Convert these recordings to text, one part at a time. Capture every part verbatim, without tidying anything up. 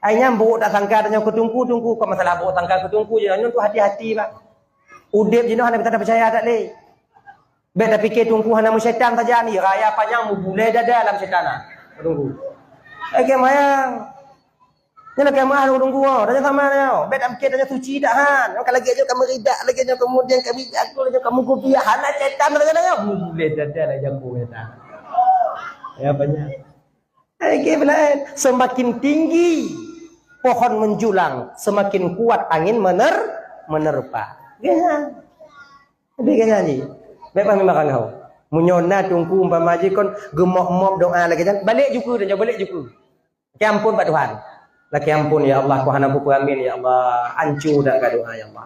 Ai nyan buruk tak sangka tanyoe keu teungku, teungku, kon masalah buruk sangka keu teungku je, nyoe tu hati-hati, bah. Udeb jinoe hana bisa tapeucaya that lé. Bèk tapike teungku hana meusyaitan sajan, raya panyang meubulèe dada lam syaitan. Teungku. Ai keu mayang. Nyan keu meuah teungku, oh, tanyoe sama nyoe. Bèk tapike tanyoe suci that han. Ka lagèe nyoe ka meuridak, lagèe nyoe kemudian ka meuridak, lagèe nyoe ka meugubiah, hana syaitan lagèe nyoe. Meubulèe dada lah jago syaitan. Ya banyak. Hai, ke belaén. Semakin tinggi pohon menjulang, semakin kuat angin mener-, menerpa. Geuh nyan. Jadi geuh nyan jih. Bèk paham barang kau. Meunyoe na teungku umpama jih kon geumop-mop doa lagèe nyan, balek juku dan balek juku. Lakèe ampôn bak Tuhan. Lakèe ampôn, ya Allah, Tuhan aku peuamin, ya Allah. Ancu dak ka doa, ya Allah.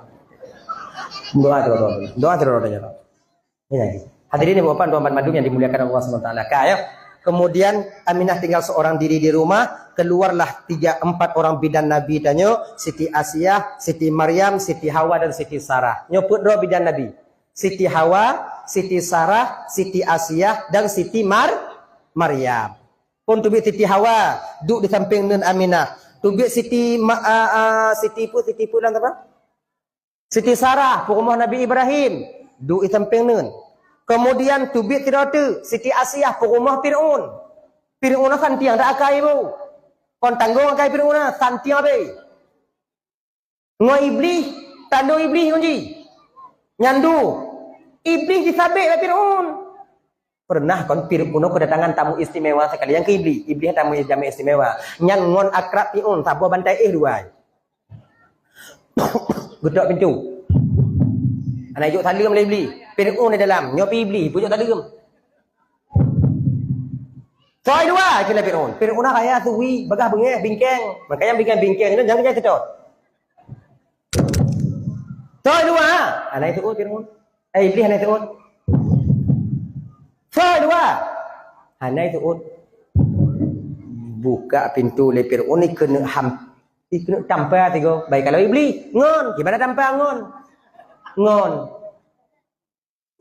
Doa terus, doa terus, doa terus. Ini lagi. Hadirin ibu bapak, tuan-tuan mandum yang dimuliakan Allah Subhanahu wa taala. Ka, ya. Kemudian Aminah tinggal seorang diri di rumah, keluarlah tiga empat orang bidan Nabi tanyoe, Siti Asiah, Siti Maryam, Siti Hawa dan Siti Sarah. Nyoe peuet droe bidan Nabi. Siti Hawa, Siti Sarah, Siti Asiah dan Siti Mar-, Maryam. Pun teubiet Siti Hawa, duek di sampéng neuen Aminah. Teubiet Siti Ma-, a, a, Siti pu-, Siti pu-, lan apa? Siti Sarah, peurumoh Nabi Ibrahim, duek di sampéng neuen. Kemudian teubiet sidroe teuk, Siti Asiah, peurumoh Fir'aun. Fir'aun santiang dak akai bu. Kon tanggong akai Fir'aun, santiang abéh. Ngon Iblih, tandong Iblih ngon jih. Nyan du. Iblih disabek lé Fir'aun. Pernah kon Fir'aun kedatangan tamu istimewa sekali, nyang keu Iblih. Iblih tamu jameun istimewa. Nyan ngon akrab Fir'aun, saboh bantai éh dua. Geutok pintu. Hana jok saleuem lé Iblih. Fir'aun di dalam, nyoe pi Iblih, peucok saleuem. Soe dua, kheun lé Fir'aun. Fir'aun na kaya tui, bagah beungéh, bingkeng. Makanya bingkeng-bingkeng nyan jangan kerja seutôt. Soe dua, hana teuôt Fir'aun. Eh, Iblih hana teuôt. Soe dua, hana teuôt. Buka pintu lé Fir'aun, ikeuneuk ham-, ikeuneuk tampa sigoe. Bai kalau Iblih, ngon. Gimana tampa ngon? Ngon.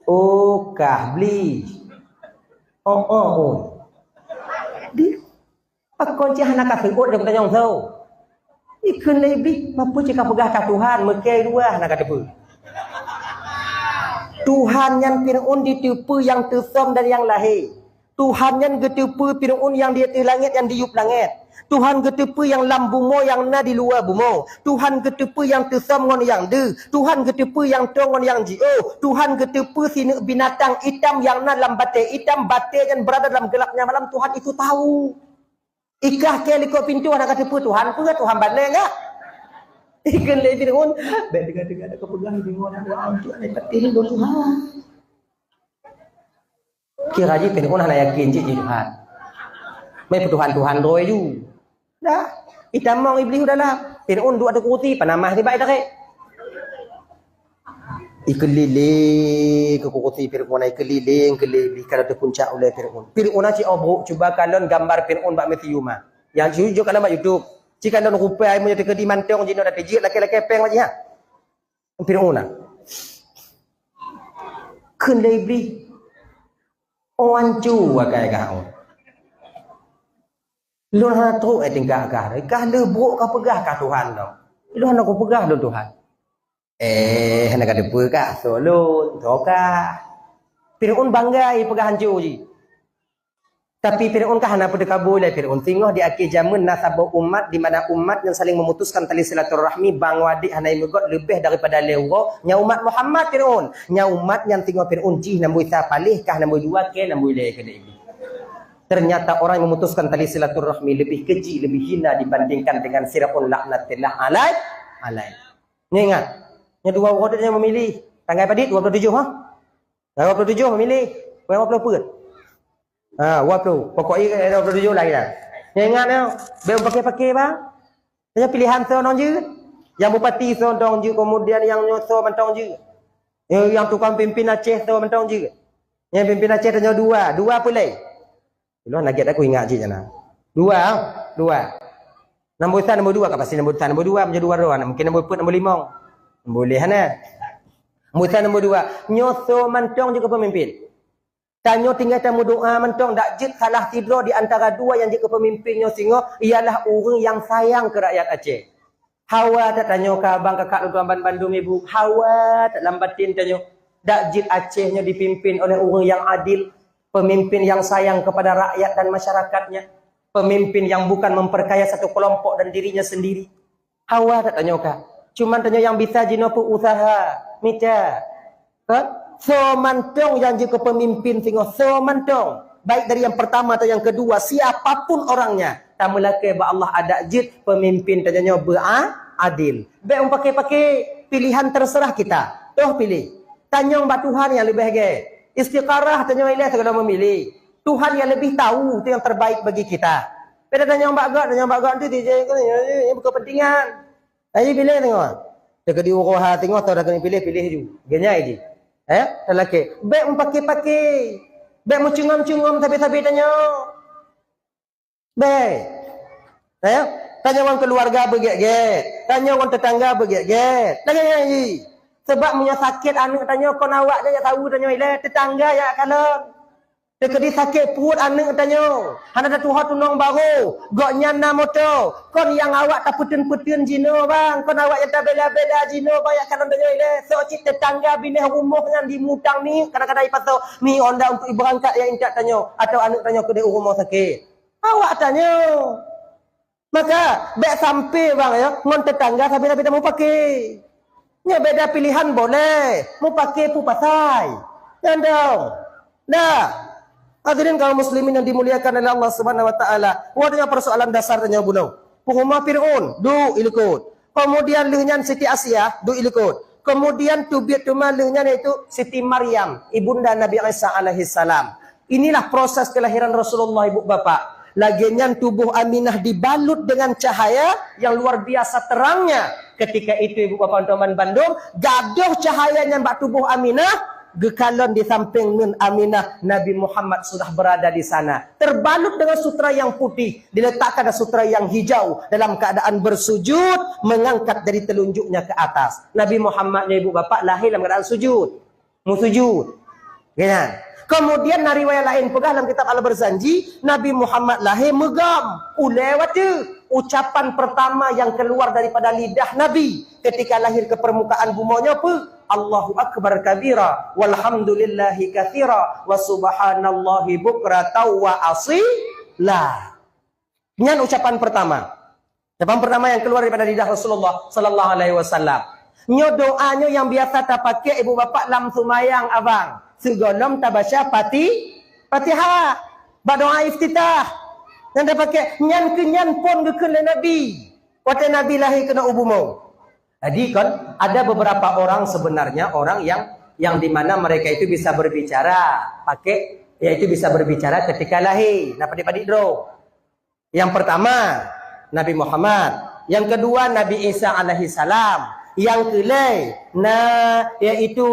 Oh, kah bli. Oh, oh, oh. Di, pakon cit hana ka seuôt nyang tanyong soe? Ikheun lé Iblih, "Mapeue cit ka peugah ka Tuhan, meukai dua hana ka teupeue." Tuhan nyan Fir'aun jiteupeue nyang teusöm dan nyang lahé. Tuhan nyan geuteupeue Fir'aun nyang di ateueh langét, nyang di yup langét. Tuhan geuteupeue nyang lam bumoe nyang na di luwa bumoe. Tuhan geuteupeue nyang teusöm ngon nyang deuh. Tuhan geuteupeue nyang trong ngon nyang jiôh. Tuhan geuteupeue sineuk binatang itam nyang na lam batée itam, batée nyan beurada lam geulapnya malam, Tuhan itu tahu. Ikah keu likot pintoe hana ka teupeue Tuhan, peue Tuhan ban lé nyan? Ikheun lé Fir'aun, "Bèk teuga-teuga dak keu peugah Fir'aun, Tuhan, Tuhan, Tuhan, Tuhan." Kira jih Fir'aun hana yakin cit jih Tuhan. Meutuhan-tuhan droe ju. Dah, itamong Iblih u dalam. Fir'aun duek ateueh kursi, panamah sibak itarek. Ikeulileng keu kursi Fir'aun, ikeulileng keu Iblih, ka teupuncak ulèe Fir'aun. Fir'aun na cit obrok, cuba kalon gambar Fir'aun bak museum ah. Nyang jujur kalon bak YouTube. Cit kalon rupa ai meunyoe teukeudi mantong jinoe dak teujeuet lakèe-lakèe péng bak jih ha. Fir'aun na. Kheun lé Iblih, "Oh, ancu akai kah, oh. Lôn hana trok, eh, tingkat kah. Kah le brok ka peugah kah Tuhan lom. Lôn hana kupeugah lôn Tuhan." "Eh, hana ka teupeue kah soe lôn, soe kah." Fir'aun bangga ipeugah ancu jih. Tapi Fir'aun ka hana peuteukabu lé Fir'aun. Singoh di akhé jameun na saboh umat di mana umat nyang saling memutuskan tali silaturahmi, bang wadék hana imeugot leubeh daripada lhèe uroe, nyan umat Muhammad Fir'aun. Nyan umat nyan singoh Fir'aun jih nombor sa paléh kah nombor dua keu nombor lhèe keu Iblih. Ternyata orang yang memutuskan tali silaturahmi lebih keji, lebih hina dibandingkan dengan Fir'aun laknatillah alaih, alaih. Nyoe ingat, nyoe dua uroe nyoe meumiléh. Tanggai padit? Dua puluh tujuh, ha? Dua puluh tujuh meumiléh. Dua puluh peuet. Ha, dua puluh. Pokok jih dua puluh tujuh lah ya. Nyoe ingat nyoe, bèk paké-paké bang. Nyoe pilihan soe nong jeuet. Nyang bupati soe nong jeuet, kemudian nyang nyoe soe mantong jeuet. Nyoe nyang tukang pimpin Aceh soe mantong jeuet. Nyang pimpin Aceh tanyoe dua, dua peulai. Ulôn lagèe aku ingat cit nyan. Dua, dua. Nombor sa nombor dua ka pasti nombor sa nombor dua, meunyoe dua droe, mungkin nombor peuet nombor limong. Boleh hana. Nombor sa nombor dua. Nyoe soe mantong jeuet keu pemimpin. Tanyoe tinggai tameudoa mantong, dak jeuet salah sidroe di antara dua nyang jeuet keu peumimpin nyoe singoh, ialah ureuëng nyang sayang keu rakyat Aceh. Hawa that tanyoe ka abang kakak lôn tuan ban bandum ibu, hawa that lam batin tanyoe. Dak jeuet Aceh nyoe dipimpin oleh ureuëng nyang adil, pemimpin yang sayang kepada rakyat dan masyarakatnya, pemimpin yang bukan memperkaya satu kelompok dan dirinya sendiri. Hawa that tanyoe ka. Cuman tanyoe nyang bisa jinoe peuusaha, mita. Kan? Soe mantong nyang jeuet keu pemimpin singoh, soe mantong. Baik dari yang pertama atau yang kedua, siapapun orangnya, tameulakée bak Allah adak jeuet pemimpin tanyoe nyoe beu-a-, adil. Bék meupaké-paké, pilihan terserah kita. Toh pilih. Tanyong bak Tuhan nyang leubeh gét. Istiqarah tanyoe ilée segala memilih. Tuhan yang lebih tahu itu yang terbaik bagi kita. Bék tanyong bak gét, tanyong bak gét nanti dia bukan kepentingan. Ayo pilih tengok. Teuka di uroha tengok atau dah kena pilih, pilih ju. Genya ini. Eh, talakée. Bék meupaké-paké. Bék meucungam-cungam sabe-sabe tanyoe. Bék. Eh, tanyoe ngon keluarga beugét-gét. Tanyoe ngon tetangga beugét-gét. Lagée nyan ji. Sebab meunyoe sakét aneuk tanyoe kon awak nyang tahu tanyoe ilée, tetangga nyang kalon. Teukeudi sakét pruet aneuk tanyoe, hana tatuha tunong barô, gobnyan na moto, kon nyang awak tapeuteun-peuteun jinoe bang, kon awak nyang tabela-bela jinoe bang, nyang kalon tanyoe ilée, sok cit tetangga binéh rumoh nyan dimutang ni, kadang-kadang ipasoe mi onda untuk ibeurangkat nyang intat tanyoe, atau aneuk tanyoe keudeh u rumoh sakét. Awak tanyoe. Maka, bék sampai bang ya, ngon tetangga sampai-sampai tameupaké. Nyoe beda pilihan boleh, meupaké peue pasai. Nyan dong. Dah. Hadirin kaum muslimin yang dimuliakan oleh Allah Subhanahu wa taala. Wah, dengan persoalan dasar tanya bunoe. Peuhuma Firaun, duek ilikot. Kemudian lheueh nyan Siti Asia, duek ilikot. Kemudian teubiet teuma lheueh nyan iaitu Siti Maryam, ibunda Nabi Isa alaihissalam. Inilah proses kelahiran Rasulullah, ibu bapak. Lagée nyan tubuh Aminah dibalut dengan cahaya yang luar biasa terangnya. Ketika itu, ibu bapak teman bandum, gadoh cahaya nyan bak tubuh Aminah, geukalon di samping nun Aminah, Nabi Muhammad sudah berada di sana. Terbalut dengan sutra yang putih, diletakkan ada sutra yang hijau dalam keadaan bersujud, mengangkat jari telunjuknya ke atas. Nabi Muhammad nyoe, ibu bapak, lahir dalam keadaan sujud. Meusujud. Kan? Kemudian na riwayat laén peugah lam kitab Al-Barzanji, Nabi Muhammad lahé meugam, ulée watée. Ucapan pertama yang keluar daripada lidah Nabi ketika lahir ke permukaan bumoe nyoe peue? "Allahu akbar kabira, walhamdulillahi katsira, wa subhanallahi bukratan wa asila." Nyan ucapan pertama. Ucapan pertama yang keluar daripada lidah Rasulullah sallallahu alaihi wasallam. Nyoe doa nyoe nyang biasa tapaké ibu bapak lam seumayang abang. Sigohlom tabaca Fati-, Fatihah. Bak doa iftitah. Nyang tapaké, nyan keuh nyan phon geukheun lé Nabi. Watée Nabi lahé keunoe u bumoe. Jadi kan ada beberapa orang sebenarnya orang yang, yang di mana mereka itu bisa berbicara pakai, yaitu bisa berbicara ketika lahé. Nah, padik-padik droe. Yang pertama, Nabi Muhammad. Yang kedua, Nabi Isa alaihissalam. Yang keulhée, na, yaitu,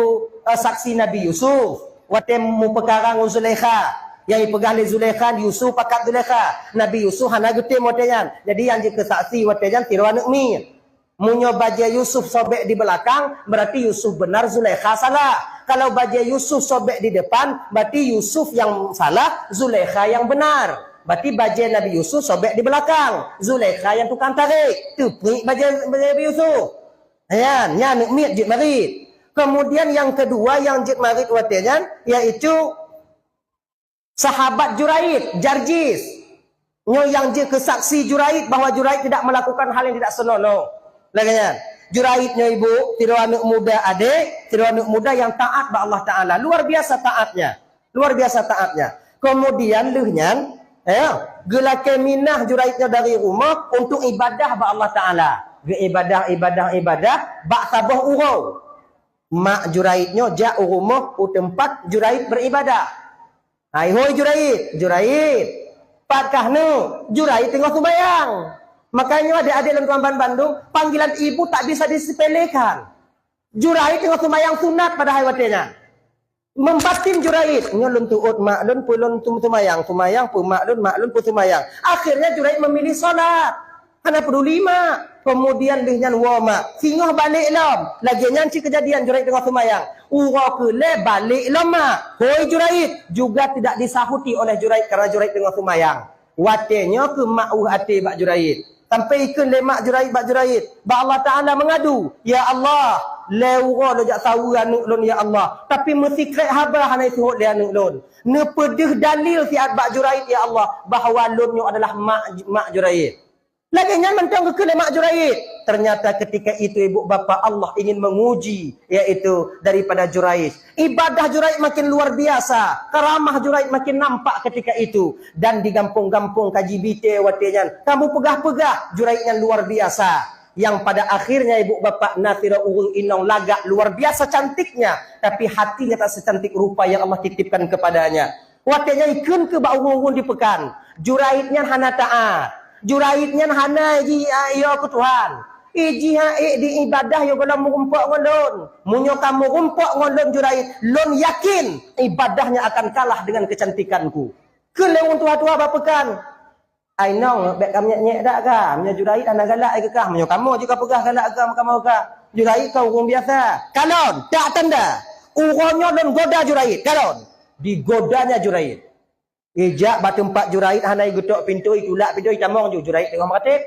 eh, saksi Nabi Yusuf. Watée meupeukara ngon Zulaikha. Nyang ipeugah lé Zulaikha, Yusuf pakat Zulaikha. Nabi Yusuf hana geutem watée nyan. Jadi, nyang jeuet keu saksi watée nyan sidroe aneuk miet. Meunyoe bajée Yusuf sobek di beulakang, berarti Yusuf benar, Zulaikha salah. Kalau bajée Yusuf sobek di depan, berarti Yusuf nyang salah, Zulaikha nyang benar. Berarti bajée Nabi Yusuf sobek di beulakang, Zulaikha nyang tukang tarek. Teupiek bajée, bajée Nabi Yusuf. Nyan, nyan aneuk miet jeuet marit. Kemudian nyang keudua nyang jeuet marit watée nyan, yaitu sahabat Juraij, Jarjis. Nyoe nyang jeuet keu saksi Juraij bahwa Juraij tidak melakukan hal yang tidak senonoh. Lagée nyan. Juraij nyoe ibu, sidroe aneuk muda adek, sidroe aneuk muda nyang taat bak Allah Taala. Luar biasa taatnya. Luar biasa taatnya. Kemudian lheueh nyan, ya, geulakée minah Juraij nyoe dari rumoh untuk ibadah bak Allah Taala. Geuibadah, ibadah, ibadah, bak saboh uroe. Mak Juraij nyoe jak u rumoh, u teumpat Juraij beribadah. "Hai, hoi Juraij, Juraij, pat kah neuh?" Juraij teungoh seumayang. Makanya adek-adek lôn tuan ban bandum, panggilan ibu tak bisa disepelekan. Juraij teungoh seumayang sunat padahai watée nyan. Membatin Juraij, "Nyoe lôn tuot mak lôn, peue lôn tum-, seumayang, seumayang peue mak lôn, mak lôn peue seumayang." Akhirnya Juraij memilih salat. Hana peduli mak. Kemudian lheueh nyan woe mak. Singoh balek lom. Lagèe nyan cit keujadian Juraij teungoh seumayang. Uroe keulhèe balek lom mak. Hôi Juraij, juga tidak disahuti oleh Juraij karena Juraij teungoh seumayang. Watèe nyoe keuh mak ueh até bak Juraij. Sampai ikheun lé mak Juraij bak Juraij, bak Allah Taala meungadu, "Ya Allah, lhèe uroe lôn jak saweue aneuk lôn, ya Allah. Tapi meusikrek haba hana jiseuôt lé aneuk lôn. Neupeudeuh dalil siat bak Juraij, ya Allah, bahwa lôn nyoe adalah mak, mak Juraij." Lagèe nyan mantong geukheun lé mak Juraij. Ternyata ketika itu ibu bapa Allah ingin menguji, yaitu daripada Juraij. Ibadah Juraij makin luar biasa, karamah Juraij makin nampak ketika itu. Dan di gampông-gampông ka jibitèe watèe nyan, ka meupeugah-peugah Juraij nyan luar biasa. Yang pada akhirnya ibu bapa na sidroe ureueng inong lagak luar biasa cantiknya, tapi hatinya tak secantik rupa yang Allah titipkan kepadanya. Watèe nyan ikheun keu bak ureueng-ureueng di peukan, Juraij nyan hana taat. Juraij nyan hana ji, a, yo keu Tuhan. Iji ha ék di ibadah yo gohlom meurumpok ngon lôn. Meunyoe ka meurumpok ngon lôn Juraij, lôn yakin ibadahnya akan kalah dengan kecantikanku. Kheun lé ureueng tuha-tuha bak peukan, "Ai nong, bèk ka meunyèk-nyèk dak ka? Meunyoe Juraij hana galak keu kah, meunyoe kamoe jeuet ka peugah galak keu kamoe ka. Juraij ka ureueng biasa." Kalon, tak tanda. Uroe nyoe lôn goda Juraij. Kalon. Digodanya Juraij. Ijak bak teumpat Juraij hana geutok pintoe, itulak pintoe, itamong ju Juraij teungoh meuratéb.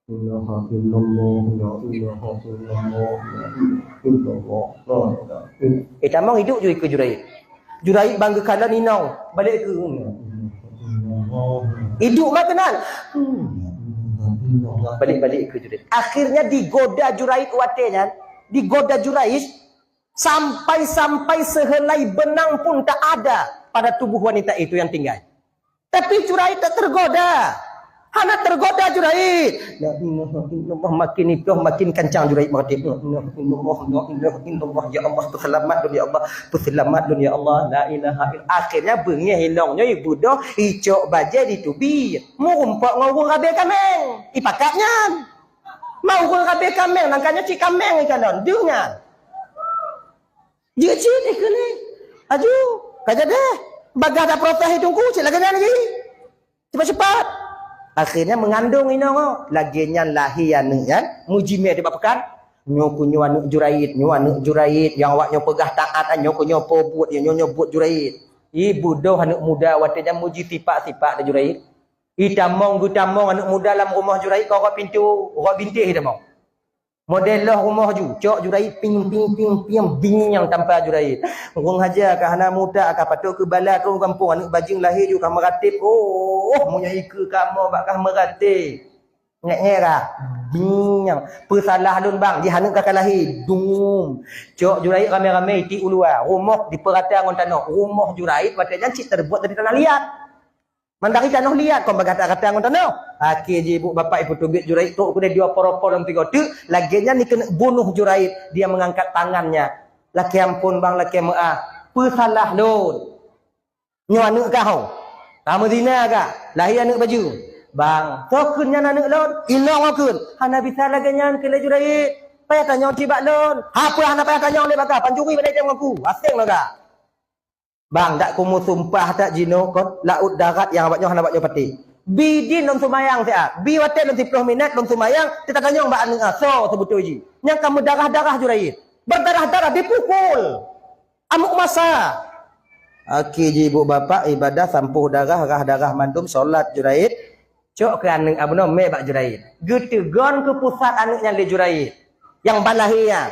La ilaha illallah, la ilaha illallah, la ilaha illallah, la ilaha illallah. Itamong iduek ju ikeue Juraij. Juraij bang geukalon inong, balek keu. Iduek mah keunan. Balek-balek keu Juraij. Akhirnya digoda Juraij watèe nyan, digoda Juraij. Sampai-sampai sehelai benang pun tak ada pada tubuh wanita itu yang tinggal. Tapi Juraij tak tergoda. Hana tergoda Juraij. La ilaha illallah, makin itoh, makin kancang Juraij meuratéb. La ilaha illallah, la ilaha illallah, ya Allah, peuseulamat lôn, ya Allah, peuseulamat lôn, ya Allah. La ilaha ill-, akhirnya beungéh inong nyoe ibeudôh, icok bajèe diteubiet. Meurumpok ngon ureueng rabé kaméng. Ipakat nyan. Mau ureueng rabé kaméng, nangka nyoe cit kaméng ikalon. Deuh nyan. Jeuet cit ikheun lé. Aju, ka jadeh. Bagaih taproses i teungku, cit lagèe nyan lagi. Cepat-cepat. Akhirnya mengandung inong nyoe. Lagèe nyan lahé aneuk nyan, mujimé di bak peukan. Nyoe keuh nyoe aneuk Juraij, nyoe aneuk Juraij, nyang awak nyoe peugah taat, nyoe keuh nyoe po buet, nyoe nyoe buet Juraij. Ibeudôh aneuk muda watèe nyan muji sipat-sipat Juraij. Itamong geutamong aneuk muda lam rumoh Juraij, keu rot pintoe, rot bintéh itamong. Model lheueh rumoh ju, cok Juraij ping, ping, ping, ping, bing nyang tampa Juraij. Ureueng haja ka hana muta, ka patôt keu bala keu gampông, aneuk bajeueng lahé ju ka meuratéb. Oh, meunyoe ikeue kamoe bak ka meuratéb. Ngek-ngek ka. Bing nyang. Peusalah lôn bang, jih aneuk ka, ka lahé. Dum. Cok Juraij ramé-ramé itiek u luwa. Rumoh dipeurata ngon tanoh. Rumoh Juraij watèe nyan cit teubuet dari tanah liat. Mandari tanoh liat, kon bagaih rata-rata ngon tanoh. Akhé jih ibu bapak ipeuteubiet Juraij trok keudeh dua poro-poro lom tiga teuk, lagèe nyan dikeuneuk bunoh Juraij, dia mengangkat tangannya. Lakèe ampôn bang, lakèe meu'ah. Peusalah lôn. Nyoe aneuk kah ho? Ka meuzina kah? Lahé aneuk bajeueng. Bang, soe kheun nyan aneuk lôn? Inong ho kheun. Hana bisa lagèe nyan kheun lé Juraij. Payah tanyong cit bak lôn. Hana peue hana payah tanyong lé bak kah, pancuri bak ngon ku. Aséng lôn kah. Bang, dak kumeusumpah that jinoe kon laôt darat nyang awak nyoe hana awak nyoe patéh. Bi dien lôn seumayang siat, bi watèe lôn siplôh minèt lôn seumayang, teutatanyong bak aneuk, ah, soe seubeutôi jih. Nyang ka meudarah-darah Juraij. Berdarah-darah, dipukul. Amuk masa. Akhé jih ibu bapak ibadah sampôh darah, rhah darah mandum, solat Juraij. Cok keu aneuk, ah, bunoe mé bak Juraij. Geuteugon keu pusat aneuk nyan lé Juraij. Nyang ban lahé nyan.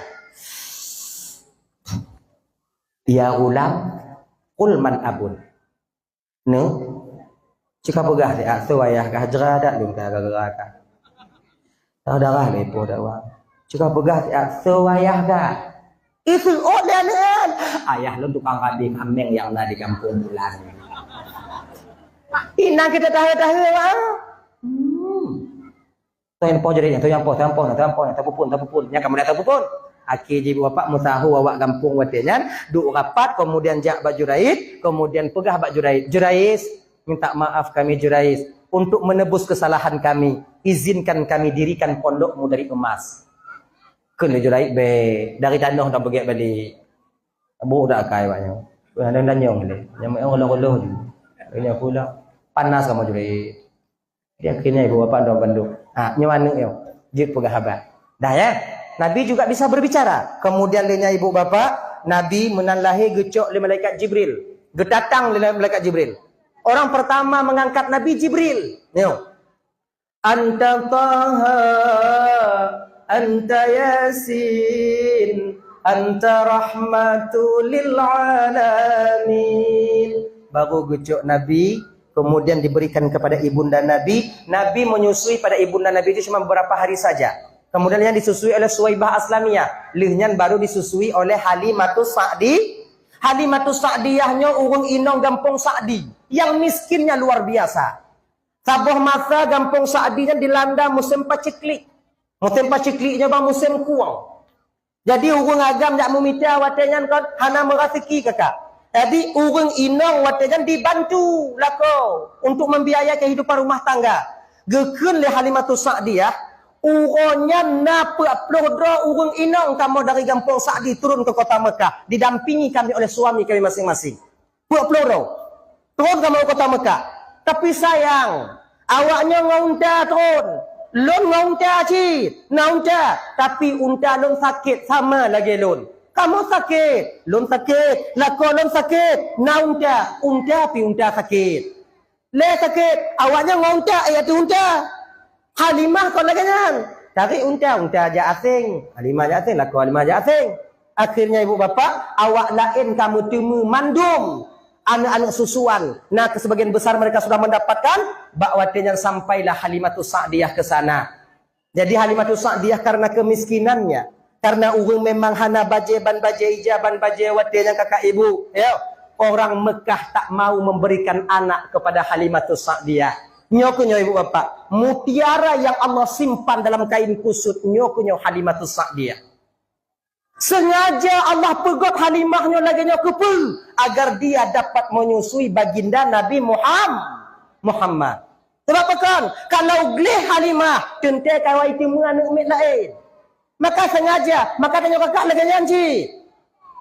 "Ya ghulam, qul man abun." Neu, cit ka peugah siat soe ayah kah, jra dak lôn ka gara-gara kah. Tahu darah lé po dak wa. Cit ka peugah siat soe ayah kah. Iseuôt lé aneuk nyan. Ayah lôn tukang rabé kaméng nyang na di gampông bulan. Inong kita tahe-tahe wa. Hmm. Soe nyang po Juraij nyan, soe nyang po, soe nyang po, soe nyang po, tapeuphon, tapeuphon. Nyang ka mudah tapeuphon. Akhé jih ibu bapak meusaho awak gampông watèe nyan, duek rapat, kemudian jak bak Juraij, kemudian peugah bak Juraij, "Juraij, minta maaf kami Juraij, untuk menebus kesalahan kami, izinkan kami dirikan pondokmu dari emas." Kheun lé Juraij, "Bèk, dari tanoh tapeugèt balek." Brôk dak akai awak nyoe. Ada tanyong lé. Nyang meu'en reuloh-reuloh ju. Nyoe pula panas kamoe Juraij. Jadi akhirnya ibu bapak dong bandum. Ha, nyoe aneuk nyoe, jeuet peugah haba. Dah ya? Nabi juga bisa berbicara. Kemudian lé nyan ibu bapak, Nabi meunan lahé geucok lé malaikat Jibril. Geutatang lé malaikat Jibril. Orang pertama mengangkat Nabi Jibril. Nyoe. Anta Taha, anta Yasin, anta rahmatu lil alamin. Baru geucok Nabi, kemudian diberikan kepada ibunda Nabi. Nabi menyusui pada ibunda Nabi itu cuma beberapa hari saja. Kemudian yang disusui oleh Suwaibah Aslamiyah. Lheueh nyan baru disusui oleh Halimatus Sa'di. Halimatus Sa'diyah nyoe ureuëng inong gampông Sa'di. Yang miskinnya luar biasa. Saboh masa gampông Sa'di nyan dilanda musém paceklik. Musém paceklik nyoe ban musém kueng. Jadi ureuëng agam jak meumita watée nyan kon hana meuraseuki kakak. Jadi ureuëng inong watée nyan dibantu lakoe untuk membiayai kehidupan rumah tangga. Geukheun lé Halimatus Sa'diyah, uroe nyan na peuet ploh droe ureuëng inong kamoe dari gampông Sa'di turun ke kota Mekah, didampingi kami oleh suami kami masing-masing. Peuet ploh droe. Tron kamoe u kota Mekah. Tapi sayang, awaknyoe ngon unta tron. Lôn ngon unta cit, na unta, tapi unta lôn sakét sama lagée lôn. Kamoe sakét, lôn sakét, lakoe lôn sakét, na unta, unta pih unta sakét. Lé sakét, awaknyoe ngon unta, eh, ateueh unta. Halimah kon lagée nyan. Tarék unta, unta jak aséng. Halimah jak aséng, lakoe Halimah jak aséng. Akhirnya ibu bapak, awak laén ka meuteumé mandum aneuëk-aneuëk susuan. Nah, sebagian besar mereka sudah mendapatkan, bak watée nyan sampailah Halimatus Sa'diyah ke sana. Jadi Halimatus Sa'diyah karena kemiskinannya, karena ureuëng memang hana bajée ban bajée ija ban bajée watée nyan kakak ibu, ya. Orang Mekah tak mau memberikan anak kepada Halimatus Sa'diyah. Nyoe keuh nyoe ibu bapak, mutiara yang Allah simpan dalam kain kusut nyoe keuh nyoe Halimatus Sa'diyah. Sengaja Allah peugöt Halimah nyoe lagée nyoe keupeue? Agar dia dapat menyusui baginda Nabi Muham-, Muhammad. Sebab apa kon? Kalau gleh Halimah, teuntée ka wai teumé aneuëk miet laén. Maka sengaja, maka tanyoe kakak lagée nyan cit.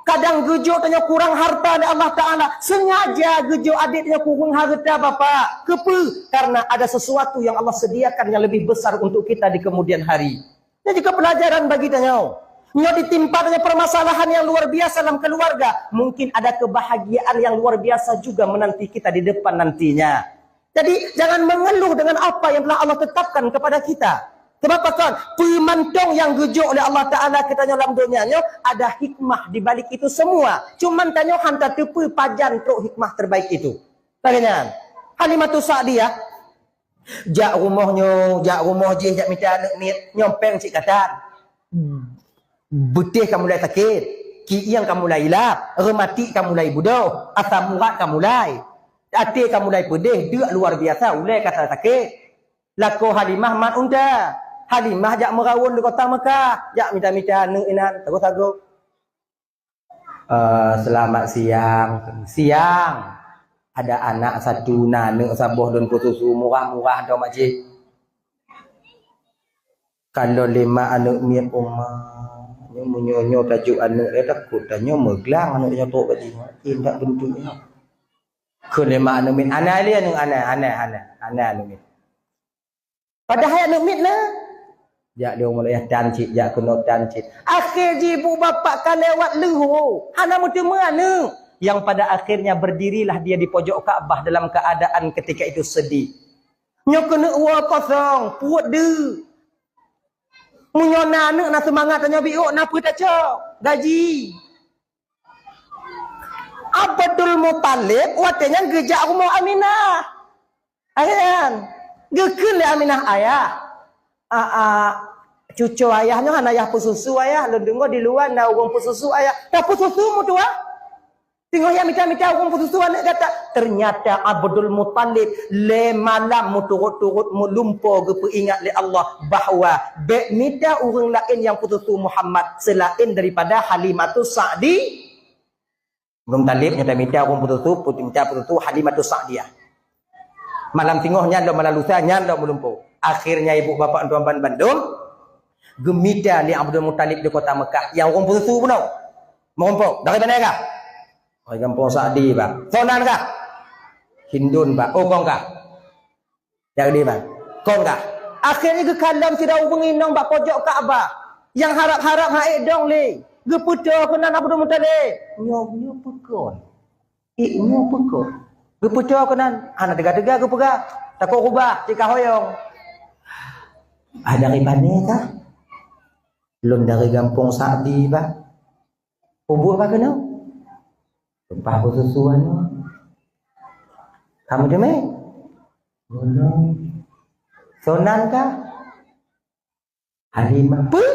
Kadang geujok tanyoe kurang harta lé Allah Ta'ala. Sengaja geujok adék tanyoe kurang harta bapak. Keupeue? Karena ada sesuatu yang Allah sediakan yang lebih besar untuk kita di kemudian hari. Ini juga pelajaran bagi tanyoe. Nyoe ditimpa tanyoe permasalahan yang luar biasa dalam keluarga. Mungkin ada kebahagiaan yang luar biasa juga menanti kita di depan nantinya. Jadi, jangan mengeluh dengan apa yang telah Allah tetapkan kepada kita. Sebab apa kon? Peumantong nyang geujok lé Allah Ta'ala keu tanyoe lam donya nyoe ada hikmah di balik itu semua. Cuman tanyoe hana tateupeue pajan trok hikmah terbaik itu. Lagée nyan. Halimatus Sa'diyah, jak rumoh nyoe, jak rumoh jih, jak mita aneuëk miet, nyoe péng cit gata. Beutéh ka mulai sakét, kieng ka mulai ilab, rematik ka mulai budoh, asam urat ka mulai. Até ka mulai peudeh, deuk luar biasa, ulée ka sakét. Lakoe Halimah mat unta. Halimah jak meurawon di kota Mekah, jak mita-mita aneuëk inan, sagoe-sagoe. "Eh, selamat siang." "Siang. Ada anak satu, na aneuëk saboh lôn peususu, murah-murah dong makcik." Ka lôn lima aneuëk miet uma. Nyoe meunyoe nyoe tajok aneuëk, eh, takot tanyoe meuglang aneuëk nyoe trok bak jih. Indak bentuk nyoe. Keu lima aneuëk miet, anai lé aneuëk, anai, anai, anai, anai aneuëk miet. Padahai aneuëk miet na. Jak lé ureuëng laén tan cit, jak keunoe tan cit. Akhé jih ibu bapak ka lewat leuho, hana meuteumé aneuëk. Yang pada akhirnya berdirilah dia di pojok Ka'bah dalam keadaan ketika itu sedih. Nyoe keuneuk woe kosong, peuet deuk. Meunyoe na aneuëk na seumangat tanyoe biôk na peue tacok, gaji. Abdul Muthalib watée nyan geujak rumoh Aminah. Akhé nyan, geukheun lé Aminah, "Ayah, a, a, cuco ayah nyoe hana yah peususu ayah, lôn deungoe di luwa na ureuëng peususu ayah." "Tapeususu meutuwah? Teungoh yah mita-mita ureuëng peususu aneuëk gata?" Ternyata Abdul Muthalib lé malam meuturot-turot meulumpo geupeuingat lé Allah bahwa bék mita ureuëng laén nyang peususu Muhammad seulaén daripada Halimatus Sa'di. Abdul Muthalib nyoe mita ureuëng peususu, mita peususu Halimatus Sa'diyah. Malam singoh nyan lom, malam lusa nyan lom meulumpo. Akhirnya ibu bapak tuan ban bandum geumita lé Abdul Muthalib di kota Mekah. Nyang ureuëng peususu bunoe. Meureumpok dari mana kah? Oi, gampông Sa'di, bah. Sonan kah? Hindun, bah. Oh, kong kah? Jadi, bah. Kong kah? Akhé nyan geukalon sidroe ureuëng inong bak pojok Ka'bah. Nyang harab-harab han ék dong lé. Geupeutoe keunan Abdul Muthalib. Nyoe, nyoe peue kon? Ék nyoe peue kon? Geupeutoe keunan. Hana teuga-teuga geupeugah. Takot rubah, cit ka hoyong. Ah, dari pane kah? Lôn dari gampông Sa'di, bah. Peubuet bah keunoe? Leupah beususu aneuk. Kamu deungoe? Gunong. Sonan kah? Halimah. Peue?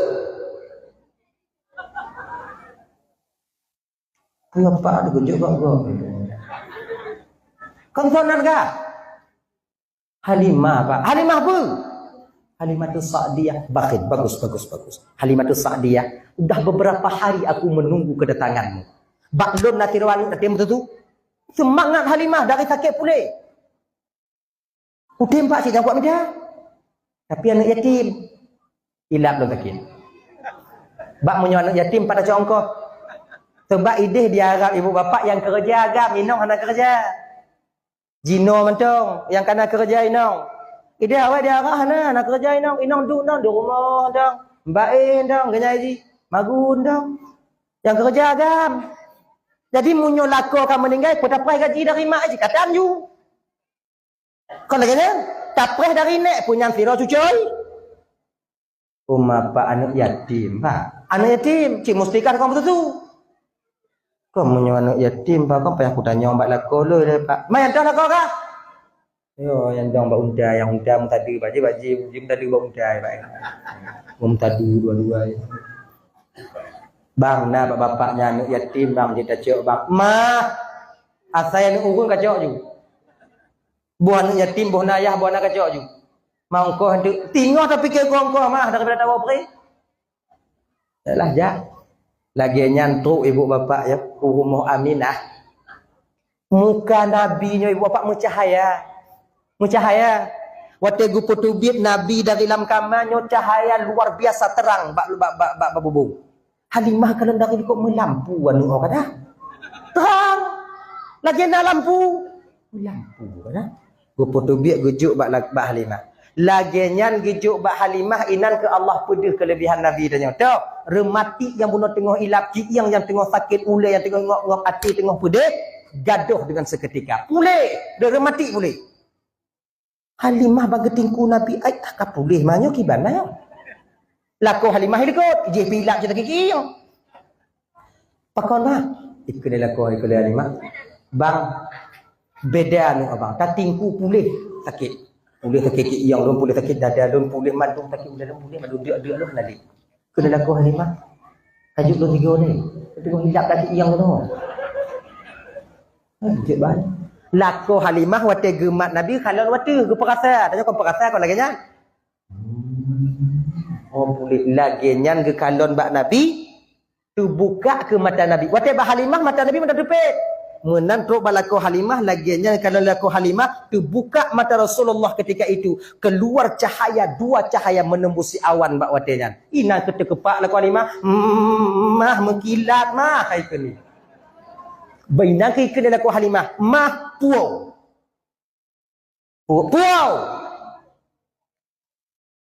Peue apa geujok bak gob? Kon sonan kah? Halimah, Pak. Halimah peue? Halimatus Sa'diyah. Bakhit. Bagus, bagus, bagus. Halimatus Sa'diyah. Udah beberapa hari aku menunggu kedatanganmu. Bak lôn na sidroe aneuk yatim tu. Seumangat Halimah dari sakét puléh. Udeb, Pak, cit nyang kuat mita. Tapi aneuk yatim. Ilab lôn sakét. Bak meunyoe aneuk yatim, pat tacok ongkoh. Sebab idéh di Arab ibu bapak nyang keureuja agam, inong hana keureuja. Jinoe mantong nyang kana keureuja inong. Idéh awai di Arab hana, hana keureuja inong. Inong duek nong di rumoh dong. Mbaéh dong, geunyai jih. Magun dong. Nyang keureuja agam. Jadi meunyoe lakoe ka meuninggai, peue tapreh gaji dari mak jih? Ka tan ju. Kon lagée nyan, tapreh dari nèk pun nyan sidroe cucoe. Uma, Pak, aneuk yatim, Pak. Aneuk yatim, cit mustika kon beutôi. Kon meunyoe aneuk yatim, Pak, kon payah kutanyong bak lakoe lôn lé, Pak. Ma nyang dong lakoe kah? Yo, nyang dong bak unta, nyang unta meutadu bak jih, bak jih, jih meutadu bak unta, Pak. Meutadu dua-dua. Bang, na bak bapak nyan aneuk yatim, Bang, jeuet tacok, Bang. Mah, asai aneuk ureueng kacok ju. Boh aneuk yatim, boh na ayah, boh na kacok ju. Ma ongkoh tu, tingoh tapike ongkoh mah daripada tawoe pré. Yalah, jak. Lagée nyan trok ibu bapak ya, u rumoh Aminah. Muka Nabi nyoe ibu bapak meucahaya. Meucahaya. Watée geupeuteubiet Nabi dari lam kama nyoe cahaya luar biasa terang bak, bak, bak, bak, bak bubong. Halimah kalon dari likot meulampu aneuk nyoe kada. Terang. Lagée na lampu. Meulampu kada. Geupeuteubiet geujok bak la-, bak Halimah. Lagée nyan geujok bak Halimah inan keu Allah peudeuh keuleubihan Nabi tanyoe. Toh, reumatik nyang bunoe teungoh ilab, kieng nyang teungoh sakét, ulée nyang teungoh ngop-ngop, até teungoh peudeh, gadoh dengan seketika. Puléh, deuh reumatik puléh. Halimah bak geutingku Nabi, "Ai, ah, ka puléh ma nyoe kiban na nyoe?" Lakoe Halimah likot, jih pilak jih lagée kieng. "Pakon, Mah?" Ikeu lé lakoe, ikeu lé Halimah. "Bang, beda nyoe abang, tatingku puléh sakét. Puléh sakét kieng lôn, puléh sakét dada lôn, puléh mandum sakét ulée lôn, puléh mandum deuk-deuk lôn hana lé." Keu lé lakoe Halimah, "Ka jeuet lôn tiga ni. Tiga hilap lagée nyang tu." Jeuet ban. Lakoe Halimah watée geumat Nabi kalon watée geupeurasa. Tanyoe kon peurasa kon lagée nyan. Oh, puléh lagée nyan geukalon bak Nabi, teubuka keu mata Nabi. Watée bak Halimah, mata Nabi mantong teupet. Meunan trok bak lakoe Halimah, lagée nyan kalon lakoe Halimah, teubuka mata Rasulullah ketika itu. Keluar cahaya, dua cahaya menembusi awan bak watée nyan. Inan keu teukeupak lakoe Halimah, "Mm, mah meukilat, mah," hai keu ni. Bak inan keu ikeu lakoe Halimah, "Mah puwoe." Puwoe, puwoe.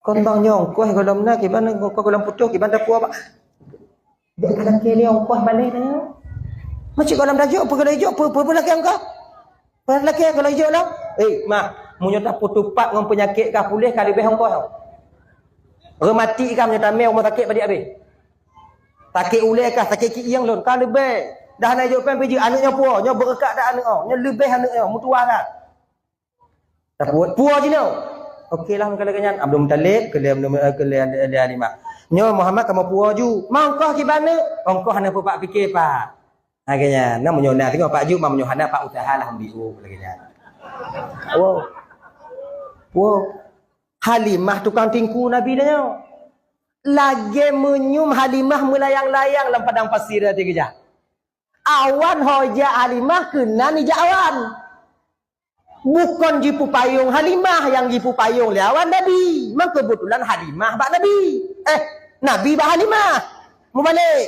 Kon bang nyong, koh gohlom na, kiban koh gohlom putôh, kiban tapuwoe bak. Dek ka lakée lé ongkoh balée nyoe. Macam gohlom tajok, peue gohlom ijok, peue, peue, peue lakée ongkoh? Peue lakée gohlom ijok lom? Eh, mah, meunyoe tapeutupat ngon peunyakét ka puléh, ka leubeh ongkoh. Reumatik ka meunyoe tamé rumoh sakét padit abéh. Sakét ulée ka, sakét kieng lôn, ka leubeh. Dah na ijok péng pih jeuet, aneuk nyoe puwoe, nyoe beureukat dak aneuk nyoe, nyoe leubeh aneuk nyoe, meutuwah that. Tapuwoe, puwoe jinoe. Oke lah, meuka lagée nyan. Abdul Muthalib, keu lé, keu lé, keu lé Halimah. Nyoe Muhammad kamoe puwoe ju. Ma ongkoh kiban neuk? Ongkoh hana peue Pak pike, Pak. Lagée nyan. Nah, meunyoe na singoh Pak ju, ma meunyoe hana Pak usaha lah ambiek lagée nyan. Wow. Wow. Halimah tukang tingku Nabi nyoe. Lagée meunyum Halimah meulayang-layang lam padang pasir teugeujak. Awan ho jak Halimah keunan ijak awan. Bukon jipeupayong Halimah, nyang jipeupayong lé awan Nabi. Memang keubeutulan Halimah bak Nabi. Eh, Nabi bak Halimah. Meubalek.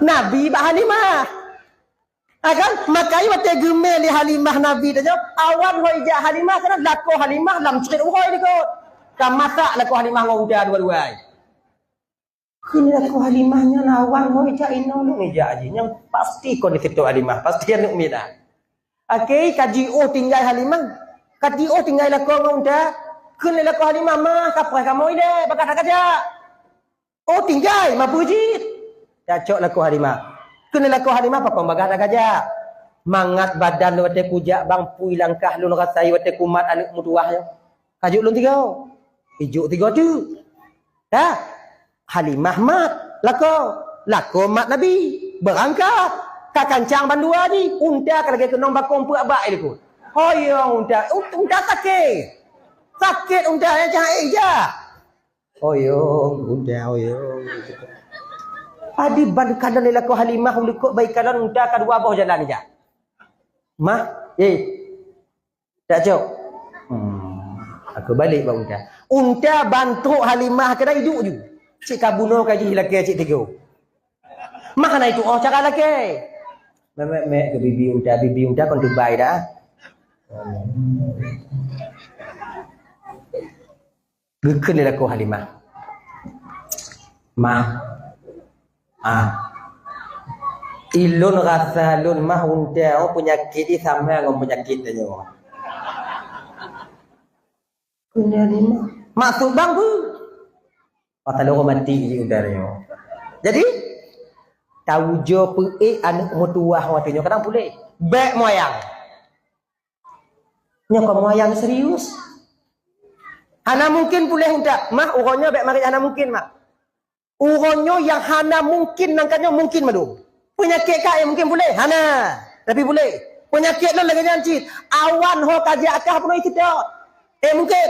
Nabi bak Halimah. Ha kan? Maka watée geumé lé Halimah Nabi tanyoe, awan ho ijak Halimah, kana lakoe Halimah lam crit uroe likot. Ka masak lakoe Halimah ngon unta dua-dua. Kheun lakoe Halimah nyan awan ho ijak inoe lôn ijak jih. Nyan pasti kon di situ Halimah, pasti aneuk miet dah. Akhé ka jiôh tinggai Halimah. Ka jiôh tinggai lakoe ngon unta. Kheun lé lakoe Halimah, "Ma, kapreh kamoe ilée, bagaih that kajak." "Oh, tinggai, ma peue jih?" Tacok lakoe Halimah. Kheun lé lakoe Halimah, "Pakon bagaih that kajak? Mangat badan lôn watée kujak bang pui langkah lôn rasai watée kumat aneuk meutuwah nyoe. Kajok lôn tigoe." Ijok tigoe teuk. Dah. Halimah mat lakoe. Lakoe mat Nabi. Beurangkat. Ka kancang bandua jih. Unta ka lagée keunong bakong peuet bak likot. Hoyong unta. Un-, unta sakét. Sakét unta nyang cahé ijak. Oyong, unta oyong. Adi ban kalon lé lakoe Halimah likot bai kalon unta ka dua boh jalan ijak. "Mah, eh, tak cok." Hmm, aku balik bak unta. Unta ban trok Halimah keunan iduek ju. Cit ka bunoe ka jih lakée cit tigoe. "Mah, hana itu'oh cara lakée." Mek, mek, mek, keu bibi unta, bibi unta kon tubai dah. Geukheun lé lakoe Halimah. "Mah, ah, ilôn rasa lôn mah unta, oh, peunyakét jih sama ngon peunyakét tanyoe." Kheun lé Halimah, "Maksud bang peue?" Masa lôn mati jih unta tanyoe. Jadi, taujoe peuék aneuk meutuwah watée nyoe kadang puléh. Bék moyang. Nyoe kon moyang serius. Hana mungkin puléh unta. Mah, uroe nyoe bék marit hana mungkin, mah. Uroe nyoe nyang hana mungkin nangka nyoe mungkin mandum. Peunyakét ka nyang mungkin puléh? Hana. Tapi puléh. Peunyakét lôn lagée nyan cit. Awan ho ka jak kah peunoh isidok. Eh, mungkin.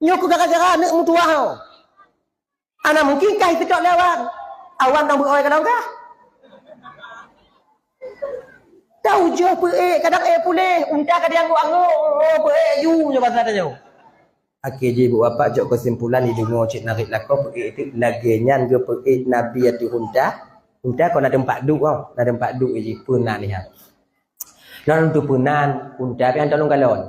Nyoe keu gara-gara aneuk meutuwah ho. Hana mungkin kah isidok lé awan. Awan dong beuoi kadang kah? Taujoh peuék kadang éh puléh, unta ka dianggok-anggok, oh, peuék ju nyoe basa tanyoe. Akhé jih ibu bapak jok keusimpulan, ideungoe cit narit lakoe peuék teuk lagée nyan geupeuék Nabi ateueh unta. Unta kon na teumpat duek, oh, na teumpat duek jih peunan nyan. Lôn teupeunan unta pih han tolong galon.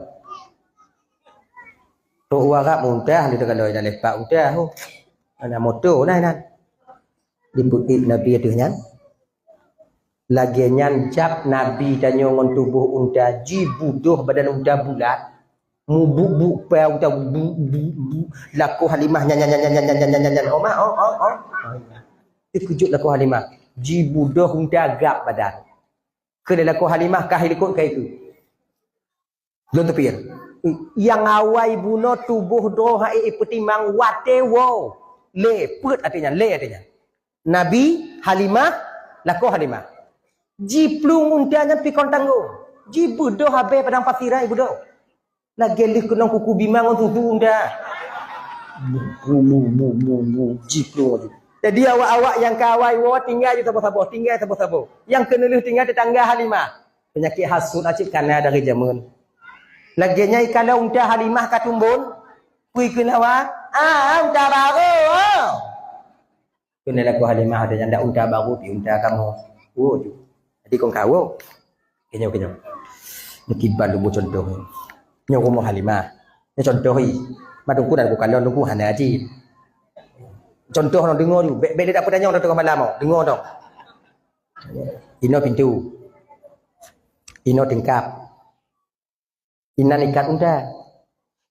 Trok u Arab unta, han teugalon na lepak unta, oh. Ana moto na inan. Dipeuék Nabi ateueh nyan. Lagée nyan jak Nabi tanyoe ngon tuboh unta, jibudoh badan unta bulat, mubuk-buk pée unta, bu, bu, bu, lakoe Halimah nyan, nyan, nyan, nyan, nyan, nyan, nyan, nyan, oh, ma, oh, oh, oh. Teukeujot lakoe Halimah, jibudoh unta gab badan. Keu lé lakoe Halimah ka hilikot ka itu. Lôn teupie. Nyang awai bunoe tuboh droe hai ipeutimang watée woe. Lé, peuet até nyan, lé até nyan. Nabi, Halimah, lakoe Halimah. Jiplueng unta nyan pikon tanggong. Jibeudôh habéh padang pasiran ibeudôh. Lagée lheueh keunong kuku bima ngon susu unta. Bu, bu, bu, bu, bu, jiplueng laju. Jadi awak-awak nyang ka awai woe tinggai di saboh-saboh, tinggai saboh-saboh. Nyang keuneulheueh tinggai tetangga Halimah. Peunyakét hasut cit kana dari jameun. Lagée nyan ikalon unta Halimah ka tumbon, peue kheun awak, "Ah, unta barô, oh!" Kheun lakoe Halimah, "Ada nyang dak unta barô, pi unta kamoe." Oh, tu. Jadi kon kawoe. Keunyoe, keunyoe. Meukiban lôn bri contoh. Nyoe rumoh Halimah. Nyoe contoh, ih. Mak Teungku na bukalon, Teungku hana aji. Contoh nyoe deungoe tu. Bék, bék lé dak peutanyong teungoh malam, oh. Deungoe tu. Inoe pintoe. Inoe tingkap. Inan ikat unta.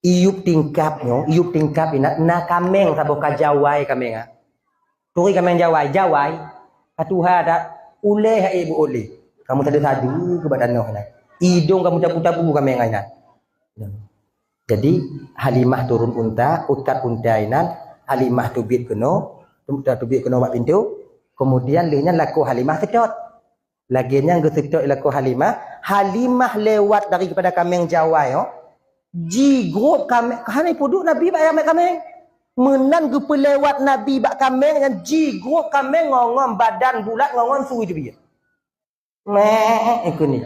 Iyup tingkap nyoe, iyup tingkap inan, na kaméng saboh ka jawai kaméng, ah. Turi kaméng jawai, jawai. Ka tuha dak, ulée hai bu ulée. Kamoe sadu-sadu keu bak tanoh inan. Idong kamoe tabu-tabu kaméng inan. Jadi, Halimah turun unta, ukat unta inan, Halimah teubiet keunoe, teubiet keunoe bak pintoe, kemudian lheueh nyan lakoe Halimah seutôt. Lagée nyan geuseutôt lakoe Halimah, Halimah lewat daripada kaméng jawai, oh. Jigrôb kaméng, hana ipeuduek Nabi bak kaméng. Meunan geupeulewat Nabi bak kaméng nyan, jigrôb kaméng ngon, ngon badan bulat, ngon, ngon sui teubiet. Meh, ikut ni.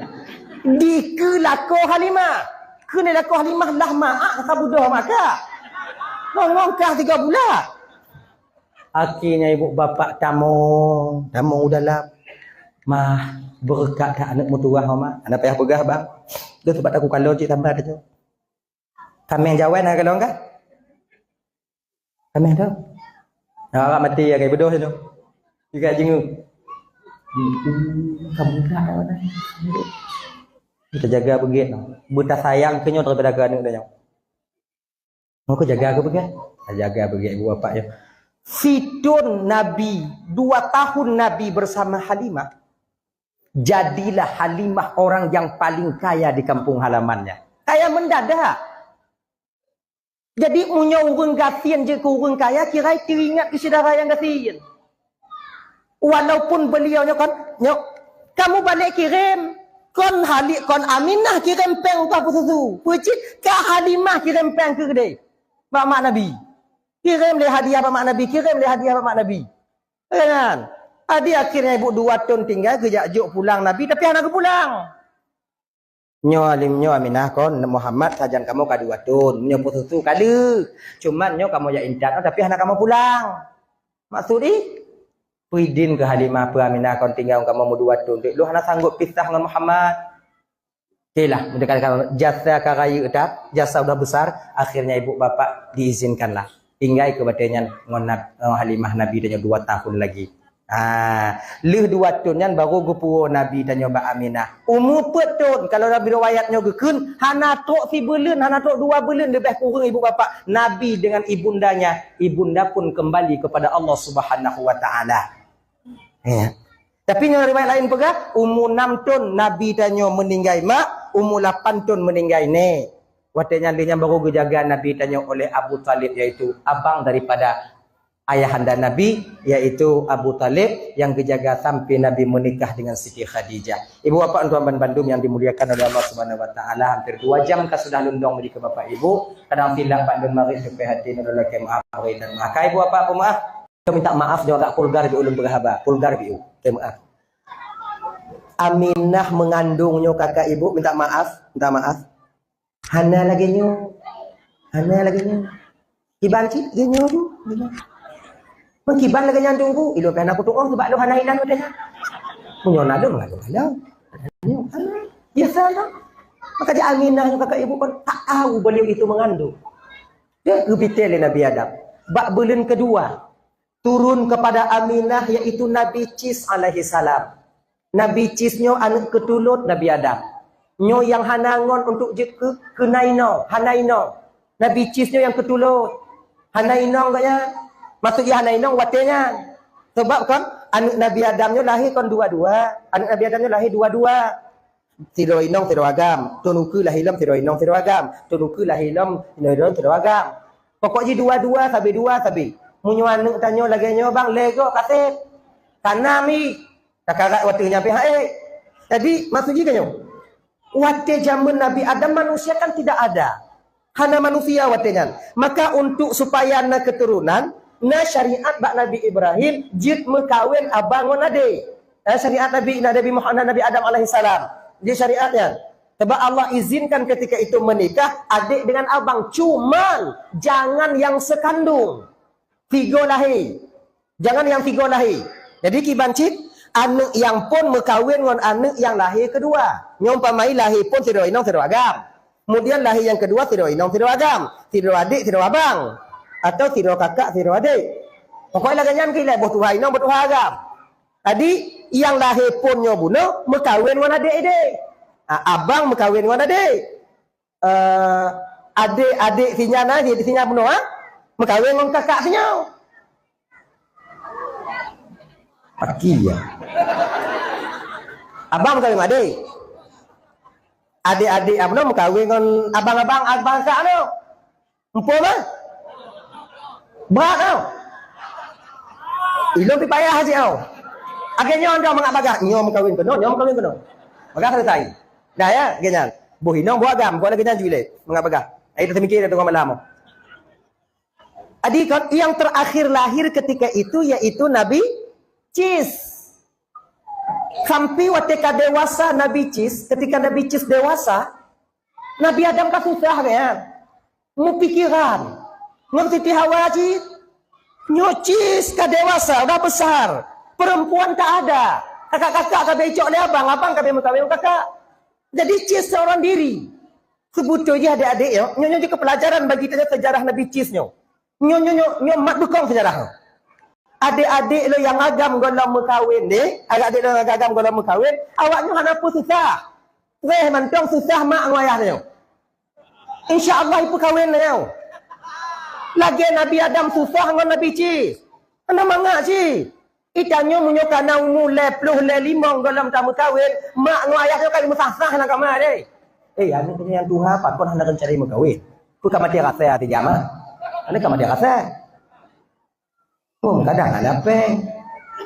Dikeue lakoe Halimah. Kheun lakoe Halimah lah maak ka budoh maka. Ngong-ngong kah tiga bulan. Akhirnya ibu bapak tamong, tamong u dalam. Mah, beureukat that aneuk meutuwah, Oma. Hana payah peugah, Bang. Deuh, sabab taku kalon cit tambat aja. Kaméng jawai na kalon kah? Kaméng tu. Nah, awak mati ya, kayak bedoh tu. Juga jenguk. Kamu tak ada. Kita jaga beugét. Beuta sayang keu nyoe daripada keu aneuk nyoe. Maka jaga ke peugah? Jaga peugah ibu bapak ya. Fitun Nabi, dua tahun Nabi bersama Halimah. Jadilah Halimah orang yang paling kaya di kampung halamannya. Kaya mendadak. Jadi, meunyoe ureuëng gasien jeuet keu ureuëng kaya, kira teuingat keu syedara nyang gasien. Walaupun beliau nyoe kon, nyoe, kamu balik kirim, kon Hali-, kon Aminah kirim péng upah peususu. Peue cit ka Halimah kirim péng keu keudeh bak mak Nabi. Kirim lé hadiah bak mak Nabi, kirim lé hadiah bak mak Nabi. Kan? Jadi akhirnya ibu dua thon tinggai geujak jok pulang Nabi, tapi hana geupulang. Nyoe Halim-, nyoe Aminah kon Muhammad sajan kamoe ka dua thon, nyoe peususu ka lheueh. Cuman nyoe kamoe jak intat, tapi hana kamoe pulang. Maksud ih? Peue idin keu Halimah, peue Aminah kon tinggai kamoe meudua thon, lôn hana sanggup pisah ngon Muhammad. Oke lah, meudekat jasa ka rayeuk that, jasa udah besar, akhirnya ibu bapak diizinkanlah. Tinggai keu batée nyan ngon Nab-, ngon Halimah Nabi tanyoe dua tahun lagi. Ah, lheueh dua thon nyan baru geupuwoe Nabi tanyoe bak Aminah. Umu peuet thon, kalau dalam riwayat nyoe geukheun, hana trok sibuleuen, hana trok dua buleuen, leubeh kureueng ibu bapak. Nabi dengan ibundanya, ibunda pun kembali kepada Allah Subhanahu wa Taala. Ya. Tapi nyoe riwayat laén peugah, umu nam thon Nabi tanyoe meuninggai mak, umu lapan thon meuninggai nèk. Watée nyan lheueh nyan baru geujaga Nabi tanyoe oleh Abu Thalib, yaitu abang daripada ayahanda Nabi, yaitu Abu Thalib, nyang geujaga sampai Nabi menikah dengan Siti Khadijah. Ibu bapak tuan ban bandum yang dimuliakan oleh Allah Subhanahu wa Taala, hampir dua jam ka sudah lôn dong bri keu bapak ibu. Kadang silap bak lôn marit, sampai hati lôn lakée meu'ah, bri dan meu'ah. Ka ibu bapak peumaaf. Minta maaf, nyoe agak vulgar beu ulôn peugah haba. Vulgar beu. Oke, maaf. Aminah mengandung nyoe kakak ibu, minta maaf, minta maaf. Hana lagée nyoe. Hana lagée nyoe. Kiban cit lagée nyoe tu. Meukiban lagée nyan tunggu. Ilôn pih hana kutu'oh sebab lôn hana inan watée nyan. Meunyoe na lôn mengandung hana. Biasa lah. Maka di Aminah nyoe kakak ibu kan tak tahu beliau itu mengandung. Dia geubitée lé Nabi Adam. Bak buleuen keudua, turun kepada Aminah, yaitu Nabi Cis alaihi salam. Nabi Cis nyoe aneuk keutulot Nabi Adam. Nyoe nyang hana ngon untuk jeuet keu, keu na inong, hana inong. Nabi Cis nyoe nyang keutulot. Hana inong gobnyan. Maksud jih hana inong watée nyan. Sebab kon aneuk Nabi Adam nyoe lahé kon dua-dua. Aneuk Nabi Adam nyoe lahé dua-dua. Sidroe inong, sidroe agam. Thon ukeue lahé lom sidroe inong, sidroe agam. Thon ukeue lahé lom inong, sidroe agam. Pokok jih dua-dua sabe, dua sabe. Meunyoe aneuk tanyoe lagée nyoe bang, lego kaseb. Tanam i. Takarat watée nyan pih hai. Jadi, maksud jih ka nyoe. Watée jameun Nabi Adam manusia kan tidak ada. Hana manusia watée nyan. Maka untuk supaya na keturunan, na syariat bak Nabi Ibrahim jeuet meukawen abang ngon adé. Eh, syariat Nabi, Nabi Muhammad, Nabi Adam alaihissalam. Jeuet syariat nyan. Sebab Allah izinkan ketika itu menikah adik dengan abang. Cuman, jangan yang sekandung. Tiga lahé. Jangan nyang tiga lahé. Jadi kiban cit, aneuk nyang phon meukawen ngon aneuk nyang lahé keudua. Nyoe umpama lahé phon sidroe inong sidroe agam. Kemudian lahé nyang keudua sidroe inong sidroe agam, sidroe adék sidroe abang, atau sidroe kakak sidroe adék. Pokoknya lagée nyan keu ilée boh tuha inong boh tuha agam. Jadi nyang lahé phon nyoe bunoe meukawen ngon adék idéh. A-, abang meukawen ngon adék. Eh, adék-adék si nyan, ah, si, si nyan bunoe, ah, meukawen ngon kakak si nyoe. Aki ya. Abang meukawen ngon adék. Adék-adék, ah, bunoe meukawen ngon abang-abang, abang kakak tu. Empu mah? Brat tau. Ilôn pih payah aja tau. Akhé nyoe dah mangat bagah, nyoe meukawen keunoe, nyoe meukawen keunoe. Bagah selesai. Dah ya, akhé nyan. Boh inong, boh agam, buat lagée nyan ju ilée. Mangat bagah. Ai teumiké dah tengah malam. Jadi kan, yang terakhir lahir ketika itu yaitu Nabi Cis. Sampai watée ka dewasa Nabi Cis, ketika Nabi Cis dewasa, Nabi Adam ka susah kan? Meupikiran. Ngon Siti Hawa cit. Nyoe Cis ka dewasa, udah besar. Perempuan tak ada. Kakak-kakak ka beucok lé abang, abang ka beumeukawen kakak. Jadi Cis seorang diri. Seubeutôi jih adék-adék nyoe, nyoe, nyoe jeuet keu peulajaran bagi tanyoe seujarah Nabi Cis nyoe. Nyoe, nyoe, nyoe, nyoe mat beukong seujarah nyoe. Adék-adék lôn nyang agam gohlom meukawen deh, adék-adék lôn nyang agam gohlom meukawen, awak nyoe hana peue susah. Preh mantong susah mak ngon ayah nyoe. Insya Allah ipeukawen nyoe. Lagèe Nabi Adam susah ngon Nabi Cis. Hana mangat cit. Itanyoe meunyoe kana umu lhèe ploh lhèe limong gohlom tameukawen, mak ngon ayah nyoe ka meusah-sah lam kama deh. Eh, aneuk nyoe nyang tuha pakon hana rencana meukawen? Peue ka maté rasa ati jama? Aneuk ka maté rasa. Oh, kadang hana péng.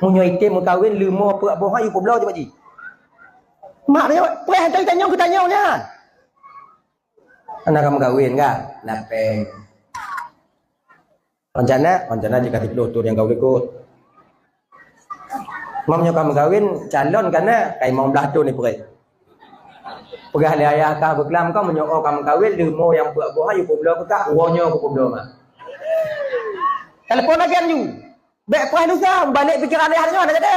Meunyoe item meukawen leumo peuet boh ayu peubloe cit, Pak Ji. Mak nyoe preh tanyong keu tanyong nyan. Hana ka meukawen kan? Hana péng. Rencana, rencana jika siplôh thôn nyang ka likot. Mam nyoe ka meukawen, calon kana, ka limong blaih thôn ipreh. Peugah lé ayah kah beuklam kah, meunyoe ka meukawen, leumo nyang peuet boh ayu peubloe keu kah, woe nyoe kupeubloe mak. Telepon lagèe nyoe. Bèk preh lusa, balek pikeran ayah nyoe, hana jadi.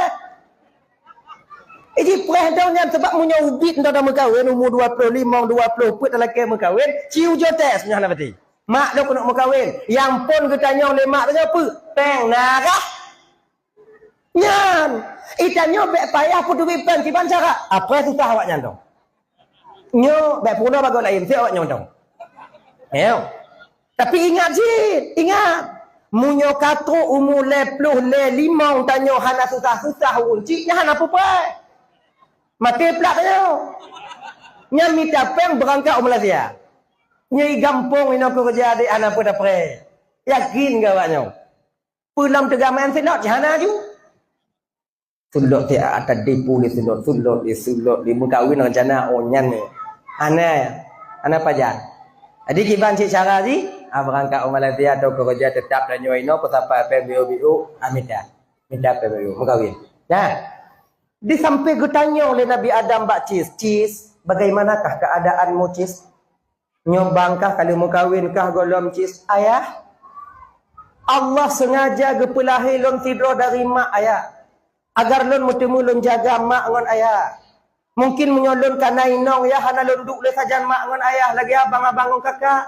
Iji preh dong nyan, sebab meunyoe ubit nyoe dah meukawen, umu dua ploh limong, dua ploh peuet dah lakèe meukawen, ci ujoe tes nyoe hana pati. Mak lôn keuneuk meukawen. Nyang phôn geutanyong lé mak tanyoe peue? Péng na kah? Nyan. Itanyoe bèk payah peuteubiet péng kiban cara. Apa susah awak nyan tu? Nyoe bèk peurunoe bagoe laén, si awak nyoe tu. Nyoe. Tapi ingat cit, ingat. Meunyoe ka trok umu lhèe ploh lhèe limong tanyoe hana susah-susah ureueng cit, nyan hana peue-peue. Maté plak tanyoe. Nyan mita péng beurangkat u Malaysia. Nyoe i gampông inoe keureuja dek hana peue tapreh. Yakin keu awak nyoe? Peue lom teuga maén sinot, cit hana ju. Sulot ti ata depu di sulot, sulot di sulot di meukawen rencana, oh, nyan ni. Hana, hana pajan. Jadi kiban cit cara jih, ah, beurangkat u Malaysia atau keureuja teutap tanyoe inoe, peusapai péng biu-biu, ah, mita. Mita péng biu, meukawen. Nah, di sampéng geutanyong lé Nabi Adam bak Cis, "Cis, bagaimanakah keadaanmu, Cis?" Nyoe bang kah ka lheueh meukawen kah gohlom Cis, "Ayah, Allah sengaja geupeulahé lôn sidroe dari mak ayah, agar lôn meuteumé lôn jaga mak ngon ayah. Mungkin meunyoe lôn kana inong, ya hana lôn duek lé sajan mak ngon ayah lagèe abang-abang ngon kakak.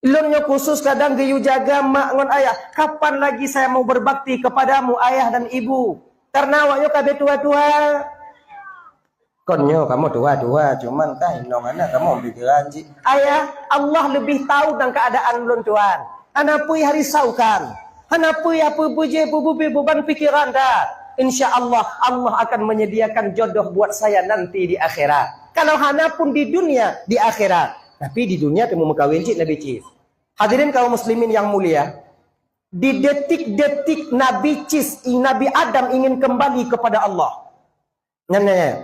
Lôn nyoe khusus kadang geuyue jaga mak ngon ayah. Kapan lagi saya mau berbakti kepadamu, ayah dan ibu? Karena awak nyoe ka bèe tuha-tuha." Kon nyoe kamoe tuha-tuha, cuman ka inong hana kamoe pikiran jih. "Ayah, Allah lebih tahu tentang keadaan lôn tuan. Hana peue risaukan. Hana peue peubeujeuet peubeubeh beban pikiran dah. Insya Allah, Allah akan menyediakan jodoh buat saya nanti di akhirat. Kalau hana pun di dunia, di akhirat." Tapi di dunia teuma meukawen cit Nabi Cis. Hadirin kaum muslimin yang mulia, di detik-detik Nabi Cis, Nabi Adam ingin kembali kepada Allah. Nyan, nyan, nyan.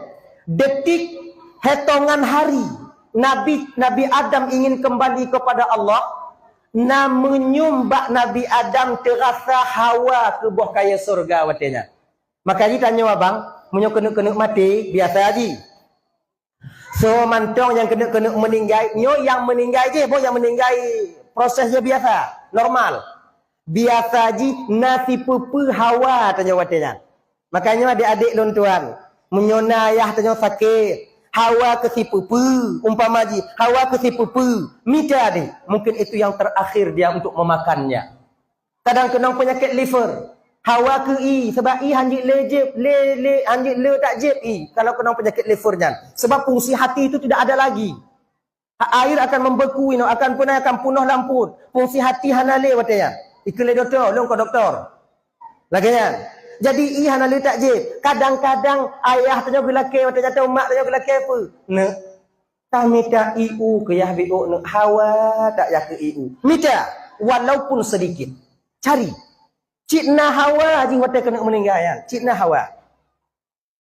Detik, hitongan hari Nabi, Nabi Adam ingin kembali kepada Allah, na meunyum bak Nabi Adam teurasa hawa keu boh kayèe syeuruga watèe nyan. Maka jitanyoe abang, meunyoe keuneuk-keuneuk maté, biasa jih. So mantong nyang keuneuk-keuneuk meuninggai, nyoe nyang meuninggai jih, boh nyang meuninggai proses jih biasa, normal. Biasa jih na sipeue-peue hawa tanyoe watèe nyan. Makanya adék-adék lôn tuan, meunyoe na ayah tanyoe sakét, hawa keu sipeue-peue, umpama jih, hawa keu sipeue-peue, mita deh, mungkin itu yang terakhir dia untuk memakannya. Kadang keunong peunyakét liver, hawa keu ie, sabab ie hanjeuet lé jép, lé, lé, hanjeuet lé tak jép ie, kalau keunong peunyakét liver nyan. Sebab fungsi hati itu tidak ada lagi. Air akan membeku inoe, akan peunai, akan punoh lam pruet. Fungsi hati hana lé watèe nyan. Ikheun lé dokto, lôn kon dokto. Lagèe nyan. Jadi ie hana lé tak jép. Kadang-kadang ayah tanyoe geulakèe watèe nyan, atau mak tanyoe geulakèe peue? Neuk, tamita ie u keu yah biôk neuk, hawa that yah keu ie u. Mita, walaupun sedikit. Cari. Cit na hawa jih watèe keuneuk meuninggai nyan. Cit na hawa.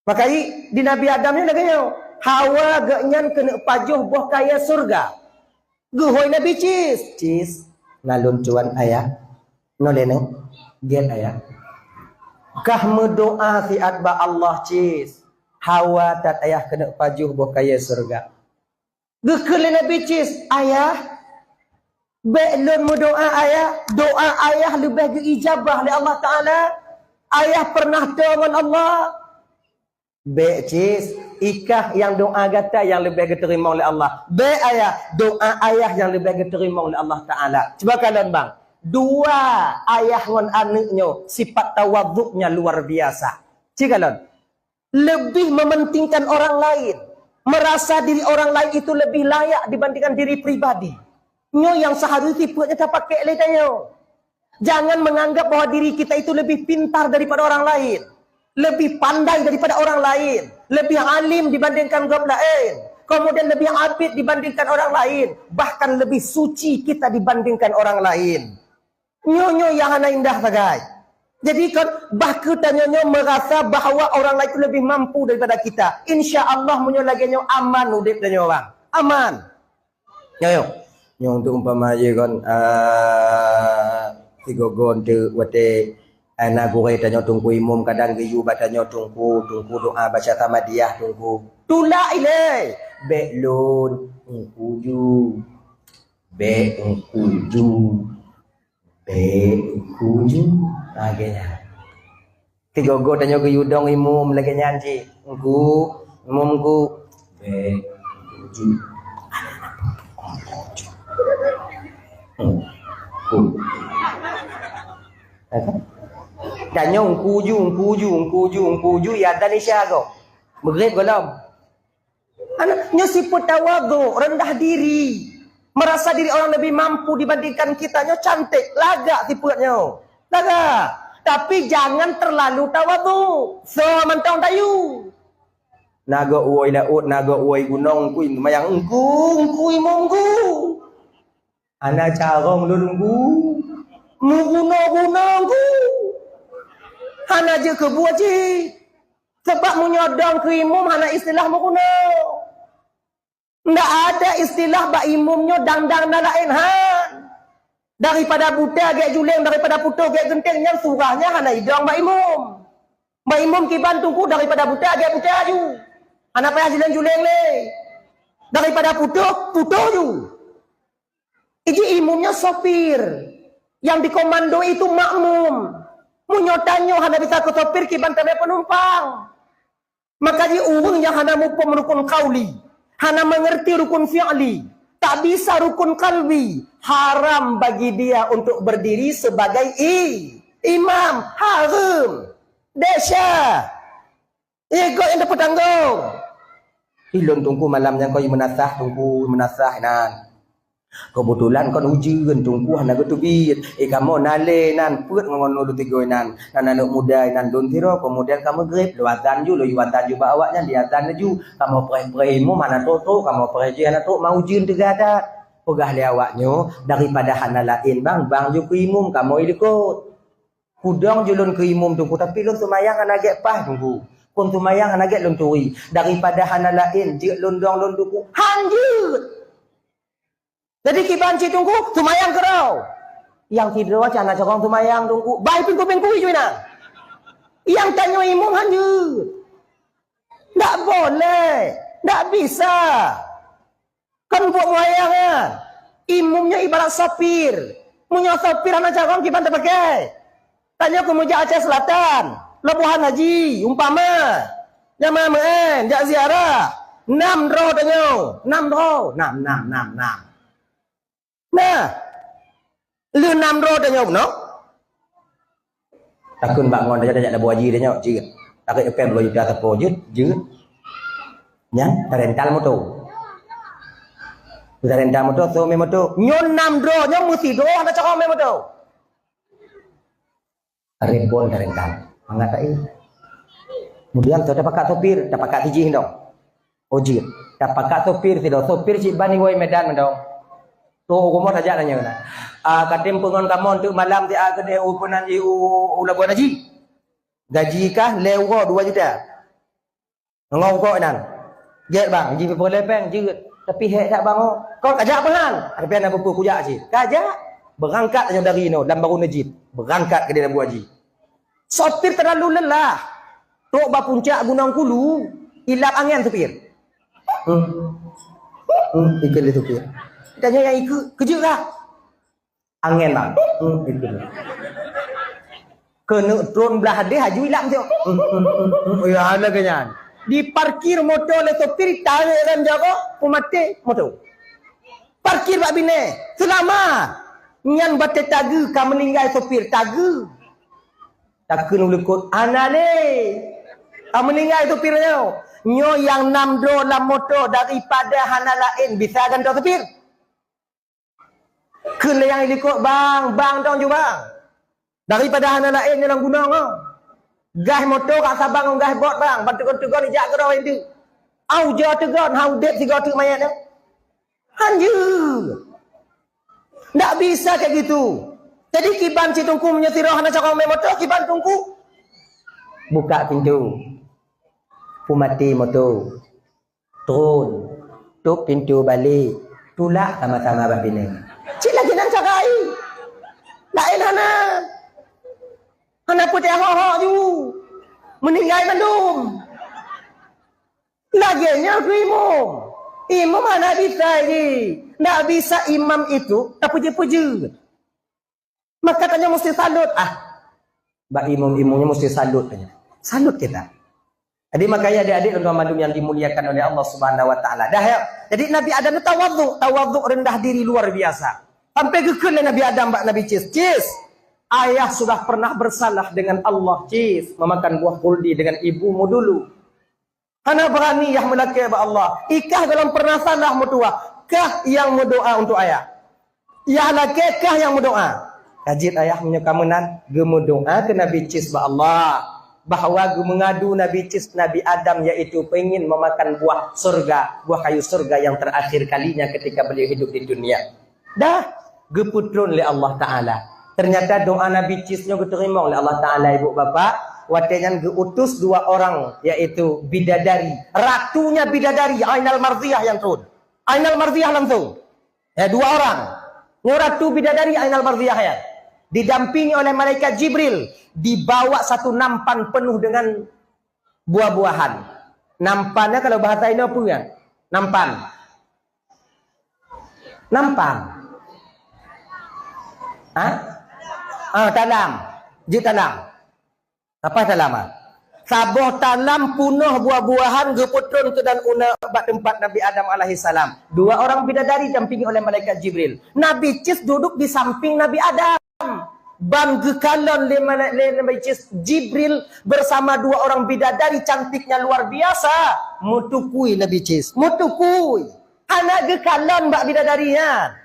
Maka i, di Nabi Adam nyoe lagèe nyoe, hawa geuh nyan keuneuk pajoh boh kayèe syeuruga. Geuhôi Nabi Cis, "Cis, na lôn tuan ayah." "Nyoe lé neuk, gèt ayah." "Kah meudoa siat bak Allah, Cis. Hawa that ayah keuneuk pajoh boh kayèe syeuruga." Geukheun lé Nabi Cis, "Ayah, bèk lôn meudoa ayah, doa ayah leubeh geuijabah lé Allah Taala. Ayah peureunah toe ngon Allah." Bék cis, ikah nyang doa gata nyang leubeh geuteurimong lé Allah. Bék ayah, doa ayah nyang leubeh geuteurimong lé Allah Taala. Cuba kalon bang, dua ayah ngon aneuk nyoe sifat tawadhuknya luar biasa. Ci kalon, lebih mementingkan orang lain, merasa diri orang lain itu lebih layak dibandingkan diri pribadi. Nyoe nyang seharusnya sifat nyang tapakai lé tanyoe. Jangan menganggap bahwa diri kita itu lebih pintar daripada orang lain, lebih pandai daripada orang lain, lebih alim dibandingkan grup lain, kemudian lebih abid dibandingkan orang lain, bahkan lebih suci kita dibandingkan orang lain. Nyoe-nyoe nyang hana indah sagai. Jadi kan, bah keu tanyoe nyoe merasa bahwa orang lain itu lebih mampu daripada kita. Insya Allah, meunyoe lagée nyoe aman udeb tanyoe orang. Aman. Nyoe, nyoe. Nyoe untuk umpama je kan, ah, sigoe-goe teuk watée, ah, na gurée tanyoe teungku imum kadang geuyue bak tanyoe teungku, teungku doa baca Samadiyah teungku. Tulak ilée. Bék lôn, teungku ju. Bék teungku ju. Bék teungku ju. Lagée nyan. Sigoe-goe tanyoe geuyue dong imum lagée nyan cit. Engku, imum engku. Bék, engku. Engku. Tanyoe engku ju, engku ju, engku ju, engku ju, ya dan Isya goe. Maghrib gohlom. Aneuk nyoe sifeuet tawadhu, rendah diri. Merasa diri orang lebih mampu dibandingkan kita, nyoe cantik, lagak sifeuet nyoe. Lagak. Tapi jangan terlalu tawadhu. Soe mantong tayu. Na goe woe laôt, na goe woe gunong, engku seumayang, engku, engku imum engku. Hana carông lôn engku. Meuguna-guna engku. Hana jeuet keu buet jih. Sabab meunyoe dong keu imum hana istilah meuguna. Ndak ada istilah bak imum nyoe dang-dang na laén, han. Daripada buta gét juleng, daripada putôh gét geunteng, nyan surah nyan hana idong bak imum. Bak imum kiban teungku daripada buta gét buta ju. Hana payah juleng-juleng lé. Daripada putôh, putôh ju. Iji imum nyoe sopir. Yang dikomando itu makmum. Meunyoe tanyoe hana bisa keu sopir, kiban tamé penumpang. Maka di ureuëng nyang hana muphom rukun qauli, hana mengerti rukun fi'li, tak bisa rukun qalbi, haram bagi dia untuk berdiri sebagai i-, imam. Haram. Desya. Ikot nyang teupeutanggong. Ilôn teungku malam nyang kau meunasah, teungku meunasah nan. Keubeutulan kon ujeuen teungku hana geuteubiet. Eh, kamoe na lé nan peuet ngon lôn tigoe nan. Nan aneuk muda nan lôn sidroe, keumudian ka meugreb, lôn azan ju, lôn yue azan ju bak awaknyan, di azan laju. Kamoe preh-preh imum hana trok-trok, kamoe preh jih hana trok, ma ujeuen teuga that. Peugah lé awaknyoe, daripada hana laén bang, bang ju keu imum, kamoe likot. Kudong ju lôn keu imum teungku, tapi lôn seumayang hana gét paih teungku. Kon seumayang hana gét lôn turi. Daripada hana laén, jeuet lôn dong lôn teungku. Han jeuet! Jadi kiban cit teungku, seumayang keudroe. Nyang sidroe cit hana carông seumayang teungku. Bai pingku-pingku ju inan. Nyang tanyoe imum han jeuet. Ndak boleh. Ndak bisa. Kan buet wayang nyan. Imum nyoe ibarat sopir. Meunyoe sopir hana carông kiban teupakai. Tanyoe keumeujak Aceh Selatan, Labuhan Haji, umpama. Nyang meu'en, jak ziarah. Nam droe tanyoe. Nam droe. Nam, nam, nam, nam. Nah. Lheueh nam droe tanyoe bunoe. Takheun bak ngon tajak-tajak Labuhan Haji tanyoe, jeuet. Tarék upée ploh juta sapo jeuet, jeuet. Nyan tarental moto. Tarental moto, soe mé moto. Nyoe nam droe, nyoe meusidroe hana carông mé moto. Repot tarental. Mangat tai. Kemudian soe tapakat sopir, tapakat sijih dong. Oh jeuet. Tapakat sopir sidroe, sopir cit ban iwoe Medan mantong. Trok u rumoh tajak nanya na. Ah, katem peungon kamoe teuk malam ti a keudeh u peunan jih u, u Labuhan Haji. Gaji kah lhèe uroe dua juta. Ngon kok nan. Jeuet bang, jih peureulèe pèng jeuet. Tapi hék that bang oh. Kau kajak peuhan. Tapi na peue kujak cit. Kajak. Beurangkat nyoe dari inoe lam baru neujit. Beurangkat keudeh Labuhan Haji. Sopir terlalu lelah. Trok bak puncak Gunong Kulu, ilap angén sopir. Hmm. Hmm, ikeu lé sopir. Tanyoe nyang ikeu, keujeuet kah? Angén bang. Hmm, ikeu lé. Keuneuk tron blah deh aju ilap tu. Hmm, hmm, hmm, hmm. Ya, ana keu nyan. Diparkir moto lé sopir, tarek rem jaroe, peumaté moto. Parkir bak binéh, seulamat. Nyan batée tageue ka meuninggai sopir, tageue. Takheun u likot, "Hana lé. Ka meuninggai sopir nyoe." Nyoe nyang nam droe lam moto daripada hana laén bisa gantoe sopir. Kheun lé nyang i likot, "Bang, bang, dong ju bang. Daripada hana laén nyoe lam gunong nyoe. Gas moto ka sabang ngon gas bot bang, ban teugôn-teugôn ijak keudroe indeuek. Au jo teugôn, hau udeb sigoe teuk manyét nyoe." Hanjeuet. Ndak bisa kayak gitu. Jadi kiban si teungku meunyoe sidroe hana carông mé moto, kiban teungku. Buka pintu. Peumaté moto. Tron. Tôp pintu balek. Tulak sama-sama bak binéh. Cit lagée nan cara ai. Laén hana. Hana peutéh hok-hok ju. Meuninggai mandum. Lagée nyan keu imum. Imum hana bisa ji. Ndak bisa imam itu tapeujeuet-peujeuet. Maka tanyoe musti salut. Ah. Bak imum-imum nyoe musti salut tanyoe. Salut kita. Jadi makanya adik-adik dan mandum yang dimuliakan oleh Allah Subhanahu wa taala. Dah ya. Jadi Nabi Adam itu tawadhu, tawadhu rendah diri luar biasa. Sampai geukheun lé Nabi Adam bak Nabi Cis, "Cis, ayah sudah pernah bersalah dengan Allah, Cis, memakan buah khuldi dengan ibumu dulu." Hana beurani yah meulakée bak Allah. Ikah golom pernah salah meutuwah. Kah nyang meudoa untuk ayah. Yah lakée kah nyang meudoa. Ka jeuet ayah meunyoe ka meunan, geumeudoa keu Nabi Cis bak Allah. Bahwa geumeungadu Nabi Cis, Nabi Adam, yaitu pengen memakan buah surga, buah kayu surga yang terakhir kalinya ketika beliau hidup di dunia. Dah geupeutron lé Allah Taala. Ternyata doa Nabi Cis nyoe geuteurimong lé Allah Taala, ibu bapak. Watée nyan geuutus dua orang, yaitu bidadari. Ratunya bidadari, Ainal Marziyah yang turun. Ainal Marziyah langsung. Ya, dua orang. Nyoe ratu bidadari Ainal Marziyah ya. Didampingi oleh malaikat Jibril. Dibawa satu nampan penuh dengan buah-buahan. Nampan nyan kalau bahasa Indonesia apa ya? Nampan. Nampan. Ha? Ah, talam. Jeuet talam. Apa talam, ah? Saboh talam punoh buah-buahan geupeutron keunan uneuk bak teumpat Nabi Adam alaihissalam. Dua orang bidadari dampingi oleh malaikat Jibril. Nabi Cis duduk di samping Nabi Adam. Ban geukalon lé malai-, lé Nabi Cis, Jibril bersama dua orang bidadari cantiknya luar biasa. Meutukui Nabi Cis, meutukui. Hana geukalon bak bidadari nyan.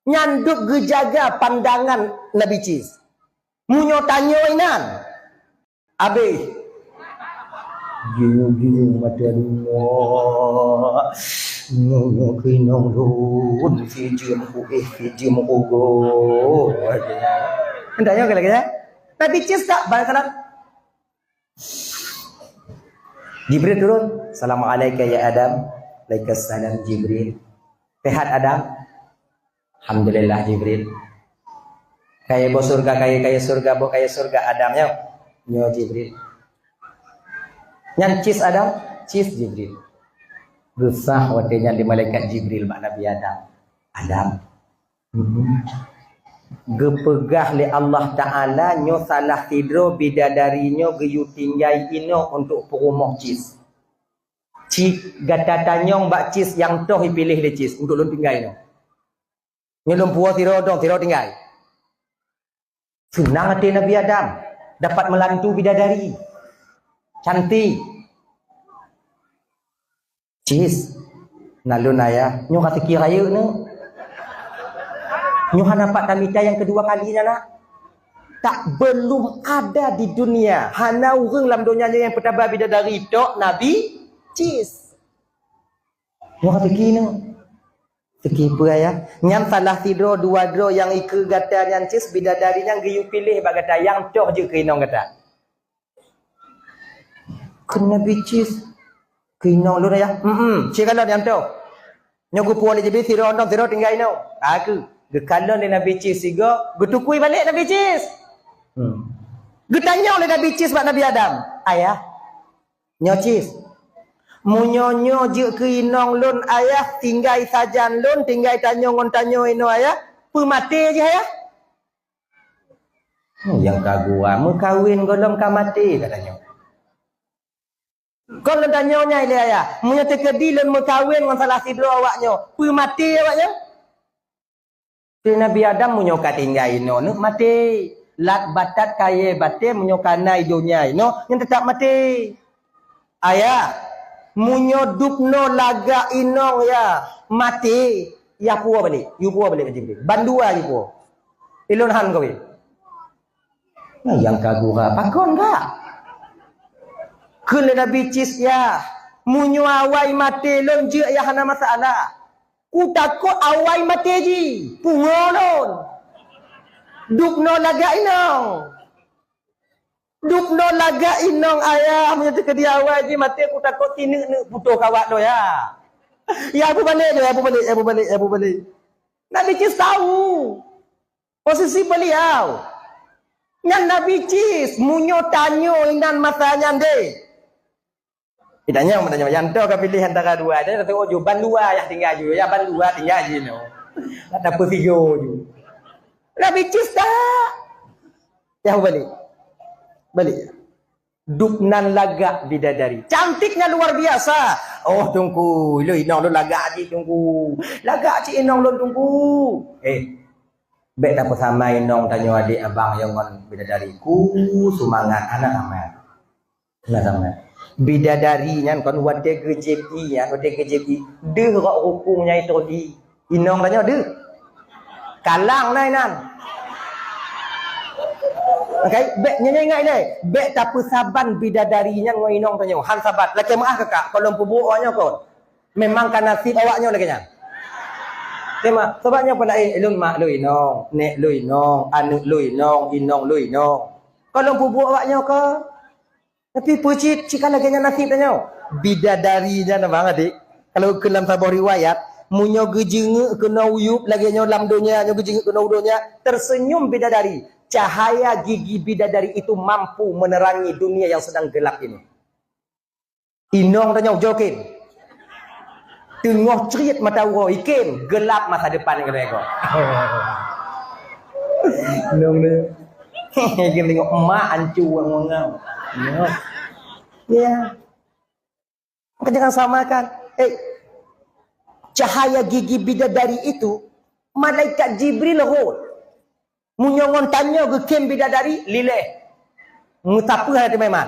Nyan dub geujaga pandangan Nabi Cis. Meunyoe tanyoe inan, abéh. Jeuem-jeuem mata lima. Nyoe-nyoe keunoe lôn, sijeuem kuéh, sijeuem kugoe. Entah nyoe lagée nyan. Nabi Cis tak balas salam. Jibril turun. "Assalamualaika ya Adam." "Waalaikumsalam Jibril." "Sehat Adam?" "Alhamdulillah Jibril." "Kayée boh surga, kayée, kayée surga, boh kayée surga Adam nyoe?" "Nyoe Jibril." "Nyan Cis Adam?" "Cis Jibril." Geusah watée nyan di malaikat Jibril bak Nabi Adam. "Adam." Mhm. Geupeugah lé Allah Taala nyoe salah sidroe bidadari nyoe geuyue tinggai inoe untuk peurumoh Cis. Ci gata tanyong bak Cis nyang toh ipiléh lé Cis untuk lôn tinggai inoe. Nyoe lôn puwoe sidroe dong, sidroe tinggai. Seunang até Nabi Adam dapat meulantu bidadari. Cantik. "Cis, na lôn ayah, nyoe ka teuki rayeuk neuh. Nyoe hana pat tamita nyang keudua kali nyan na. Tak belum ada di dunia, hana ureuëng lam donya nyoe nyang peutaba bidadari tok Nabi Cis. Nyoe ka teuki neuh." "Teuki peue ayah?" "Nyan salah sidroe dua droe nyang ikeue gata nyan Cis, bidadari nyang geuyue piléh bak gata, nyang toh jeuet keu inong gata." Kheun Nabi Cis, "Keu inong lôn ayah?" "Em-em, ci kalon nyang toh. Nyoe geupuwoe lé Jibril sidroe dong, sidroe tinggai inoe." Ka kheueh geukalon lé Nabi Cis sigoe, geutukui balek Nabi Cis. Hmm. Geutanyong lé Nabi Cis bak Nabi Adam, "Ayah, nyoe Cis, meunyoe nyoe jeuet keu inong lôn ayah, tinggai sajan lôn, tinggai tanyoe ngon tanyoe inoe ayah, peumaté jih ayah?" Hmm, nyang ka geuwa meukawen gohlom ka maté, ka tanyong. Kon lôn tanyoe nyan ilée ayah, meunyoe teukeudi lôn meukawen ngon salah sidroe awaknyoe, peue maté awaknyoe? Kheun Nabi Adam, meunyoe ka tinggai inoe neuk maté, lat batat kayée batée meunyoe ka na i donya inoe, nyan teutap maté. Ayah, meunyoe dubnoe lagak inong yah maté, yah puwoe balek, yue puwoe balek bak Jibril. Bandua yue puwoe. Ilôn han kawé. Nah, nyang ka gura pakon ka? Kheun lé Nabi Cis yah, meunyoe awai maté lôn jeuet yah hana masalah. Kutakot awai maté jih, pungo lôn. Dubnoe lagak inong. Dubnoe lagak inong ayah, meunyoe teukeudi awai jih maté, kutakot tineuk-neuk putôh kawak donya. Ya, pubalek, ya, pubalek, ya, pubalek, ya, pubalek. Nabi Cis tahu posisi beliau. Nyan Nabi Cis, meunyoe tanyoe inan masa nyan deh. Kita nyang meutanyoe, nyang toh ka piléh antara dua, dia kata, "Oh, ju bandua yah tinggai ju, ya bandua tinggai ju nyoe." Kata peusigo ju. Nabi Cis tak. Yah balik. Balik. Dubnan lagak bidadari. Cantiknya luar biasa. "Oh, Teungku, lôn inong lôn lagak cit, Teungku. Lagak cit inong lôn, Teungku." Eh, bèk tapeusamai inong tanyoe adék abang nyang ngon bidadari. Ku seumangat aneuk ramè. Nah, sama. Bidadari nyan kon watèe geujieb ie nyan, watèe geujieb ie, deuh rot rukung nyang itôh ie. Inong tanyoe deuh. Kalang na inan. Oke, bèk nyan ingat ilèe. Bèk tapeusaban bidadari nyan ngon inong tanyoe. Han saban. Lakèe meu'ah kakak, kon lôn peubuet awak nyoe kon. Memang ka nasib awak nyoe lagèe nyan. Tema, sabab nyoe peunaén, eh, lôn mak lôn inong, nèk lôn inong, aneuk lôn inong, inong lôn inong. Kon lôn peubuet awak nyoe kon. Tapi peue cit, cit ka lagèe nyan nasib tanyoe. Bidadari nyan abang adik. Kalau keu lam saboh riwayat, meunyoe geujeungeuk keunoe u yup lagèe nyoe lam donya, nyoe geujeungeuk keunoe u donya, tersenyum bidadari. Cahaya gigi bidadari itu mampu menerangi dunia yang sedang gelap ini. Inong tanyoe jokén. Teungoh crit mata uroe ikén, gelap masa depan kata ko. Inong ni. Ikén tengok emak ancu wang-wangau. Ya. Ya. Maka jangan samakan. Eh, cahaya gigi bidadari itu, malaikat Jibril rhot. Meunyoe ngon tanyoe geukhem bidadari, lileh. Meusapeue hana teumeuman.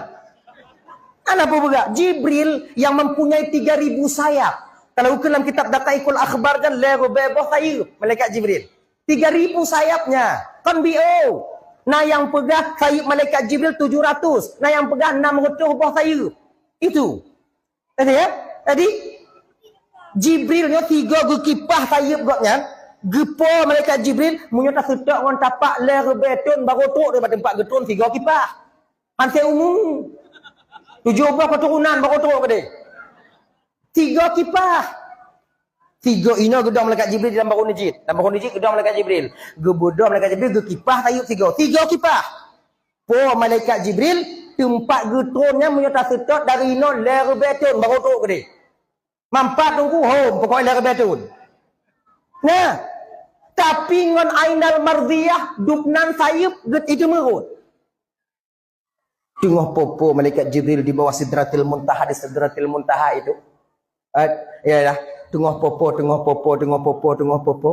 Ana peue beugah? Jibril yang mempunyai tiga ribu sayap. Kalau ukeue lam kitab Daqaiqul Akhbar kan lhèe ribèe boh sayeup malaikat Jibril. Tiga ribu sayapnya. Kan biôh. Na nyang peugah sayeup malaikat Jibril tujuh ratus, na nyang peugah enam ratus boh sayeup. Itu. Jadi, ya? Jadi, Jibril nyoe tiga geukipah sayeup gobnyan, geupo malaikat Jibril, meunyoe taseutôt ngon tapak lhèe ribèe thon barô trôk di teumpat geuthon tiga kipah. Hana umu. Tujoh boh keuturonan barô trôk keudéh. Tiga kipah. Tiga inoe geudong malaikat Jibril di lam barô neujit. Lam barô neujit geudong malaikat Jibril. Geubeudôh malaikat Jibril geukipah sayeup tiga. Tiga kipah. Po malaikat Jibril, teumpat geuthon nyan meunyoe taseutôt dari inoe lhèe ribèe thon barô trôk keudéh. Mampat teungku hom, pokok lhèe ribèe thon. Nah, tapi ngon Ainal Mardiyah dubnan sayeup geuteumeuruet. Teungoh popo malaikat Jibril di bawah Sidratil Muntaha, di Sidratil Muntaha itu. Eh, ya, ya. Teungoh popo, teungoh popo, teungoh popo, teungoh popo.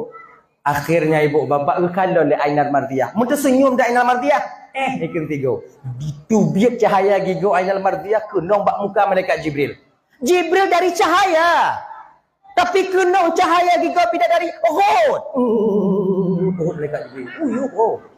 Akhirnya ibu bapak geukalon lé Ainal Mardiyah. Meuteuseunyum di Ainal Mardiyah. Eh, ikeu tigo. Ditubiet cahaya gigoe Ainal Mardiyah keunong bak muka malaikat Jibril. Jibril dari cahaya. Tapi keunong cahaya gigoe bidadari rhot. Rhot malaikat Jibril. Uyuh, rhot.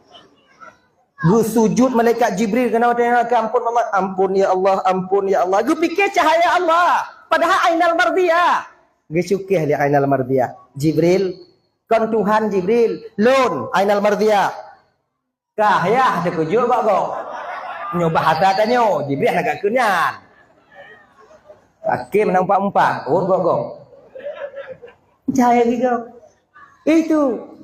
Geusujut malaikat Jibril keunoe watèe nyan, "Ampôn Allah, ampôn ya Allah, ampôn ya Allah." Geupike cahaya Allah, padahai Ainal Mardiyah. Geucukeh lé Ainal Mardiyah. "Jibril, kon Tuhan Jibril, lôn Ainal Mardiyah." Kah yah teukeujot gok-gok. Nyoe bahasa tanyoe, Jibril hana geukheun nyan. Paké meunan umpat-umpat, rhot gok-gok. Cahaya gigoe. Itu.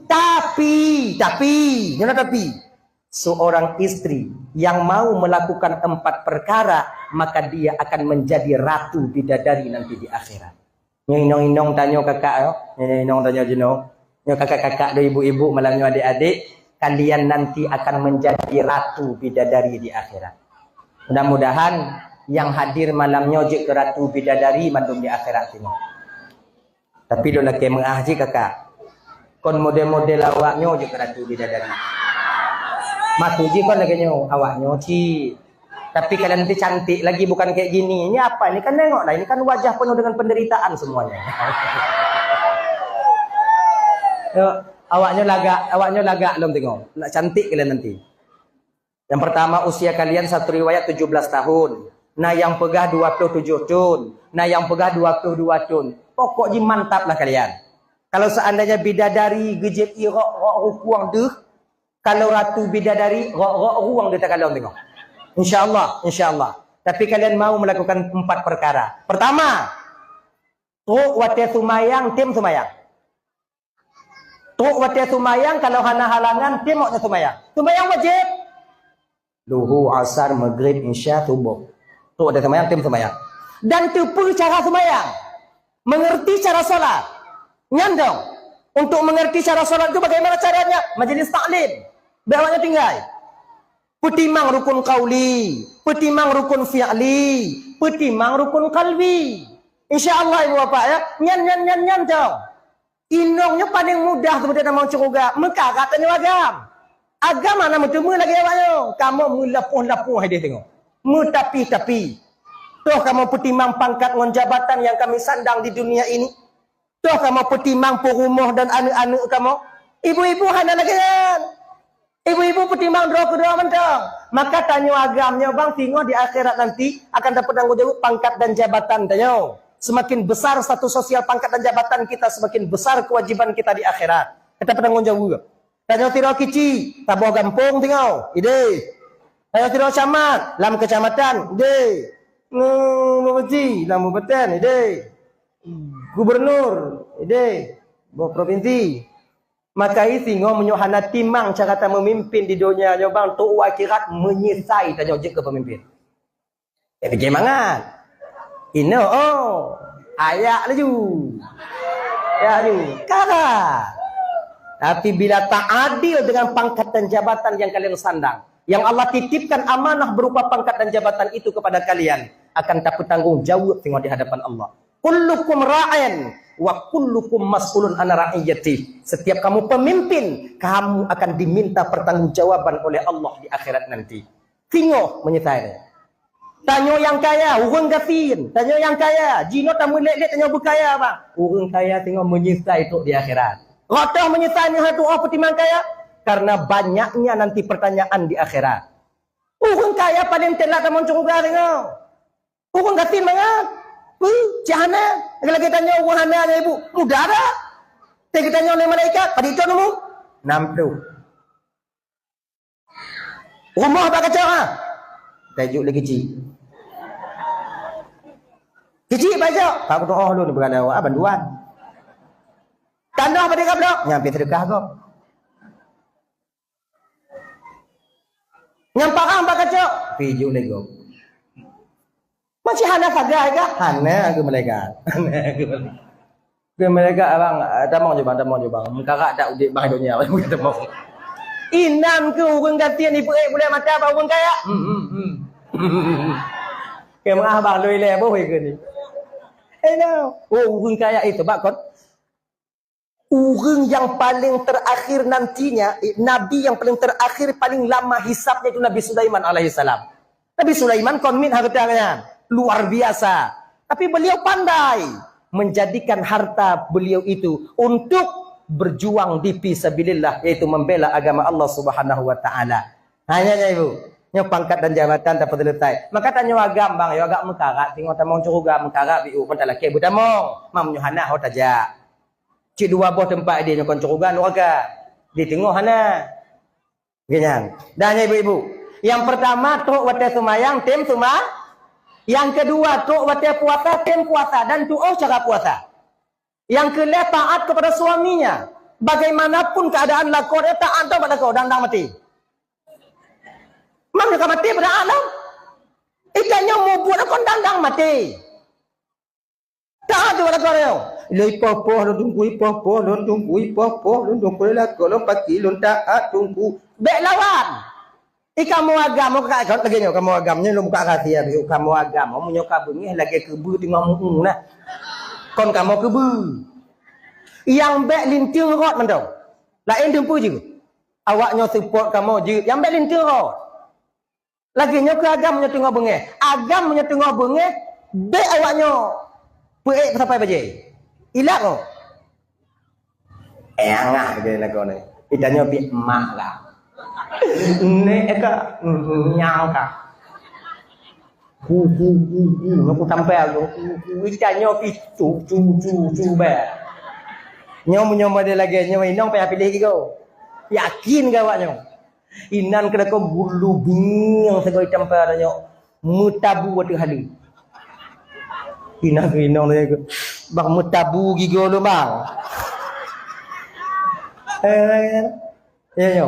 Tapi, tapi, nyoe na tapi. Seorang istri yang mau melakukan empat perkara, maka dia akan menjadi ratu bidadari nanti di akhirat. Nyoe inong-inong tanyoe kakak nyoe, nyoe inong tanyoe jinoe. Nyoe kakak-kakak dan ibu-ibu malam nyoe adik-adik, kalian nanti akan menjadi ratu bidadari di akhirat. Mudah-mudahan Nyang hadir malam nyoe jeuet keu ratu bidadari mandum di akhirat singoh. Tapi lôn lakée meu'ah jih kakak. Kon model-model awak nyoe jeuet keu ratu bidadari. Maksud jih kon lagée nyoe, awak nyoe cit. Tapi kalian nanti cantik lagi, bukan kayak gini. Ini apa? Ini kan nengoklah, ini kan wajah penuh dengan penderitaan semuanya. Yo, awak nyoe lagak, awak nyoe lagak lom tengok. Nak cantik kalian nanti. Yang pertama, usia kalian satu riwayat tujuh belas tahun. Na nyang peugah dua puluh tujuh thon. Na nyang peugah dua puluh dua thon. Pokok jih mantap lah kalian. Kalau seandainya bidadari geujeuet irok-rok rukueng deuh, kalau ratu bidadari rok-rok rueng deuh takalon tengok. Insya Allah, insya Allah. Tapi kalian mau melakukan empat perkara. Pertama, trok watée seumayang, tem seumayang. Trok watée seumayang, kalau hana halangan, tem awak nyan seumayang. Seumayang wajéb. Luhu, Asar, Maghrib, Isya, Suboh. Trok watée seumayang, tem seumayang. Dan teupeue cara seumayang. Mengerti cara salat. Nyan dong. Untuk mengerti cara salat itu bagaimana caranya? Majelis taklim. Bék awak nyan tinggai. Peutimang rukun qauli, peutimang rukun fi'li, peutimang rukun qalbi. Insya Allah, ibu bapak, ya. Nyan, nyan, nyan, nyan, tong. Inong nyoe paléng mudah seubeutoe tamong syeuruga, meukarat tanyoe agam. Agam hana meuteumé lagée awak nyoe. Kamoe meulapoh-lapoh ideh singoh. Meutapi-tapi. Toh kamoe peutimang pangkat ngon jabatan nyang kami sandang di dunia ini? Toh kamoe peutimang peurumoh dan aneuëk-aneuëk kamoe? Ibu-ibu hana lagée nyan. Ibu-ibu peutimang droe keudroe mantong. Maka tanyoe agam nyoe bang singoh di akhirat nanti akan tapeutanggong jaweueb pangkat dan jabatan tanyoe. Semakin besar status sosial pangkat dan jabatan kita, semakin besar kewajiban kita di akhirat. Kita peutanggong jaweueb. Tanyoe sidroe kici, saboh gampông singoh, ideh. Tanyoe sidroe camat, lam kecamatan, ideh. Ngu-, bupati, lam bupatén, ideh. Gubernur, ideh. Boh provinsi. Maka i singoh meunyoe hana timang cara tameumimpin di donya nyoe bang, trok u akhirat meunyeusai tanyoe jeuet keu peumimpin. Eh, pikée mangat. Inoe, oh, ayak laju. Ya laju. Kalah. Tapi bila tak adil dengan pangkat dan jabatan yang kalian sandang, yang Allah titipkan amanah berupa pangkat dan jabatan itu kepada kalian, akan tapeutanggong jaweueb singoh di hadapan Allah. Kullukum ra'in wa kullukum mas'ulun an ra'iyatih. Setiap kamu pemimpin, kamu akan diminta pertanggungjawaban oleh Allah di akhirat nanti. Singoh meunyeusai. Tanyoe nyang kaya, ureuëng gasien. Tanyoe nyang kaya, jinoe tameulét-lét tanyoe beukaya, bang. Ureuëng kaya singoh meunyeusai trok di akhirat. Roh toh meunyeusai nyoe hana tuoh peutimang kaya, karena banyaknya nanti pertanyaan di akhirat. Ureuëng kaya paléng telat tamong syeuruga singoh. Ureuëng gasien mangat. Peue? Cit hana. Lagée-lagée tanyoe ureuëng hana nyan ibu. Mudah dak? Teuka tanyoe lé malaikat, padit thon umu? Enam puluh. Rumoh bak kacok, ha? Tajuk lé keuchik. Keuchik bak kacok. Pak Kuto, oh, lôn beugalak awak, ah, bantuan. Tanoh padit ka bloe? Nyan pih seudeukah gob. Nyang parang bak kacok, pijuk lé gob. Masih hana sagai kah? Hana keu malaikat. Hana keu malaikat. Keu malaikat, abang, eh, tamong ju bang, tamong ju bang. Meukarat dak udeb bang donya, tamong. Inan keu ureuëng gasien ipeuék buleuen mata bak ureuëng kaya. Hmm, hmm, hmm. Keu meuah bang, lôn ilée boh keu ni. Eh, no. Oh, ureuëng kaya itu bak kon. Ureuëng yang paling terakhir nantinya, eh, nabi yang paling terakhir, paling lama hisabnya itu Nabi Sulaiman alaihissalam. Nabi Sulaiman kon miet hareuta nyan, luar biasa. Tapi beliau pandai menjadikan harta beliau itu untuk berjuang di fisabilillah, yaitu membela agama Allah Subhanahu wa taala. Hanya nya ibu, nyoe pangkat dan jabatan dapat selesai. Maka tanyoe agam bang, yo agak meukarat, singoh tamong syeuruga meukarat, biu pun talakée beutamong. Mam nyoe hana ho tajak. Cit dua boh teumpat ideh nyoe kon syeuruga, nuraka. Di teungoh hana. Geuh nyan. Dan ibu-ibu, yang pertama trok watée seumayang tem seuma-, yang kedua trok watée puasa tem puasa dan tuoh cara puasa. Yang keulhée taat kepada suaminya. Bagaimanapun keadaan lakoe dia taat teuh bak lakoe dang-dang maté. Mam ka maté beudaat lom. Ikan nyoe mubuet kon dang-dang maté. Taat tu bak lakoe nyoe. Lôn ipoh-poh lôn teungku, ipoh-poh lôn teungku, ipoh-poh lôn teungku, lôn lakoe lôn paki lôn taat teungku. Bék lawan. Eh, kamoe agam, kamoe ka, lagèe nyoe, kamoe agam, nyoe lôn buka rahsia, kamoe agam, meunyoe ka beungèh lagèe keubeue teungoh meu-ueng nah. Kon kamoe keubeue. Nyang bèk linteung rot mantong. Laén teumpeue jeuet. Awak nyoe support kamoe jeuet, nyang bèk linteung rot. Lagèe nyoe keu agam meunyoe teungoh beungèh. Agam meunyoe teungoh beungèh, bèk awak nyoe peuék sampai bajèe. Ilak nyoe. Eh, angah keu lakoe nyoe. Itanyoe pih mak lah. Nek ka, nyang ka. Ku, ku, ku, ku, nyoe ku tampé ku, ku, ku, itanyoe pih cu, cu, cu, cu, bèk. Nyoe meunyoe model lagèe nyoe, inong payah piléh gigoe. Yakin keu awak nyoe. Inan keu lakoe gulu binyang sagoe itampa tanyoe meutabu ateueh haleue. Inan keu inong tanyoe, "Bang, meutabu gigoe lôn, Bang." Eh, ya, ya.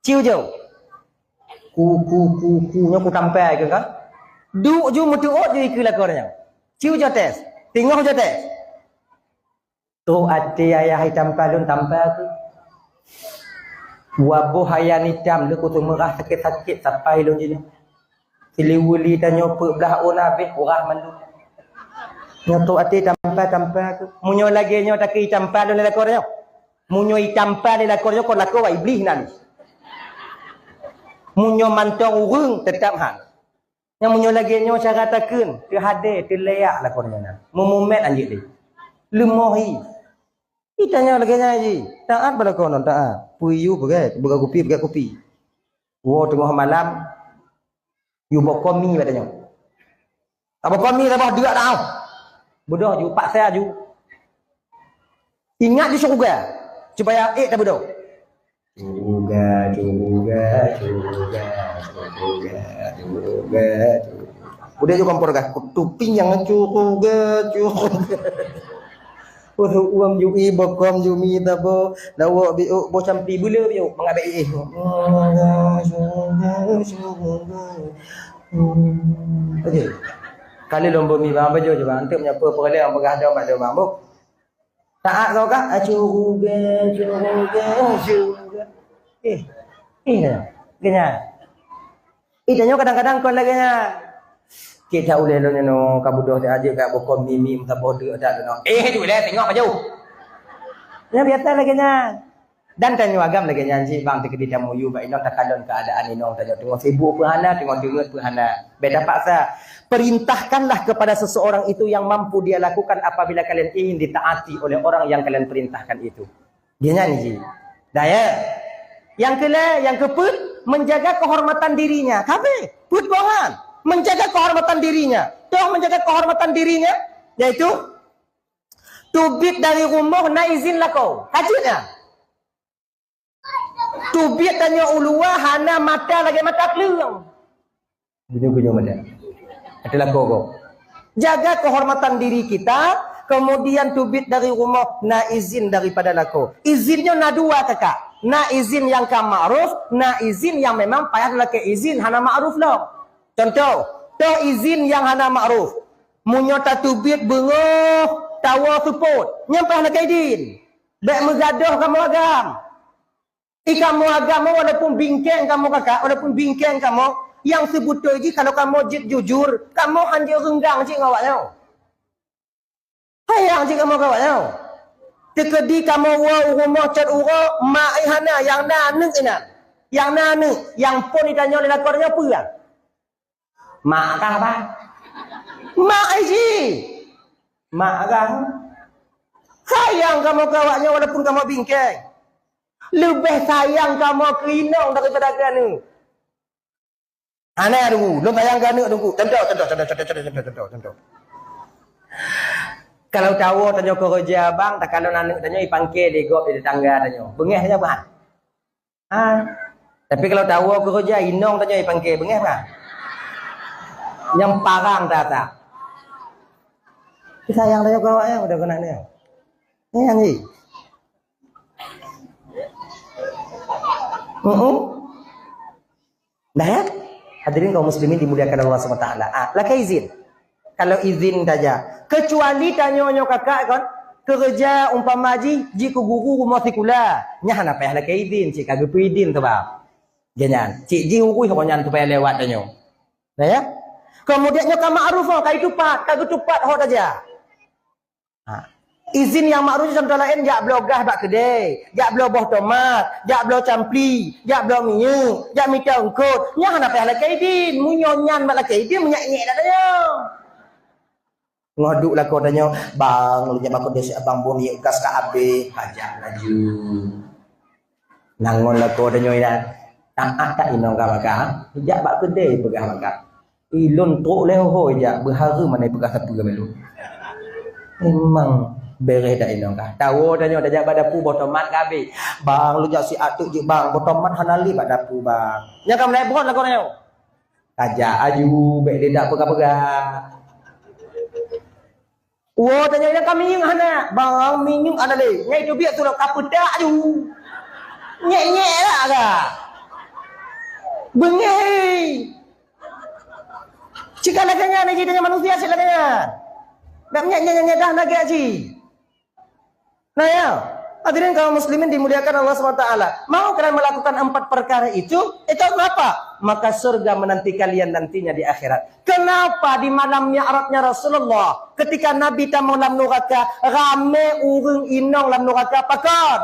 Ciu jauh. Ku, ku, ku, ku, nyoe ku tampa keu kan. Duek ju meuteuôt ju ikeue lakoe tanyoe. Ciu jauh tes. Teungoh jauh tes. Trok até ayah itampa lôn tampa keuh. Dua boh ayan itam lôn kuseumeurah sakét-sakét sapai lôn jinoe. Siliwili tanyoe peuet blah ôn habéh urah mandum. Nyoe trok até tampa-tampa keuh. Meunyoe lagèe nyoe takheun itampa lôn lé lakoe nyoe. Meunyoe itampa lé lakoe nyoe kon lakoe wak Iblih nan. Meunyoe mantong ureueng teutap han. Nyang meunyoe lagèe nyoe cara takheun, teuhadé, teuleuyak lakoe nyoe na. Meumumet anjeuk lé. Leumoh hi. Itanyoe lagèe nyan ji. Taát bak lakoe nyoe, taát. Peue yue peugèt, peugèt kupi, peugèt kupi. Woe teungoh malam, yue bôh komi bak tanyoe. Tabôh komi, tabôh deuk dah. Beudôh ju, paksa ju. Ingat di syeuruga, supaya ék tabeudôh. Syeuruga, syeuruga, syeuruga, syeuruga, syeuruga, syeuruga. Udah ju kompor gah, tuping nyang syeuruga, syeuruga. Uruek uem ju i, bokom ju mi tabo, lawok biuk, boh campi beuleu biuk, mangat bèk iéh. Syeuruga, syeuruga, syeuruga. Okey. Kali lôn bumi bang, baju je bang. Antuk meunyoe peue-peue lé, bang peugah dong, bak dong, bang, bu. Taát keu ka, "Acuh ruga, acuh ruga, acuh ruga." Eh, eh, lagèe nyan. Eh, tanyoe kadang-kadang kon lagèe nyan. Cit that ulèe lôn nyoe, ka beudôh that jeuet, ka bukon mimim, ka boh deuk that lôn. Eh, tu lé, teungoh baju. Nyan biasa lagèe nyan. Dan tanyoe agam lagèe nyan cit bang, teukeudi tamuyue bak inong, takalon keuadaan inong tanyoe teungoh sibuk peue hana, teungoh deungeut peue hana. Bèk tapaksa. Perintahkanlah kepada seseorang itu yang mampu dia lakukan apabila kalian ingin ditaati oleh orang yang kalian perintahkan itu. Dia nyan ji. Dah ya. Nyang keulhèe, nyang keupeuet, menjaga kehormatan dirinya. Ka abéh. Peuet boh nyan. Menjaga kehormatan dirinya. Toh menjaga kehormatan dirinya, yaitu teubiet dari rumoh na izin lakoe. Ka jeuet nyan. Teubiet tanyoe u luwa hana mata lagèe mata kleueng. Geunyoe-geunyoe mata. Ateueh lakoe gob. Jaga kehormatan diri kita, kemudian teubiet dari rumoh na izin daripada lakoe. Izin nyoe na dua kakak. Na izin nyang ka ma'ruf, na izin nyang memang payah lakèe izin hana ma'ruf lom. Contoh, toh izin nyang hana ma'ruf. Meunyoe tateubiet beungoh tawoe seupôt, nyan payah lakèe izin. Bèk meugadoh kamoe agam. I kamoe agam, walaupun bingkeng kamoe kakak, walaupun bingkeng kamoe, nyang seubeutôi jih kalau kamoe jeuet jujur, kamoe hanjeuet reunggang jih ngon awak nyoe. Sayang jih kamoe ngon awak nyoe. Teukeudi kamoe woe u rumoh cot uroe, mak i hana, nyang na aneuk inan. Nyang na aneuk, nyang phôn itanyoe lé lakoe nyoe peue? Mak kah, bah? Mak ai jih. Mak kah? Sayang kamoe keu awak nyoe walaupun kamoe bingkeng. Leubeh sayang kamoe keu inong daripada keu aneuk. Hana teungku, lôn sayang keu aneuk teungku. Contoh, contoh, contoh, contoh, contoh, contoh, contoh, contoh. Kalau tawoe tanyoe keureuja bang, takalon aneuk tanyoe ipangke lé gob di tetangga tanyoe. Beungèh tanyoe bah. Ha. Tapi kalau tawoe keureuja inong tanyoe ipangke, beungèh bah. Nyang parang tata. Sayang tanyoe keu awak nyan udah keunan nyoe. Nyan ji. Heeh. Nah ya. Hadirin kaum muslimin dimuliakan Allah Subhanahu wa taala. Ah, lakèe izin. Kalau izin saja. Kecuali tanyoe nyoe kakak kon, keureuja umpama jih, jih keu guru rumoh sikula. Nyan hana payah lakèe izin, cit ka geupeu izin tu bah. Geuh nyan, cit jih urui ho nyan supaya lewat tanyoe. Nah, ya. Kemudian nyoe ka ma'ruf, ka itupat, ka geutupat ho tajak. Ha. Izin nyang ma'ruf contoh laén, jak bloe gas bak keudè, jak bloe boh tomat, jak bloe campli, jak bloe minyeuk, jak mita eungkôt. Nyan hana payah lakèe izin. Meunyoe nyan bak lakèe izin, meunyak-nyak dak tanyoe. Ngon duek lakoe tanyoe, "Bang, lôn jak bak keudè siat bang, boh minyeuk gas ka habéh." Pajak laju. Nang ngon lakoe tanyoe inan. Taát that inong ka maka, jak bak keudè peugah maka. "Ilôn trok lé ho-ho jak, beuhareuem hana peugah sapeue bak lôn." Memang beureh that inong ka. Tawoe tanyoe tajak bak dapu, boh tomat ka habéh. "Bang, lôn jak siat teuk jeuet bang, boh tomat hana lé bak dapu bang." Nyan ka meunai buet lakoe tanyoe. Tajak aju, bèk lé dak peugah-peugah. Woe tanyoe, "Nyan ka minyeuk hana?" "Bang, minyeuk hana lé." Nyan teubiet tu ka peudak aju. Nyek-nyek lah ka. Beungéh. Cit ka lagèe nyan, jih tanyoe manusia cit lagèe nyan. Dak nyek-nyek-nyek dah lagèe jih. Nah, ya, hadirin kaum muslimin dimuliakan Allah subhanahu wa taala. Mau kalian melakukan empat perkara itu, itu kenapa? Maka surga menanti kalian nantinya di akhirat. Kenapa di malam Mi'rajnya Rasulullah, ketika Nabi tamong lam nuraka, ramé ureueng inong lam nuraka? Pakon?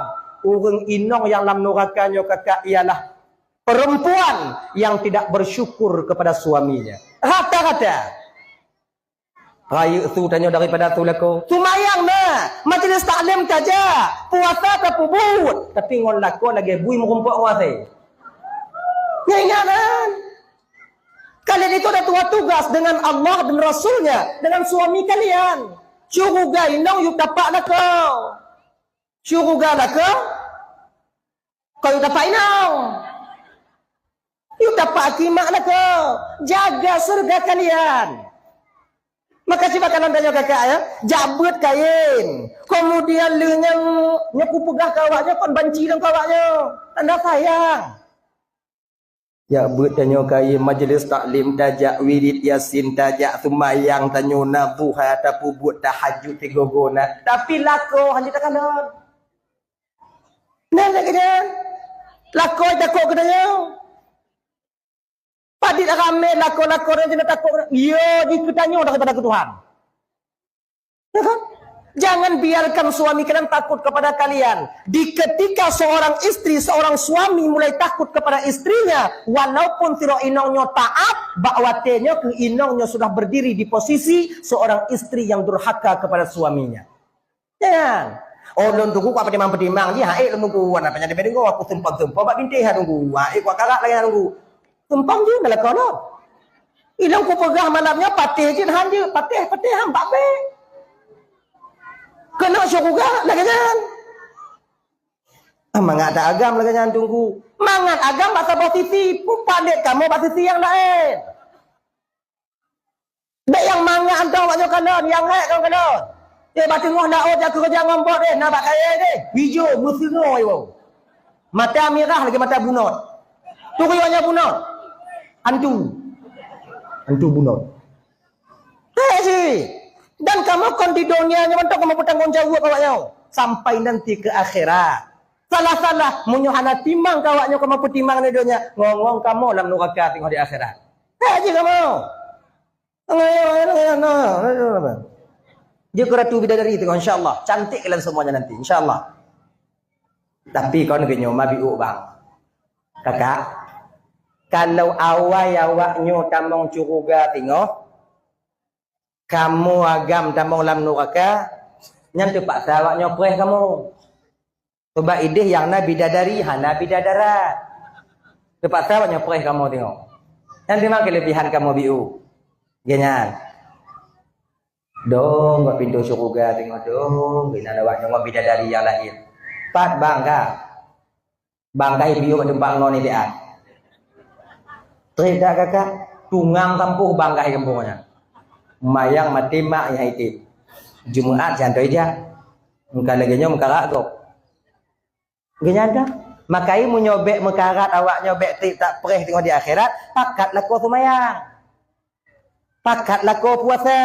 Ureueng inong nyang lam nuraka nyoe kakak ialah perempuan yang tidak bersyukur kepada suaminya. Rata-rata. Rayeuk su tanyoe daripada su lakoe. Seumayang na, majlis taklim tajak, puasa tapeubuet, tapi ngon lakoe lagèe bui meurumpok ngon asèe. Nyan ingat kan? Kalian itu ada dua tugas dengan Allah dan Rasulnya, dengan suami kalian. Syuruga inong yue tapak lakoe. Syuruga lakoe Kayue tapak inong. Yue tapak aki mak lakoe. Jaga syeuruga kalian. Maka cuba kalon tanyoe kakak, ya. Jak beuet kayém. Kemudian lheueh nyan, nyoe kupeugah keu awak nyoe kon banci lom keu awak nyoe. Tanda sayang. Jak beuet tanyoe kayém, majlis taklim tajak, wirid Yasin tajak, seumayang tanyoe na, duha tapeubuet, tahajud sigoe-goe na. Tapi lakoe hana takalon. Nah, lagèe nyan. Lakoe takot keu tanyoe. Padit ramé lakoe-lakoe nyan takot. Iya, jih keu tanyoe daripada keu Tuhan. Ya kan? Jangan biarkan suami kalian takut kepada kalian. Di ketika seorang istri, seorang suami mulai takut kepada istrinya, walaupun sidroe inong nyoe taat, bak watèe nyoe keu inong nyoe sudah berdiri di posisi seorang istri yang durhaka kepada suaminya. Nyan. Oh, lôn tunggu kuat peutimang-peutimang jih, ha, ék lôn tunggu, na panyang leubeh deungoe, aku seumpang-seumpang bak bintéh, ha, tunggu, ha, ék kuat karat lagèe nyan tunggu. Seumpang jih, na lakoe lôn. Ilôn kupeugah malam nyoe, patéh jih, han jeuet, patéh, patéh, han bak bèk. Keuneuk syeuruga, lagèe nyan. Ah, mangat that agam lagèe nyan tunggu. Mangat agam bak saboh sisi, peupalet kamoe bak sisi nyang laén. Bèk nyang mangat mantong awak nyoe kalon, nyang hék kon kalon. Eh, bak teungoh laôt jak keureuja ngon bot deh, na bak kayèe deh. Bijô, meuseungoe iwoe. Mata mirah lagèe mata bunot. Turi awak nyan bunot. Hantu. Hantu bunot. Hék cit. Dan kamoe kon di donya nyoe mantong kamoe peutanggong jaweueb awak nyoe. Sampai nanti ke akhirat. Salah-salah, meunyoe hana timang keu awak nyoe kamoe peutimang di donya, ngong-ngong kamoe lam nuraka teungoh di akhirat. Hék cit kamoe. Jeuet keu Ratu Bidadari teungoh, insya Allah. Cantik kalian semuanya nanti, insya Allah. Tapi kon geunyoe ma biôk bang. Kakak, kalau awai awak nyoe tamong syeuruga teungoh, kamoe agam tamong lam nuraka, nyan teupaksa awak nyoe preh kamoe. Sabab idéh nyang na bidadari, hana bidadara. Teupaksa awak nyoe preh kamoe teungoh. Nyan teuma keulebihan kamoe biôk. Geuh nyan. Dong bak pintoe syeuruga teungoh dong, inan awak nyoe ngon bidadari nyang laén. Pat bang ka? Bang ka ipiôh bak teumpat ngon idiat. Trép that kakak, tungang sampôh bang ka i gampông nyan. Mayang maté mak nyang item. Jumaat jantoe jak. Meuka lagèe nyoe meukarat gob. Geuh nyan dah. Makai meunyoe bèk meukarat awak nyoe bèk trép that preh teungoh di akhirat, pakat lakoe seumayang. Pakat lakoe puasa.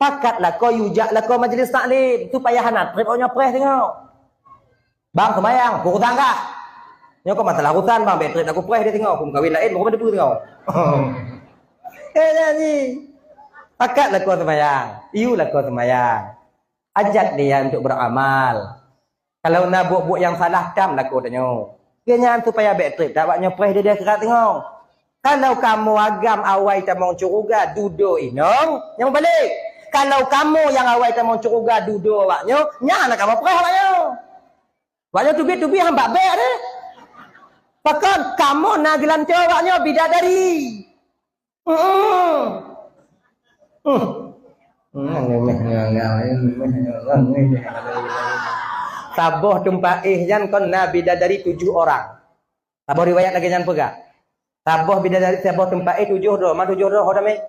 Pakat lakoe yue jak lakoe majlis taklim. Supaya hana trép awak nyoe preh teungoh. Bang seumayang, pukul tangga. Nyoe kok masalah urusan bang, bèk trép laku preh dia tengok, pun kawin laén, bukan debu tengok. Eh, jadi. Pakat laku sembahyang. Iyu laku sembahyang. Ajak dia untuk beramal. Kalau na buet-buet nyang salah, tam laku tanyoe. Dia nyan supaya bèk trép, tak awak nyoe preh dia, dia kerat tengok. Kalau kamoe agam awai tamong syeuruga dudoe inong, nyang balik. Kalau kamoe nyang awai tamong syeuruga dudoe awak nyoe, nyan na kamoe preh awak nyoe. Awak nyoe teubiet-teubiet han bak bèk deh. Pakon kamoe na geulantoe awak nyoe bidadari. Hmm. Hmm. Saboh teumpat éh nyan kon na bidadari tujoh orang. Saboh riwayat lagèe nyan peugah. Saboh bidadari, saboh teumpat éh tujoh droe, ma tujoh droe ho damé.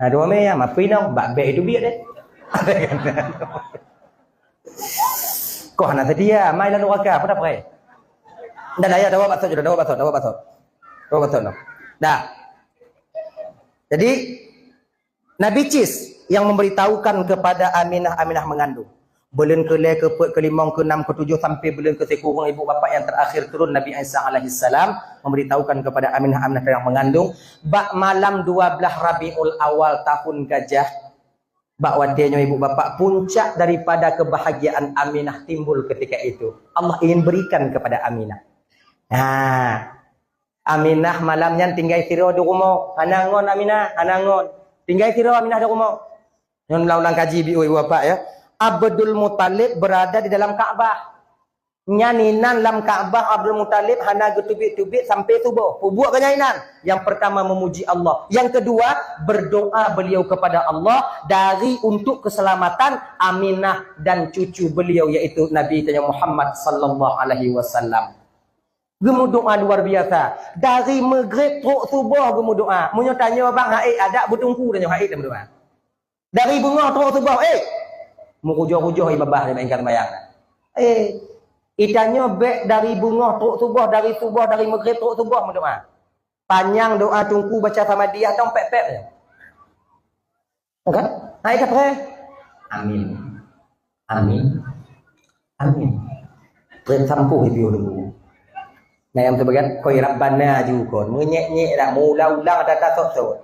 Ha, dua mé ya, mapi nong, bak bèk itu biet deh. Kok hana setia, mai lalu raka, apa dah perai? Dah, dah, ya, dawa baksud je, dawa baksud, dawa baksud. Dawa baksud, no. Dah. Jadi, Nabi Cis yang memberitahukan kepada Aminah, Aminah mengandung. Buleuen keulhèe, keupeuet, keulimong, keunam, keutujoh sampai buleuen keusikureueng ibu bapak yang terakhir turun Nabi Isa alaihissalam memberitahukan kepada Aminah, Aminah yang mengandung, bak malam dua belas Rabiul Awal tahun gajah, bak watèe nyoe ibu bapak puncak daripada kebahagiaan Aminah timbul ketika itu. Allah ingin berikan kepada Aminah. Nah, Aminah malam nyan tinggai sidroe di rumoh. Hana ngon Aminah, hana ngon. Tinggai sidroe Aminah di rumoh. Nyoe ulang-ulang kaji biôh ibu bapak ya. Abdul Muthalib berada di dalam Ka'bah. Nyan inan lam Ka'bah Abdul Muthalib hana geuteubiet-teubiet sampai suboh. Peubuet keu nyan inan. Yang pertama memuji Allah. Yang kedua berdoa beliau kepada Allah dari untuk keselamatan Aminah dan cucu beliau yaitu Nabi kita Muhammad sallallahu alaihi wasallam. Geumeudoa luar biasa. Dari Maghrib trok suboh geumeudoa. Meunyoe tanyoe bang hai adak beutungku tanyoe hai lam doa. Dari beungoh trok suboh, eh. Meukujoh-kujoh ié babah di main kalmayang. Eh, itanyoe bèk dari beungoh trok suboh, dari suboh, dari Maghrib trok suboh meudoa. Panyang doa tungku baca Samadiyah dong pèp-pèp. Kan? Hai ka preh. Amin. Amin. Amin. Preh sampôh ié dulu. Nah, nyang teubagian koi Rabbana ju kon. Meunyek-nyek dak, meuulang-ulang dak tasok-sok.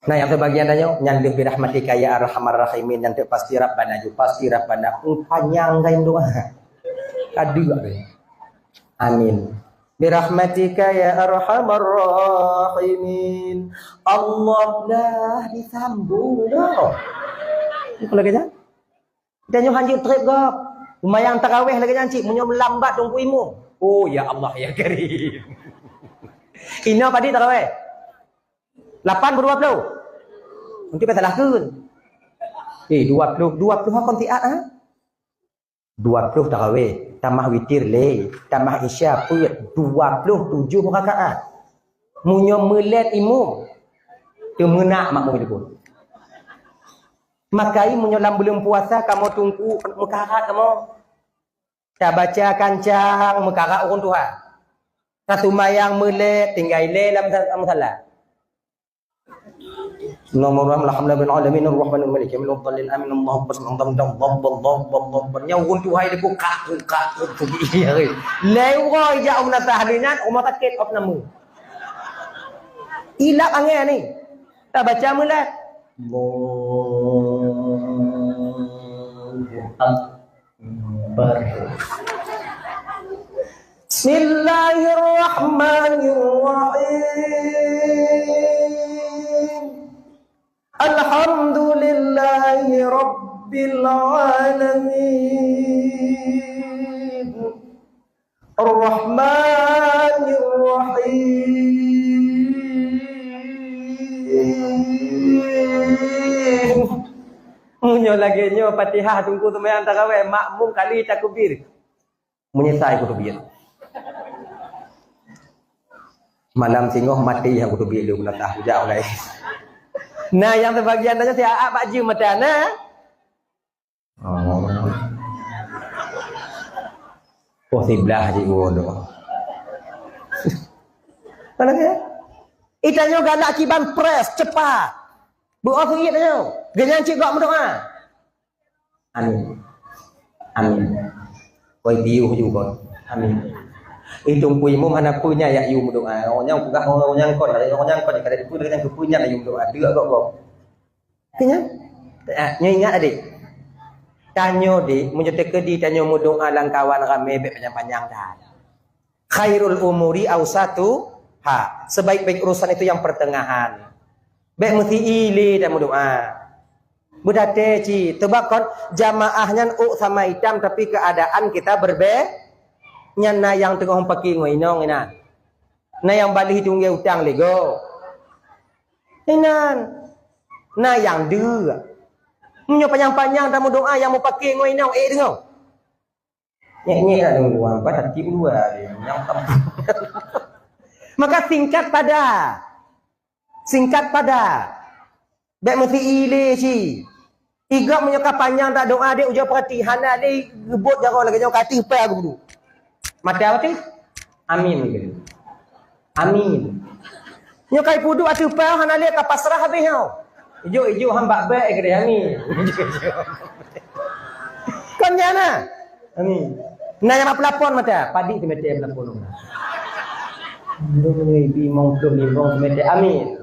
Nah, nyang teubagian tanyoe, nyan deuh birahmatika ya arhamar rahimin, nyan teuk pasti Rabbana ju, pasti Rabbana. Uh, panyang kan doa. Ka deuek deh. Amin. Birahmatika ya arhamar rahimin. Allah lah disambung dah. Itu lagi dah. Dan nyoe hanjeuet trép gob. Seumayang tarawéh lagèe nyan cit, meunyoe meulambat teungku imum. Oh, ya Allah, ya Karim. Inoe padit tarawéh? Lapan beu dua ploh? Nanti pasalahkeun. Eh, dua ploh, dua ploh kon siat, ha? Dua ploh tarawéh, tamah witir lé, tamah isya peuet, dua ploh tujoh rakaat. Meunyoe meulét imum, teumeunak makmum jipun. Makai meunyoe lam buleuen puasa kamoe tungku meukarat kamoe. Tabaca kancang meukarat ureueng tuha. Taseumayang meulét tinggai lé lam sa-, musala. Bismillahirrahmanirrahim. Alhamdulillahirabbil alamin, arrahmanirrahim, maliki yaumiddin, amin. Allahu akbar, Allahu akbar, Allahu akbar. Nyan ureueng tuha debu kak, kak, kak, kak. Lé uroe jak u Meunasah lé nyan, rumah sakit, op namu. Ilap angén ni. Tabaca meulét. Allahu Akbar. Bismillahirrahmanirrahim. Alhamdulillahi rabbil alamin. Arrahmanirrahim. Meunyoe lagèe nyoe Fatihah teungku seumayang tarawéh, makmum kali takbir. Meunyoe sa ikut teubiet. Malam singoh maté nyang ikut teubiet lé guna tah ujak ulai. Nah, nyang teubagian tanya si Aak bak jeuem mata na. Oh. Oh, siblah cik guru tu. Mana dia? Itanyoe galak kiban press cepat. Beuoh seuit tanyoe. Geunyan cit gok meudoa. Amin. Amin. Koi piôh ju kon. Amin. Itu Teungku Imum hana peue nyan jak yue meudoa. Orang nyang peugah orang nyang kon, orang nyang kon kada dipeue, nyang keupeue nyan jak yue meudoa. Deuk gob-gob. Keu nyan? Ah, nyoe ingat adik. Tanyoe dek, meunyoe teukeudi tanyoe meudoa lam kawan ramé, bèk panyang-panyang that. Khairul umuri ausatuha. Sebaik-baik urusan itu yang pertengahan. Bèk meusi ilé dan meudoa. Beudaté cit, teubakon jamaah nyan ôk sama itam, tapi keuadaan kita berbeda. Nyan na nyang teungoh paké ngon inong inan. Na nyang baléh tunggé utang lego. Inan. Na nyang deuek. Meunyoe panyang-panyang tameudoa nyang meupaké ngon inong, ék deungoe. Nyek-nyek nak deungoe, empat hati dua dia. Nyang tam-, maka singkat pada. Singkat pada. Bèk meusi ilé cit. Igob meunyoe ka panyang tadoa dek ujoe peurati, hana lé geubot jaroe lagèe nyoe ka ateueh pèe geuduek. Mata apa tu? Amin. Amin. Nyoe ka ipeuduek ateueh pèe hana lé ka pasrah habéh nyoe. Ijok-ijok han bak bèk keudéh amin. Kon nyan na? Amin. Na nyang bak peulapon mata, padit teumeté peulapon. Lôn ibi limong ploh limong teumeté amin.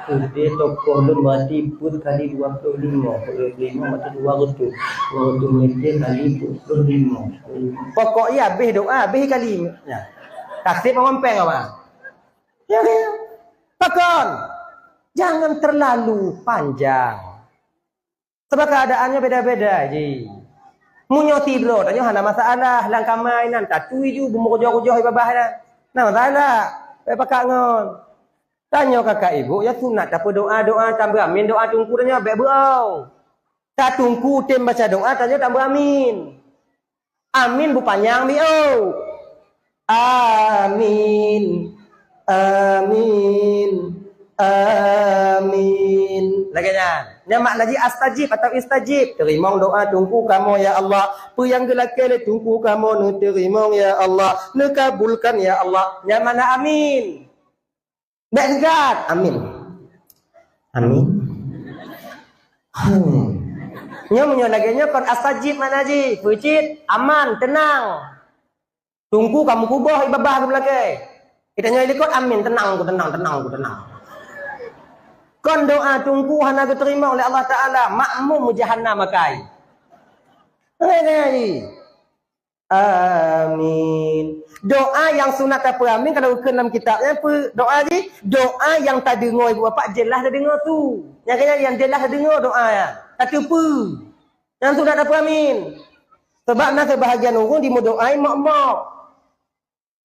Udeh tokoh lôn berarti peuet kali dua ploh limong, peuet kali limong berarti dua ratus. Dua ratus meté kali peuet ploh limong. Pokok iya habéh doa, habéh kali. Ya. Taseb ngon péng apa? Ya, ya. Pakon? Jangan terlalu panjang. Sebab keadaannya beda-beda ji. Meunyoe sidroe tanyoe hana masalah, lam kamai nan tatui ju beumeukujoh-kujoh babah nan. Na masalah, bèk pakat ngon. Tanyoe kakak ibu, ya sunat tapeudoa, doa tambah amin, doa teungku tanyoe bèk beuau. Ka teungku tem baca doa, tanyoe tambah amin. Amin beupanyang mi oh. Amin. Amin. Amin. Lagèe nyan. Nyan makna jih astajib atau istajib. Teurimong doa teungku kamoe ya Allah. Peue nyang geulakèe lé teungku kamoe neuteurimong ya Allah. Neukabulkan ya Allah. Nyan makna amin. Bèk singkat. Amin. Amin. Hmm. Nyoe meunyoe lagèe nyoe kon astajib makna jih. Peue cit? Aman, teunang. Teungku ka meukuboh ié babah geuh meulakèe. Geutanyoe likot amin, teunang ku, teunang, teunang ku, teunang. Kon doa teungku hana geuteurimong lé Allah Taala, makmum jahanam akai. Ngai-ngai. Amin. Doa nyang sunat tapeuamin kalau geukheun lam kitab nyan peue doa jih? Doa nyang tadeungoe ibu bapak jeulaih tadeungoe su. Nyang keu nyan nyang jeulaih tadeungoe doa nyan. Tateupeue. Nyang sunat tapeuamin. Sebab na seubahagian ureueng jimeudoa mok-mok.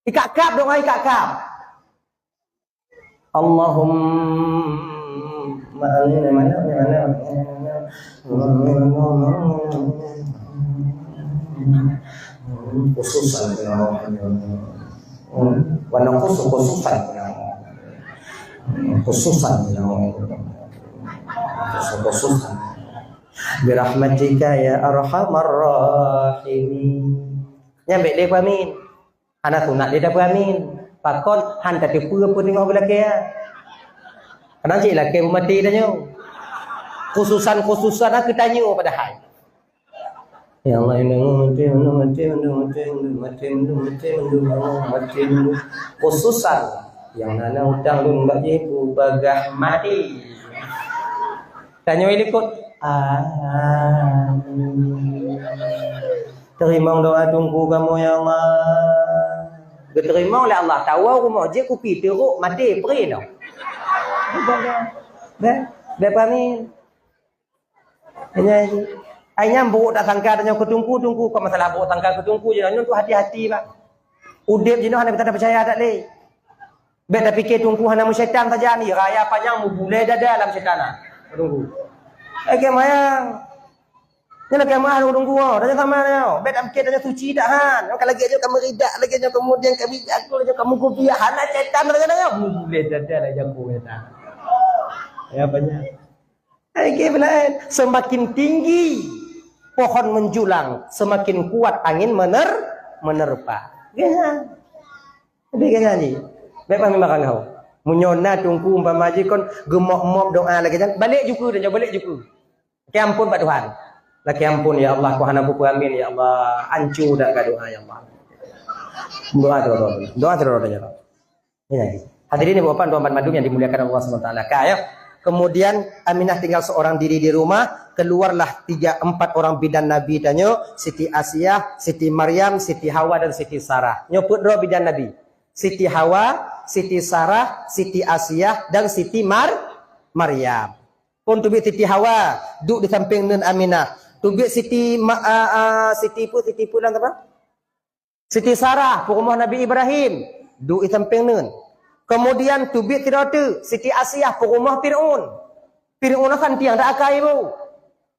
Ikab-kab doa ikab-kab. Allahumma amin. Mana, mana? Khususan ya Allah. Wa naqussu khususan ya Allah. Khususan ya Allah. Khususan. Birahmatika ya arhamar rahimin. Nyan bèk lé peuamin. Hana sunat lé tapeuamin. Pakon han tateupeue peue teungoh geulakèe. Kadang cit lakèe beumaté tanyoe. Khususan-khususan keu tanyoe padahai. Ya Allah, ya Allah, maté, maté, maté, maté, maté, maté, maté, maté, maté, maté, maté. Khususan nyang na utang lôn bak jih peubagah maté. Tanyoe likot. Amin. Teurimong doa teungku kamoe ya Allah. Geuteurimong lé Allah, tawoe rumoh jeuet kupi teurok maté pré noh. Bèk, bèk peuamin. Nyan, ai nyan buruk tak sangka tanyoe keu teungku, teungku kon masalah buruk sangka keu teungku jinoe, nyoe tu hati-hati bah. Udép jinoe hana gata peucaya that lé. Bèk tapike teungku hana meusyaitan sajan, raya panyang meubulée dada lam syaitan. Teungku. Ai keu mayang. Nyan keu mayang teungku, oh, tanyoe sama nyoe. Bèk tapike tanyoe suci dak han. Ka lagèe nyoe ka meuridak, lagèe nyoe kemudian ka bijak, lagèe nyoe ka meukupiah, hana syaitan lagèe nyoe. Meubulée dada lagèe jago syaitan. Ya panyang. Hai, ke belaén. Semakin tinggi pohon menjulang, semakin kuat angin mener-, menerpa. Kan? Jadi kan jadi. Bèk paham makan kau. Meunyoe na teungku umpama jih kon geumok-mok doa lagèe nyan, balek juku dan balek juku. Lakèe ampôn bak Tuhan. Lakèe ampôn, ya Allah, ku hana peuamin, ya Allah. Ancu dak ka doa, ya Allah. Doa tu, doa tu. Doa tu, doa tu. Ya. Hadirin ibu bapak tuan-tuan bandum yang dimuliakan Allah Subhanahu wa taala. Ka, ya. Kemudian Aminah tinggal seorang diri di rumah, keluarlah tiga empat orang bidan Nabi tanyoe, Siti Asiah, Siti Maryam, Siti Hawa dan Siti Sarah. Nyoe peuet droe bidan Nabi. Siti Hawa, Siti Sarah, Siti Asiah dan Siti Mar-, Maryam. Kon teubiet Siti Hawa, duek di sampéng neuen Aminah. Teubiet Siti Ma-, a, a, Siti pu-, Siti pulan apa? Siti Sarah, peurumoh Nabi Ibrahim, duek di sampéng neuen. Kemudian teubiet sidroe teuk, Siti Asiah, peurumoh Fir'aun. Fir'aun santiang dak akai bu.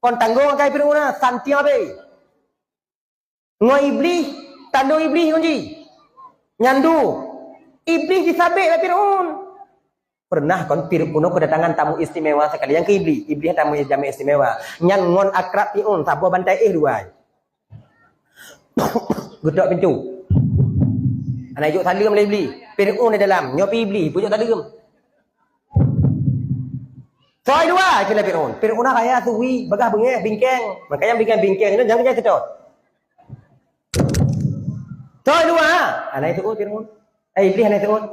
Kon tanggong akai Fir'aun, santiang abéh. Ngon Iblih, tando Iblih ngon jih. Nyan du. Iblih jisabek lé Fir'aun. Pernah kon Fir'aun kedatangan tamu istimewa sekali. Nyang keu Iblih, Iblih tamu jamé istimewa. Nyan ngon akrab Fir'aun, saboh bantai éh dua. Geutok pintu. Hana jok saleuem lé Iblih. Fir'aun di dalam, nyoe pi Iblih, peujok saleuem. Soe dua, kheun lé Fir'aun. Fir'aun raya sui, bagah beungéh, bingkeng. Makanya bingkeng-bingkeng nyan jangan jadi seutôt. Soe dua, hana seuôt Fir'aun. Eh, Iblih hana seuôt.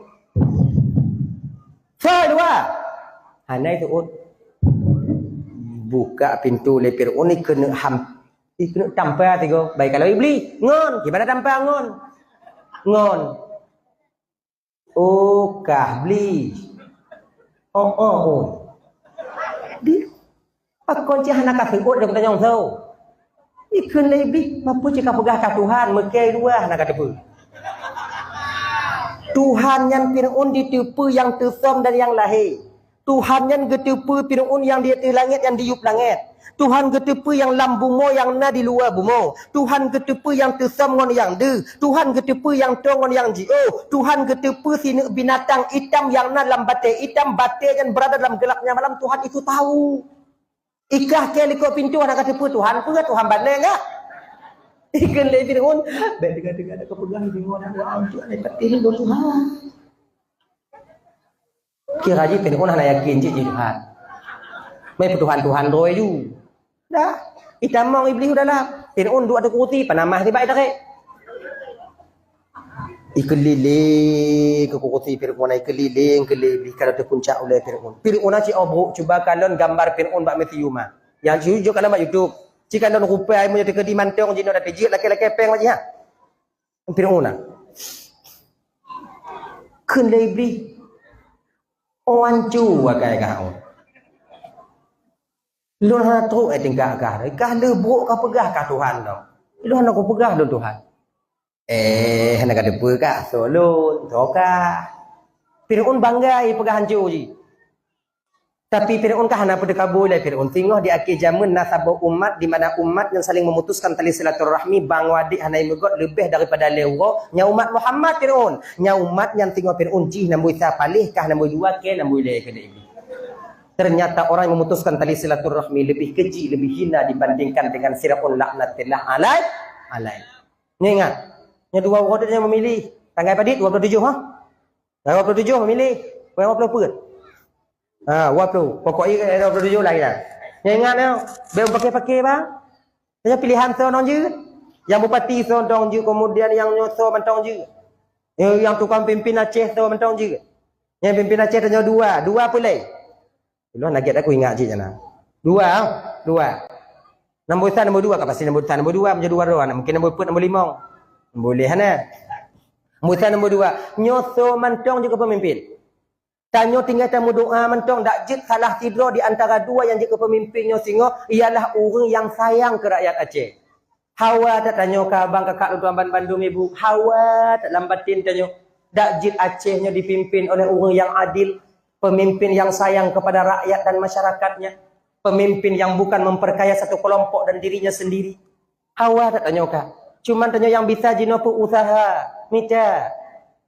Soe dua, hana seuôt. Buka pintu lé Fir'aun, ikeuneuk ham, ikeuneuk tampa sigoe. Bai kalau Iblih, ngon. Gimana tampa ngon? Ngon. Oh, kah bli. Oh, oh, oh. Di, pakon cit hana ka seuôt lôn tanyong soe? Ikheun lé Iblih, "Mapeue cit kapeugah ka Tuhan, meukée luwah hana ka teupeue." Tuhan nyan Fir'aun jiteupeue nyang teusöm dan nyang lahé. Tuhan nyan geuteupeue Fir'aun nyang di ateueh langét, nyang di yup langét. Tuhan geuteupeue nyang lam bumoe nyang na di luwa bumoe. Tuhan geuteupeue nyang teusöm ngon nyang deuh. Tuhan geuteupeue nyang toe ngon nyang jiôh. Tuhan geuteupeue sineuk binatang itam nyang na lam batée itam, batée nyan beurada lam geulapnya malam. Tuhan itu tahu. Ikah kée likot pintoe hana ka teupeue Tuhan peue, Tuhan bandeng ah. Ikheun lé Fir'aun, "Bék teuga-teuga dak kapeugah Fir'aun, hana antuk, hana patéh lôn Tuhan." Kira jih Fir'aun hana yakin cit jih Tuhan. Meutuhan-tuhan droe ju. Dah, itamong Iblih u dalam. Fir'aun duek ateueh kurusi, panamah nibak itarek. Ikeulileng keu kurusi Fir'aun, ikeulileng keu lé Iblih, ka teupuncak ulée Fir'aun. Fir'aun cit oh brok, cuba kalon gambar Fir'aun bak museum ah. Nyang jujur kalon bak YouTube. Cit kalon rupai meunyoe teukeudi mantong jinoe dak teujiek lakée-lakée péng bak jih ha. Fir'aun na. Kheun lé Iblih, "Oh ancu akai kah oh. Lôn hana trok eh tingkat kah. Kah le brok kapeugah kah Tuhan tau. Lôn hana kupeugah lôn Tuhan." Eh, hana ka teupeue kah soe lôn, soe kah. Fir'aun bangga ipeugah ancu jih. Tapi Fir'aun ka hana peuteukabui lé Fir'aun. Singoh di akhé jameun na saboh umat di mana umat nyang saling memutuskan tali silaturahmi, bang wadék hana imeugot leubeh daripada lhée uroe, nyan umat Muhammad Fir'aun. Nyan umat nyan singoh Fir'aun jih namboi sa paléh kah namboi dua kée namboi lhée keu Iblih. Ternyata orang yang memutuskan tali silaturahmi lebih keji, lebih hina dibandingkan dengan Fir'aun laknatillah alai, alai. Nyoe ingat, nyoe dua uroe tu nyan memilih. Tanggai padit dua puluh tujuh ha? Dua puluh tujuh memilih, dua puluh peuet. Ha, dua puluh. Pokok i dua puluh tujuh lah ya. Nyoe ingat nyoe, beu paké-paké bang. Nyoe pilihan soe nong jeuet. Yang bupati soe nong jeuet, kemudian yang nyoe soe mantong jeuet. Yang, yang tukang pimpin Aceh soe mantong jeuet. Yang pimpin Aceh tanyoe dua, dua peureulée. Ulôn lagée aku ingat cit jana. Dua, dua. Namboi sa namboi dua ka pasti namboi sa namboi dua, meunyoe dua droe, mungkin namboi peuet namboi limong. Boleh hana. Namboi sa namboi dua. Nyoe soe mantong jeuet keu peumimpin. Tanyoe tinggai tameudoa mantong dak jeuet salah sidroe di antara dua nyang jeuet keu peumimpin nyoe singoh ialah ureuëng nyang sayang keu rakyat Aceh. Hawa that tanyoe ka bang kakak lôn tuan ban bandum ibu. Hawa that lam batin tanyoe. Dak jeuet Aceh nyoe dipimpin oleh ureuëng nyang adil, pemimpin yang sayang kepada rakyat dan masyarakatnya, pemimpin yang bukan memperkaya satu kelompok dan dirinya sendiri. Hawa that tanyoe ka. Cuman tanyoe nyang bisa jinoe peuet usaha, mita.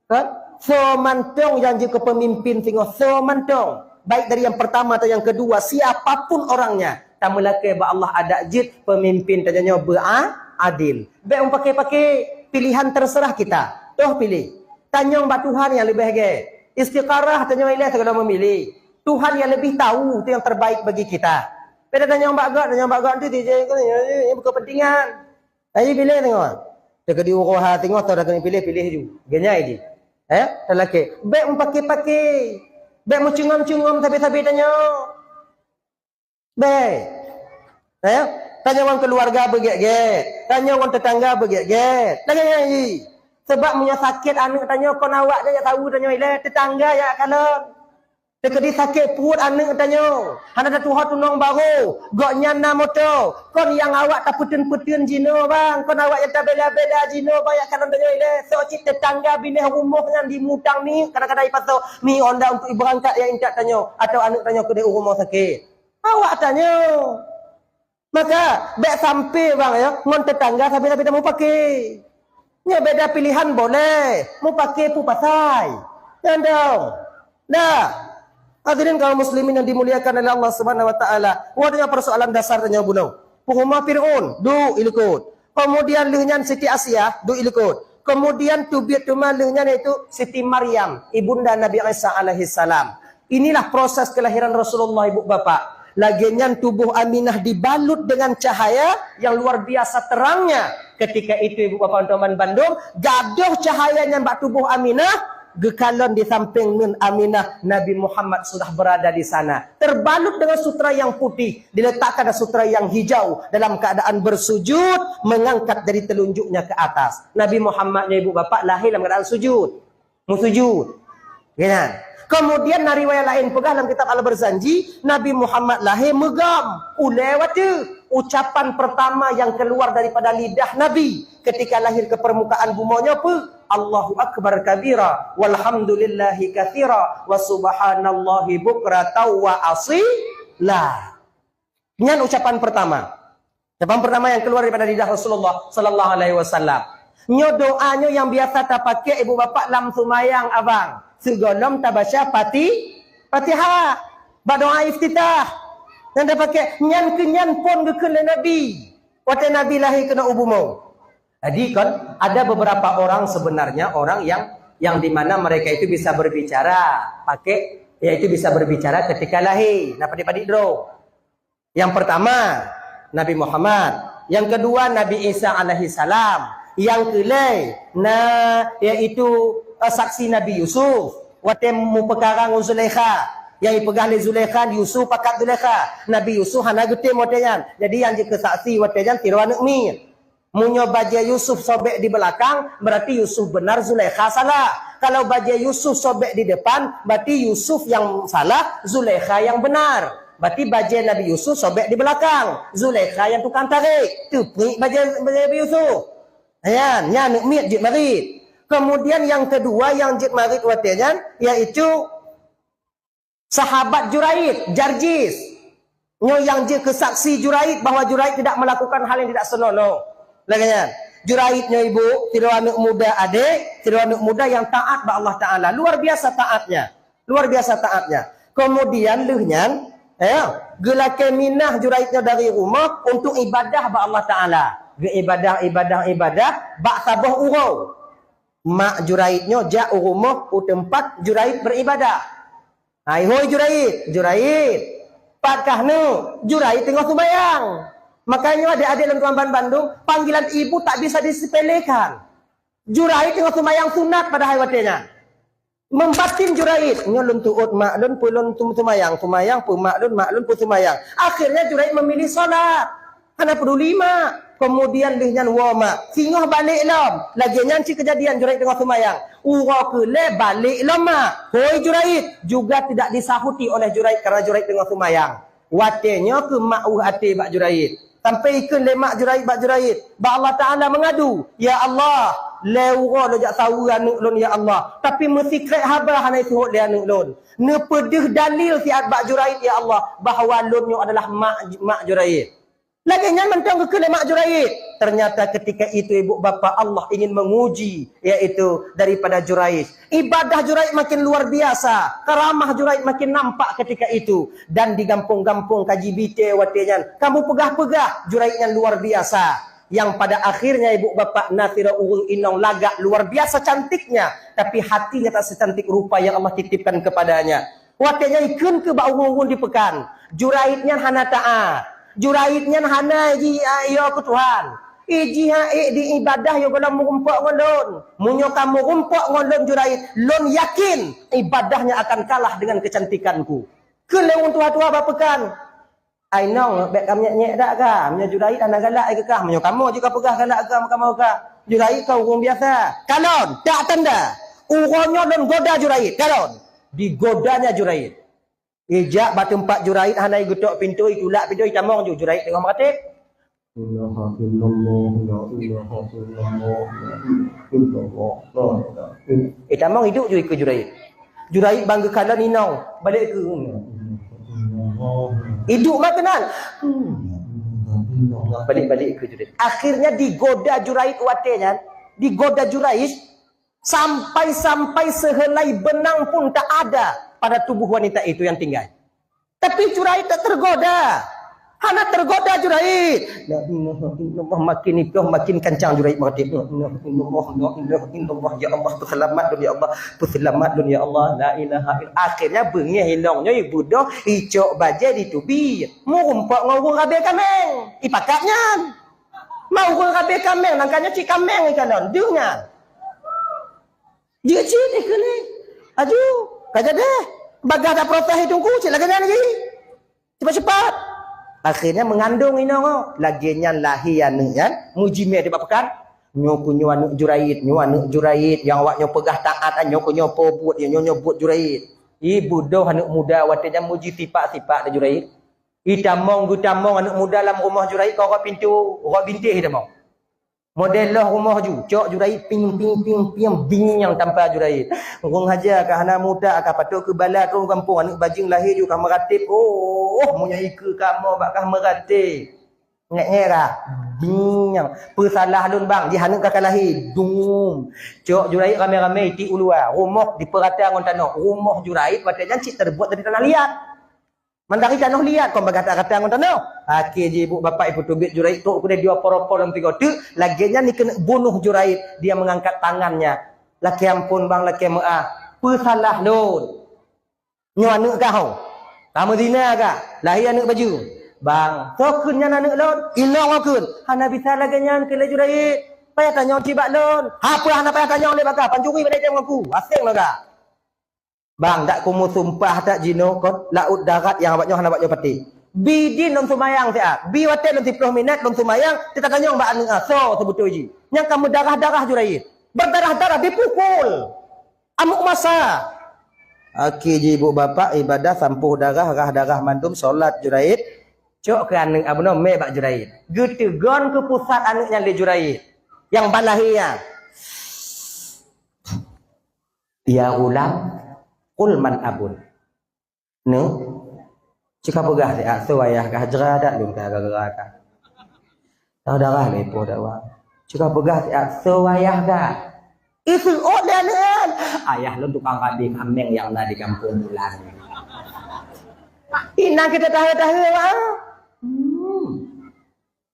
Kan? Soe mantong nyang jeuet keu peumimpin singoh, soe mantong. Baik dari yang pertama atau yang kedua, siapapun orangnya, tameulakée bak Allah adak jeuet peumimpin tanyoe nyoe beu-a-, adil. Bék meupaké-paké, pilihan terserah kita. Toh pilih. Tanyong bak Tuhan nyang leubeh gét. Istiqarah tanyoe ilée sigohlom memilih. Tuhan yang lebih tahu itu yang terbaik bagi kita. Bék tanyong bak gét, tanyong bak gét tu, tu, tu, tu, tu, tu, tu, kepentingan. Ayo pilih tengok. Teukeudi uroe ha teungoh, tau dah keuneuk piléh, piléh ju. Geunyai jih. Eh, talakée. Bék meupaké-paké. Bék meucungom-cungom sabe-sabe tanyoe. Bék. Eh, tanyoe ngon keuluwarga beugét-gét. Tanyoe ngon teutangga beugét-gét. Lagée nyan jih. Sabab meunyoe sakét aneuëk tanyoe, kon awak nyang saweue tanyoe ilée, teutangga nyang kalon. Teukeudi sakét pruet aneuëk tanyoe, hana tatuho tunong barô, gobnyan na moto, kon nyang awak tapeuteun-peuteun jinoe bang, kon awak nyang tabela-bela jinoe bang, nyang kalon tanyoe ilée. Soe cit teutangga binéh rumoh nyan jimutang mi, kadang-kadang jipasoe mi honda untuk jibeurangkat nyang intat tanyoe, atawa aneuëk tanyoe keudeh u rumoh sakét. Awak tanyoe. Maka, bék sampai bang, ya, ngon teutangga sabe-sabe tamupaké. Nyoe beda pilihan boleh, mupaké peue pasai. Nyan dong. Dah. Hadirin kaum muslimin yang dimuliakan oleh Allah Subhanahu wa taala. Wah, dengan persoalan dasar tanya bunoe. Pengumah Firaun, duek ilikot. Kemudian lheueh nyan Siti Asiah, duek ilikot. Kemudian teubiet teuma lheueh nyan, yaitu Siti Maryam, ibunda Nabi Isa alaihissalam. Inilah proses kelahiran Rasulullah, ibu bapak. Lagée nyan tubuh Aminah dibalut dengan cahaya yang luar biasa terangnya. Ketika itu, ibu bapak, teman bandum, gadôh cahaya nyan bak tubuh Aminah, geukalon di samping neuen Aminah, Nabi Muhammad sudah berada di sana. Terbalut dengan sutra yang putih, diletakkan sutra yang hijau, dalam keadaan bersujud, mengangkat jari telunjuknya ke atas. Nabi Muhammad nyoe, ibu bapak, lahé lam keadaan sujud. Meusujud. Kan? Kemudian na riwayat laén peugah lam kitab Al-Barzanji, Nabi Muhammad lahé meugam, ulée watée. Ucapan pertama yang keluar daripada lidah Nabi ketika lahir ke permukaan bumoe nyoe peue? "Allahu akbar kabira, walhamdulillahi katsira, wa subhanallahi bukratan wa asila." Nyan ucapan pertama. Ucapan pertama yang keluar daripada lidah Rasulullah sallallahu alaihi wasallam. Nyoe doa nyoe nyang biasa tapaké ibu bapak lam seumayang abang. Sigohlom tabaca Fati-, Fatihah. Bak doa iftitah. Nyang tapaké nyan keu nyan phon geukheun lé Nabi. Watée Nabi lahé keunoe u bumoe. Jadi kan ada beberapa orang sebenarnya orang yang, yang di mana mereka itu bisa berbicara pakai, yaitu bisa berbicara ketika lahé. Nah, padik-padik droe. Yang pertama, Nabi Muhammad. Yang kedua, Nabi Isa alaihissalam. Yang keulhée, na, yaitu, eh, saksi Nabi Yusuf. Watée mupeukarang u Zulaikha. Yang ipeugah lé Zulaikha, Yusuf pakat Zulaikha. Nabi Yusuf hana geutem watée nyan. Jadi, nyang jeuet keu saksi watée nyan sidroe aneuëk miet. Meunyoe bajée Yusuf sobek di beulakang, berarti Yusuf benar, Zulaikha salah. Kalau bajée Yusuf sobek di depan, berarti Yusuf nyang salah, Zulaikha nyang benar. Berarti bajée Nabi Yusuf sobek di beulakang, Zulaikha nyang tukang tarek. Teupriek bajée, bajée Nabi Yusuf. Nyan, nyan aneuëk miet jeuet marit. Kemudian nyang keudua nyang jeuet marit watée nyan, yaitu sahabat Juraij, Jarjis. Nyoe nyang jeuet keu saksi Juraij bahwa Juraij tidak melakukan hal yang tidak senonoh. Lagée nyan. Juraij nyoe ibu, sidroe aneuëk muda adek, sidroe aneuëk muda nyang taat bak Allah Taala. Luar biasa taatnya. Luar biasa taatnya. Kemudian lheueh nyan, ya, geulakée minah Juraij nyoe dari rumoh untuk ibadah bak Allah Taala. Geuibadah, ibadah, ibadah, bak saboh uroe. Mak Juraij nyoe jak u rumoh, u teumpat Juraij beribadah. Hai, "Hoi Juraij, Juraij, pat kah neuek?" Juraij teungoh seumayang. Makanya adek-adek dan tuan ban bandum, panggilan ibu tak bisa disepelekan. Juraij teungoh seumayang sunat padahai watée nyan. Membatin Juraij, "Nyoe lôn tuot mak lôn peue lôn seumayang, seumayang peue mak lôn, mak lôn peue seumayang." Akhirnya Juraij memilih salat. Hana peduli mak. Kemudian lheueh nyan woe mak, "Singoh balek lom." Lagée nyan cit keujadian Juraij teungoh seumayang. Uroe keulhée balek lom mak. "Hoi Juraij," juga tidak disahuti oleh Juraij karena Juraij teungoh seumayang. Watée nyoe keuh mak ueh até bak Juraij. Sampai ikheun lé mak Juraij bak Juraij, bak Allah Taala mengadu, "Ya Allah, lhée uroe lôn jak saweue aneuëk lôn ya Allah, tapi meusikrek haba hana iseuhot lé aneuëk lôn. Neupeudeuh dalil siat bak Juraij ya Allah bahwa lôn nyoe adalah mak, mak Juraij." Lagée nyan mantong geukheun lé mak Juraij. Ternyata ketika itu ibu bapa Allah ingin menguji, yaitu daripada Juraij. Ibadah Juraij makin luar biasa, karamah Juraij makin nampak ketika itu. Dan di gampông-gampông ka jibite watée nyan, ka mupeugah-peugah Juraij nyan luar biasa. Yang pada akhirnya ibu bapa na sidroe ureuëng inong lagak luar biasa cantiknya, tapi hatinya tak secantik rupa yang Allah titipkan kepadanya. Watée nyan ikheun keu bak ureuëng-ureuëng di peukan, Juraij nyan hana taat. Juraij nyan hana ji, a, yo keu Tuhan. Ih, jih ha ék di ibadah yo gohlom meurumpok ngon lôn. Meunyoe ka meurumpok ngon lôn Juraid, lôn yakin ibadahnya akan kalah dengan kecantikanku. Keu lé ureueng tuha-tuha bak peukan. Ai nong, bék ka meunyék-nyék dak ka? Meunyoe Juraid hana galak ai keu kah, meunyoe kamoe jeuet ka peugah galak keu kamoe ka. Juraid ka ureueng biasa. Kalon, dak tanda. Uroe nyoe lôn goda Juraid. Kalon. Digodanya Juraid. Ijak bak teumpat Juraid hana igeutok pintoe, itulak pintoe, itamong ju Juraid teungoh meuratéb. Ilaha illallah, la ilaha illallah, la ilaha illallah, la ilaha illallah. Itamong iduek ju ikeue Juraid. Juraid bang geukalon inong, balek keue. Iduek mah keunan. Balek-balek keue Juraid. Akhirnya digoda Juraid watée nyan, digoda Juraid sampai-sampai sehelai benang pun tak ada pada tubuh wanita itu yang tinggal. Tapi Juraid tak tergoda. Hana tergoda Juraid. La ilaha illallah, makin ipoh, makin kancang Juraid meuratéb. La ilaha illallah, la ilaha illallah, ya Allah, peuseulamat lôn ya Allah, peuseulamat lôn ya Allah. La ilaha ill-, akhirnya beungéh inong nyoe ibudoh, icok bajée diteubiet. Meurumpok ngon ureueng rabe kaméng. Ipakat nyan. Ma ureueng rabe kaméng, nangka nyoe cit kaméng ikalon. Deuh nyan. Jeuet cit ikeu lé. Aju, ka jadi. Bagah dak proses itu ku cit lagée nyan lagi. Cepat-cepat. Akhirnya mengandung inong. Lagée nyan lahé aneuk nyan, mujimé di bak peukan. Nyoe keu nyoe aneuk Juraid, nyoe aneuk Juraid, nyang awak nyoe peugah taat, nyoe keu nyoe po buet, nyoe nyoe buet Juraid. Ibudoh aneuk muda watée nyan muji sifat-sifat Juraid. Itamong geutamong aneuk muda lam rumoh Juraid, ka rot pintoe, rot bintéh itamong. Model loh rumoh ju, cok Juraid ping, ping, ping, ping, bing nyang tampa Juraid. Ureueng haja ka hana muta ka patôt keu bala keu gampông aneuk bajeueng lahé ju ka meuratéb. Oh, meunyoe ikeue kamoe bak ka meuratéb. Ngek-ngek ka. Bing nyang. Peusalah lôn bang, jih aneuk ka ka lahé. Dum. Cok Juraid ramé-ramé itiek u luwa. Rumoh dipeurata ngon tanoh. Rumoh Juraid watée nyan cit teubuet dari tanah liat. Mandari tanoh liat, kon bagah rata-rata ngon tanoh. Akhé jih ibu bapak ipeuteubiet Juraid trok keudeh dua poro-poro lam tiga teuk, lagée nyan dikeuneuk bunoh Juraid, dia mengangkat tangannya. Lakée ampon bang, lakée meu'ah. Peusalah lôn. Nyoe aneuk kah ho? Ka meuzina kah? Lahé aneuk bajeueng. Bang, soe kheun nyan aneuk lôn? Inong ho kheun. Hana bisa lagée nyan kheun lé Juraid. Payah tanyong cit bak lôn. Hapa hana payah tanyong lé bak kah? Pancuri bak ngon ku. Aséng lôn kah? Bang, dak kumeusumpah that jinoe kon laôt darat nyang awak nyoe hana awak nyoe patéh. Bi di lôn seumayang siat, bi watée lôn siplôh minét lôn seumayang, teutatanyong bak aneuk asoe seubeutôi jih. Nyang ka meudarah-darah Juraid. Berdarah-darah dipukul. Amuk masa. Akhé jih ibu bapak ibadah sampôh darah, rah darah mandum, solat Juraid. Cok keu aneuk abnoe mé bak Juraid. Geuteugon keu pusat aneuk nyan lé Juraid. Nyang ban lahé nyan. Ya ghulam, qul man abun. Neuk, cit ka peugah siat soe ayah kah, jra dak lôn kah gara-gara kah. Saudara lé po dak wa. Cit ka peugah siat soe ayah kah. Iseuôt lé aneuk nyan. Ayah lôn tukang rabe kaméng nyang na di gampông bulan. Inan kita tahe-tahe wa. Hmm.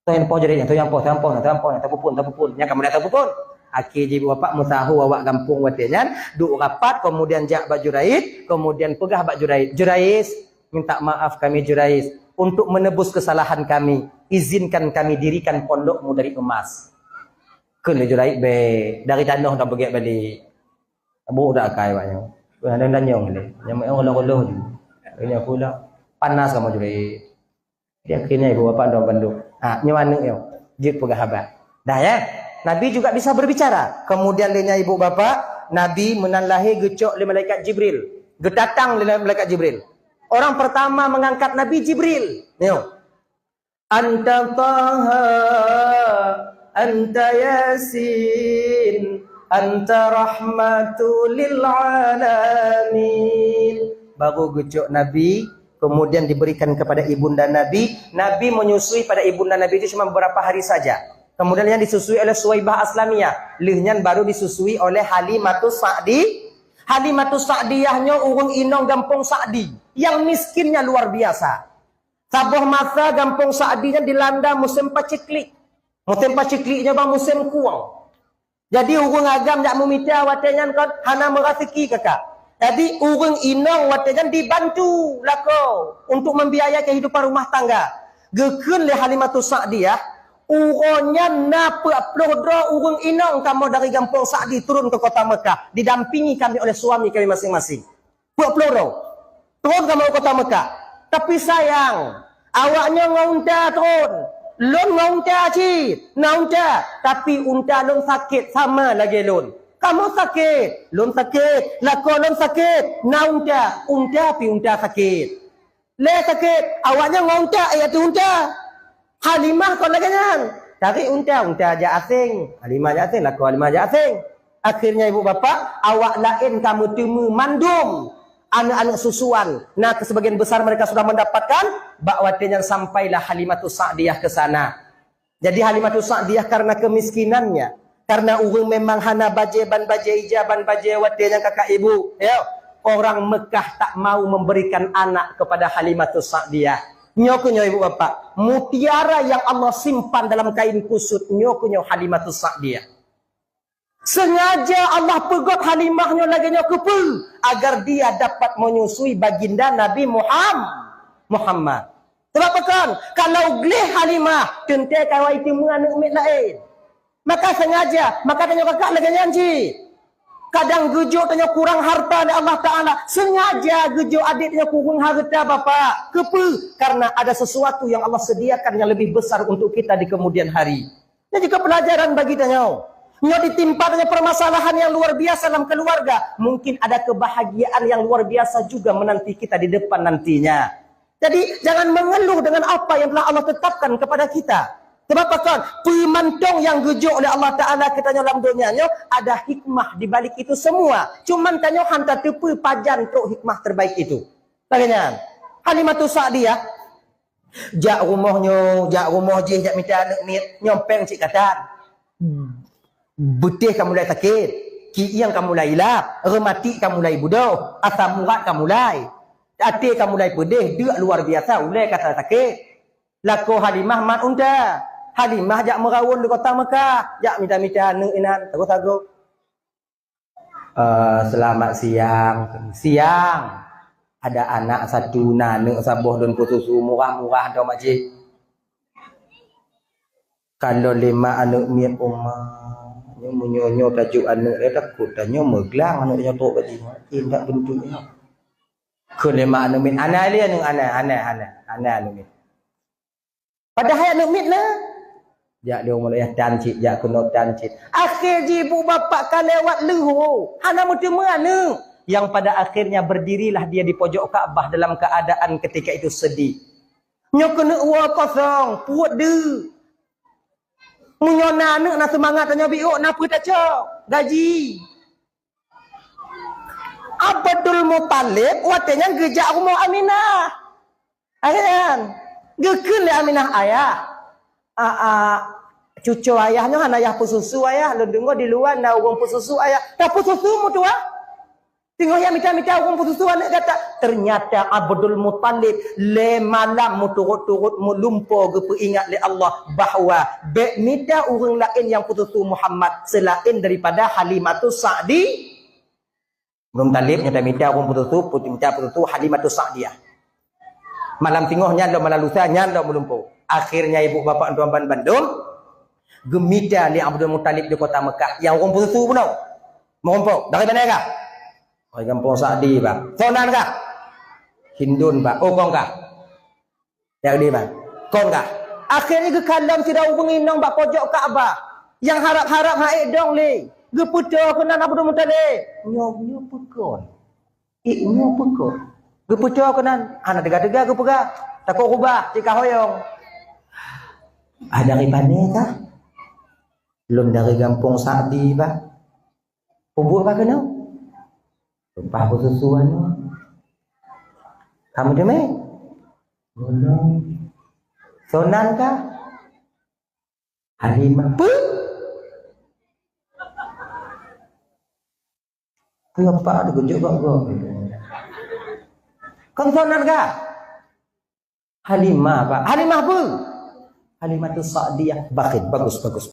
Soe nyang po Juraid, soe nyang po, soe nyang po, soe nyang po, tapupun, tapupun. Nyang ka muda tapupun. Akhé jih ibu bapak meusahu awak gampông watée nyan, duek rapat, kemudian jak bak Juraid, kemudian peugah bak Juraid, "Juraid, minta maaf kami Juraid, untuk menebus kesalahan kami, izinkan kami dirikan pondokmu dari emas." Kheun lé Juraid, "Bék, dari tanoh dan beugét balek." Abu dak akai awak nyoe. Hana tanyong lé. Nyang meu'oh oloh-oloh ju. Nyoe pula panas kamoe Juraid. Yakin ibu bapak dong bandum. Ha, nyoe aneuk nyoe. Jeuet peugah haba. Dah ya. Nabi juga bisa berbicara. Kemudian lé nyan ibu bapak, Nabi meunan lahé geucok lé malaikat Jibril. Geutatang lé malaikat Jibril. Orang pertama mengangkat Nabi Jibril. Nyoe. Anta Taha, anta Yasin, anta rahmatul lil alamin. Baru geucok Nabi, kemudian diberikan kepada ibunda Nabi. Nabi menyusui pada ibunda Nabi itu cuma beberapa hari saja. Kemudian yang disusui oleh Suwaibah Aslamiyah. Lheuh nyan baru disusui oleh Halimatus Sa'di. Halimatus Sa'diyah nyoe ureueng inong gampông Sa'di yang miskinnya luar biasa. Saboh masa gampông Sa'di nyan dilanda musém paciklik. Musém paciklik nyoe bang musém kueng. Jadi ureueng agam jak meumita watée nyan kon hana meuraseuki kakak. Jadi ureueng inong watée nyan dibantu lakoe untuk membiayai kehidupan rumah tangga. Geukheun lé Halimatus Sa'diyah, Uroe nyan na peuet ploh droe ureuëng inong kamoe dari gampông Sa'di turun ke kota Mekah, didampingi kami oleh suami kami masing-masing. Peuet ploh droe. Turun kamoe u kota Mekah. Tapi sayang, awaknyoe ngon unta turun. Lôn ngon unta cit, na unta. Tapi unta lôn sakét sama lagée lôn. Kamoe sakét, lôn sakét, lakoe lôn sakét, na unta, unta pih unta sakét. Lé sakét, awaknyan ngon unta, eh, ateueh unta. Halimah kon lagée nyan. Tarék unta, unta jak aséng. Halimah jak aséng, lakoe Halimah jak aséng. Akhirnya ibu bapak, awak laén ka meuteumé mandum aneuëk-aneuëk susuan. Na keu sebagian besar mereka sudah mendapatkan, bak watée nyan sampailah Halimatus Sa'diyah ke sana. Jadi Halimatus Sa'diyah karena kemiskinannya, karena ureuëng memang hana bajée ban bajée ija ban bajée watée nyang kakak ibu, ya, orang Mekah tak mau memberikan anak kepada Halimatus Sa'diyah. Nyoe keuh nyoe ibu bapak, mutiara yang Allah simpan dalam kain kusut, nyoe keuh nyoe Halimatus Sa'diyah. Sengaja Allah peugöt Halimah nyoe lagée nyoe keupeue, agar dia dapat menyusui baginda Nabi Muham-, Muhammad. Sebab pakon, kalau gleh Halimah, teuntée ka wai teumé aneuëk miet laén. Maka sengaja, maka tanyoe kakak lagée nyan cit. Kadang geujok tanyoe kurang harta lé Allah Ta'ala, sengaja geujok adék tanyoe kurang harta bapak. Keupeue? Karena ada sesuatu yang Allah sediakan yang lebih besar untuk kita di kemudian hari. Ini juga pelajaran bagi tanyoe. Nyoe ditimpa dengan permasalahan yang luar biasa dalam keluarga, mungkin ada kebahagiaan yang luar biasa juga menanti kita di depan nantinya. Jadi, jangan mengeluh dengan apa yang telah Allah tetapkan kepada kita. Sebab pakon, peumantong nyang geujok oleh Allah Ta'ala keu tanyoe lam donya nyoe, ada hikmah di balik itu semua. Cuman tanyoe hana tateupeue pajan trok hikmah terbaik itu. Lagée nyan, Halimatus Sa'diyah, jak rumoh nyoe, jak rumoh jih, jak mita aneuëk miet, nyoe péng cit ka tan. Beutéh ka mulai sakét, kieng ka mulai ilap, reumatik ka mulai budôh, asam urat ka mulai, até ka mulai peudeh, deuk luar biasa, ulée ka sakét. Lakoe Halimah mat unta. Halimah jak meurawon di kota Mekah, jak mita-mita aneuëk inan, sagoe-sagoe. Eh, selamat siang. Siang. Ada anak satu, na aneuëk saboh lôn peususu murah-murah dong mak cik. Kalau lima aneuëk miet uma, nyoe meunyoe nyoe tajuk aneuëk dia takut, dan nyoe meuglang aneuëk nyoe trok bak jih. Indak bentuk nyoe. Keu lima aneuëk miet, anai lé aneuëk, anai, anai, anai, anai aneuëk miet. Padahai aneuëk miet na. Jak lé ureuëng mulai tan cit, jak keunoe tan cit. Akhé jih ibu bapak ka lewat leuho, hana meuteumé aneuëk. Yang pada akhirnya berdirilah dia di pojok Ka'bah dalam keadaan ketika itu sedih. Nyoe keuneuk woe kosong, peuet deuk. Meunyoe na aneuëk na seumangat tanyoe biôk, na peue tacok? Gaji. Abdul Muthalib watée nyan geujak rumoh Aminah. Akhé nyan, geukheun lé Aminah, "Ayah, a, a, cucoe ayah nyoe hana yah peususu ayah, lôn deungoe di luwa na ureuëng peususu ayah." "Tapeususu meutuwah? Teungoh yah mita-mita ureuëng peususu aneuëk gata?" Ternyata Abdul Muthalib lé malam meuturot-turot meulumpo geupeuingat lé Allah bahwa bék mita ureuëng laén nyang peususu Muhammad seulaén daripada Halimatus Sa'di. Abdul Muthalib nyoe tamita ureuëng peususu, peuminta peususu Halimatus Sa'diyah. Malam teungoh nyan lom, malam lusa nyan lom meulumpo. Akhirnya ibu bapak tuan ban bandum geumita lé Abdul Muthalib di kota Mekah. Nyang ureuëng peususu bunoe. Meureumpok. Dari mana kah? Dari gampông Sa'di, bah. Sonan kah? Hindun, bah. Oh, kong kah? Nyang di man. Kon kah? Akhé jih geukalon sidroe ureuëng inong bak pojok Ka'bah. Nyang harab-harab han ék dong lé. Geupeutoe keunan Abdul Muthalib. Nyoe, nyoe peue kon? Ék nyoe peue kon? Geupeutoe keunan. Hana teuga-teuga geupeugah. Takot rubah, cit ka hoyong. "Ah, dari pane kah?" "Lôn dari gampông Sa'di, bah." "Peubuet bah keunoe?" "Tumpah peususu anu." "Kamu deungoe?" "Gunong." "Sonan kah?" "Halimah." "Peue?" "Peue apa teukeujot bak gob?" "Kon sonan kah?" "Halimah, Pak." "Halimah peue?" "Halimatus Sa'diyah." "Bakhil, bagus, bagus."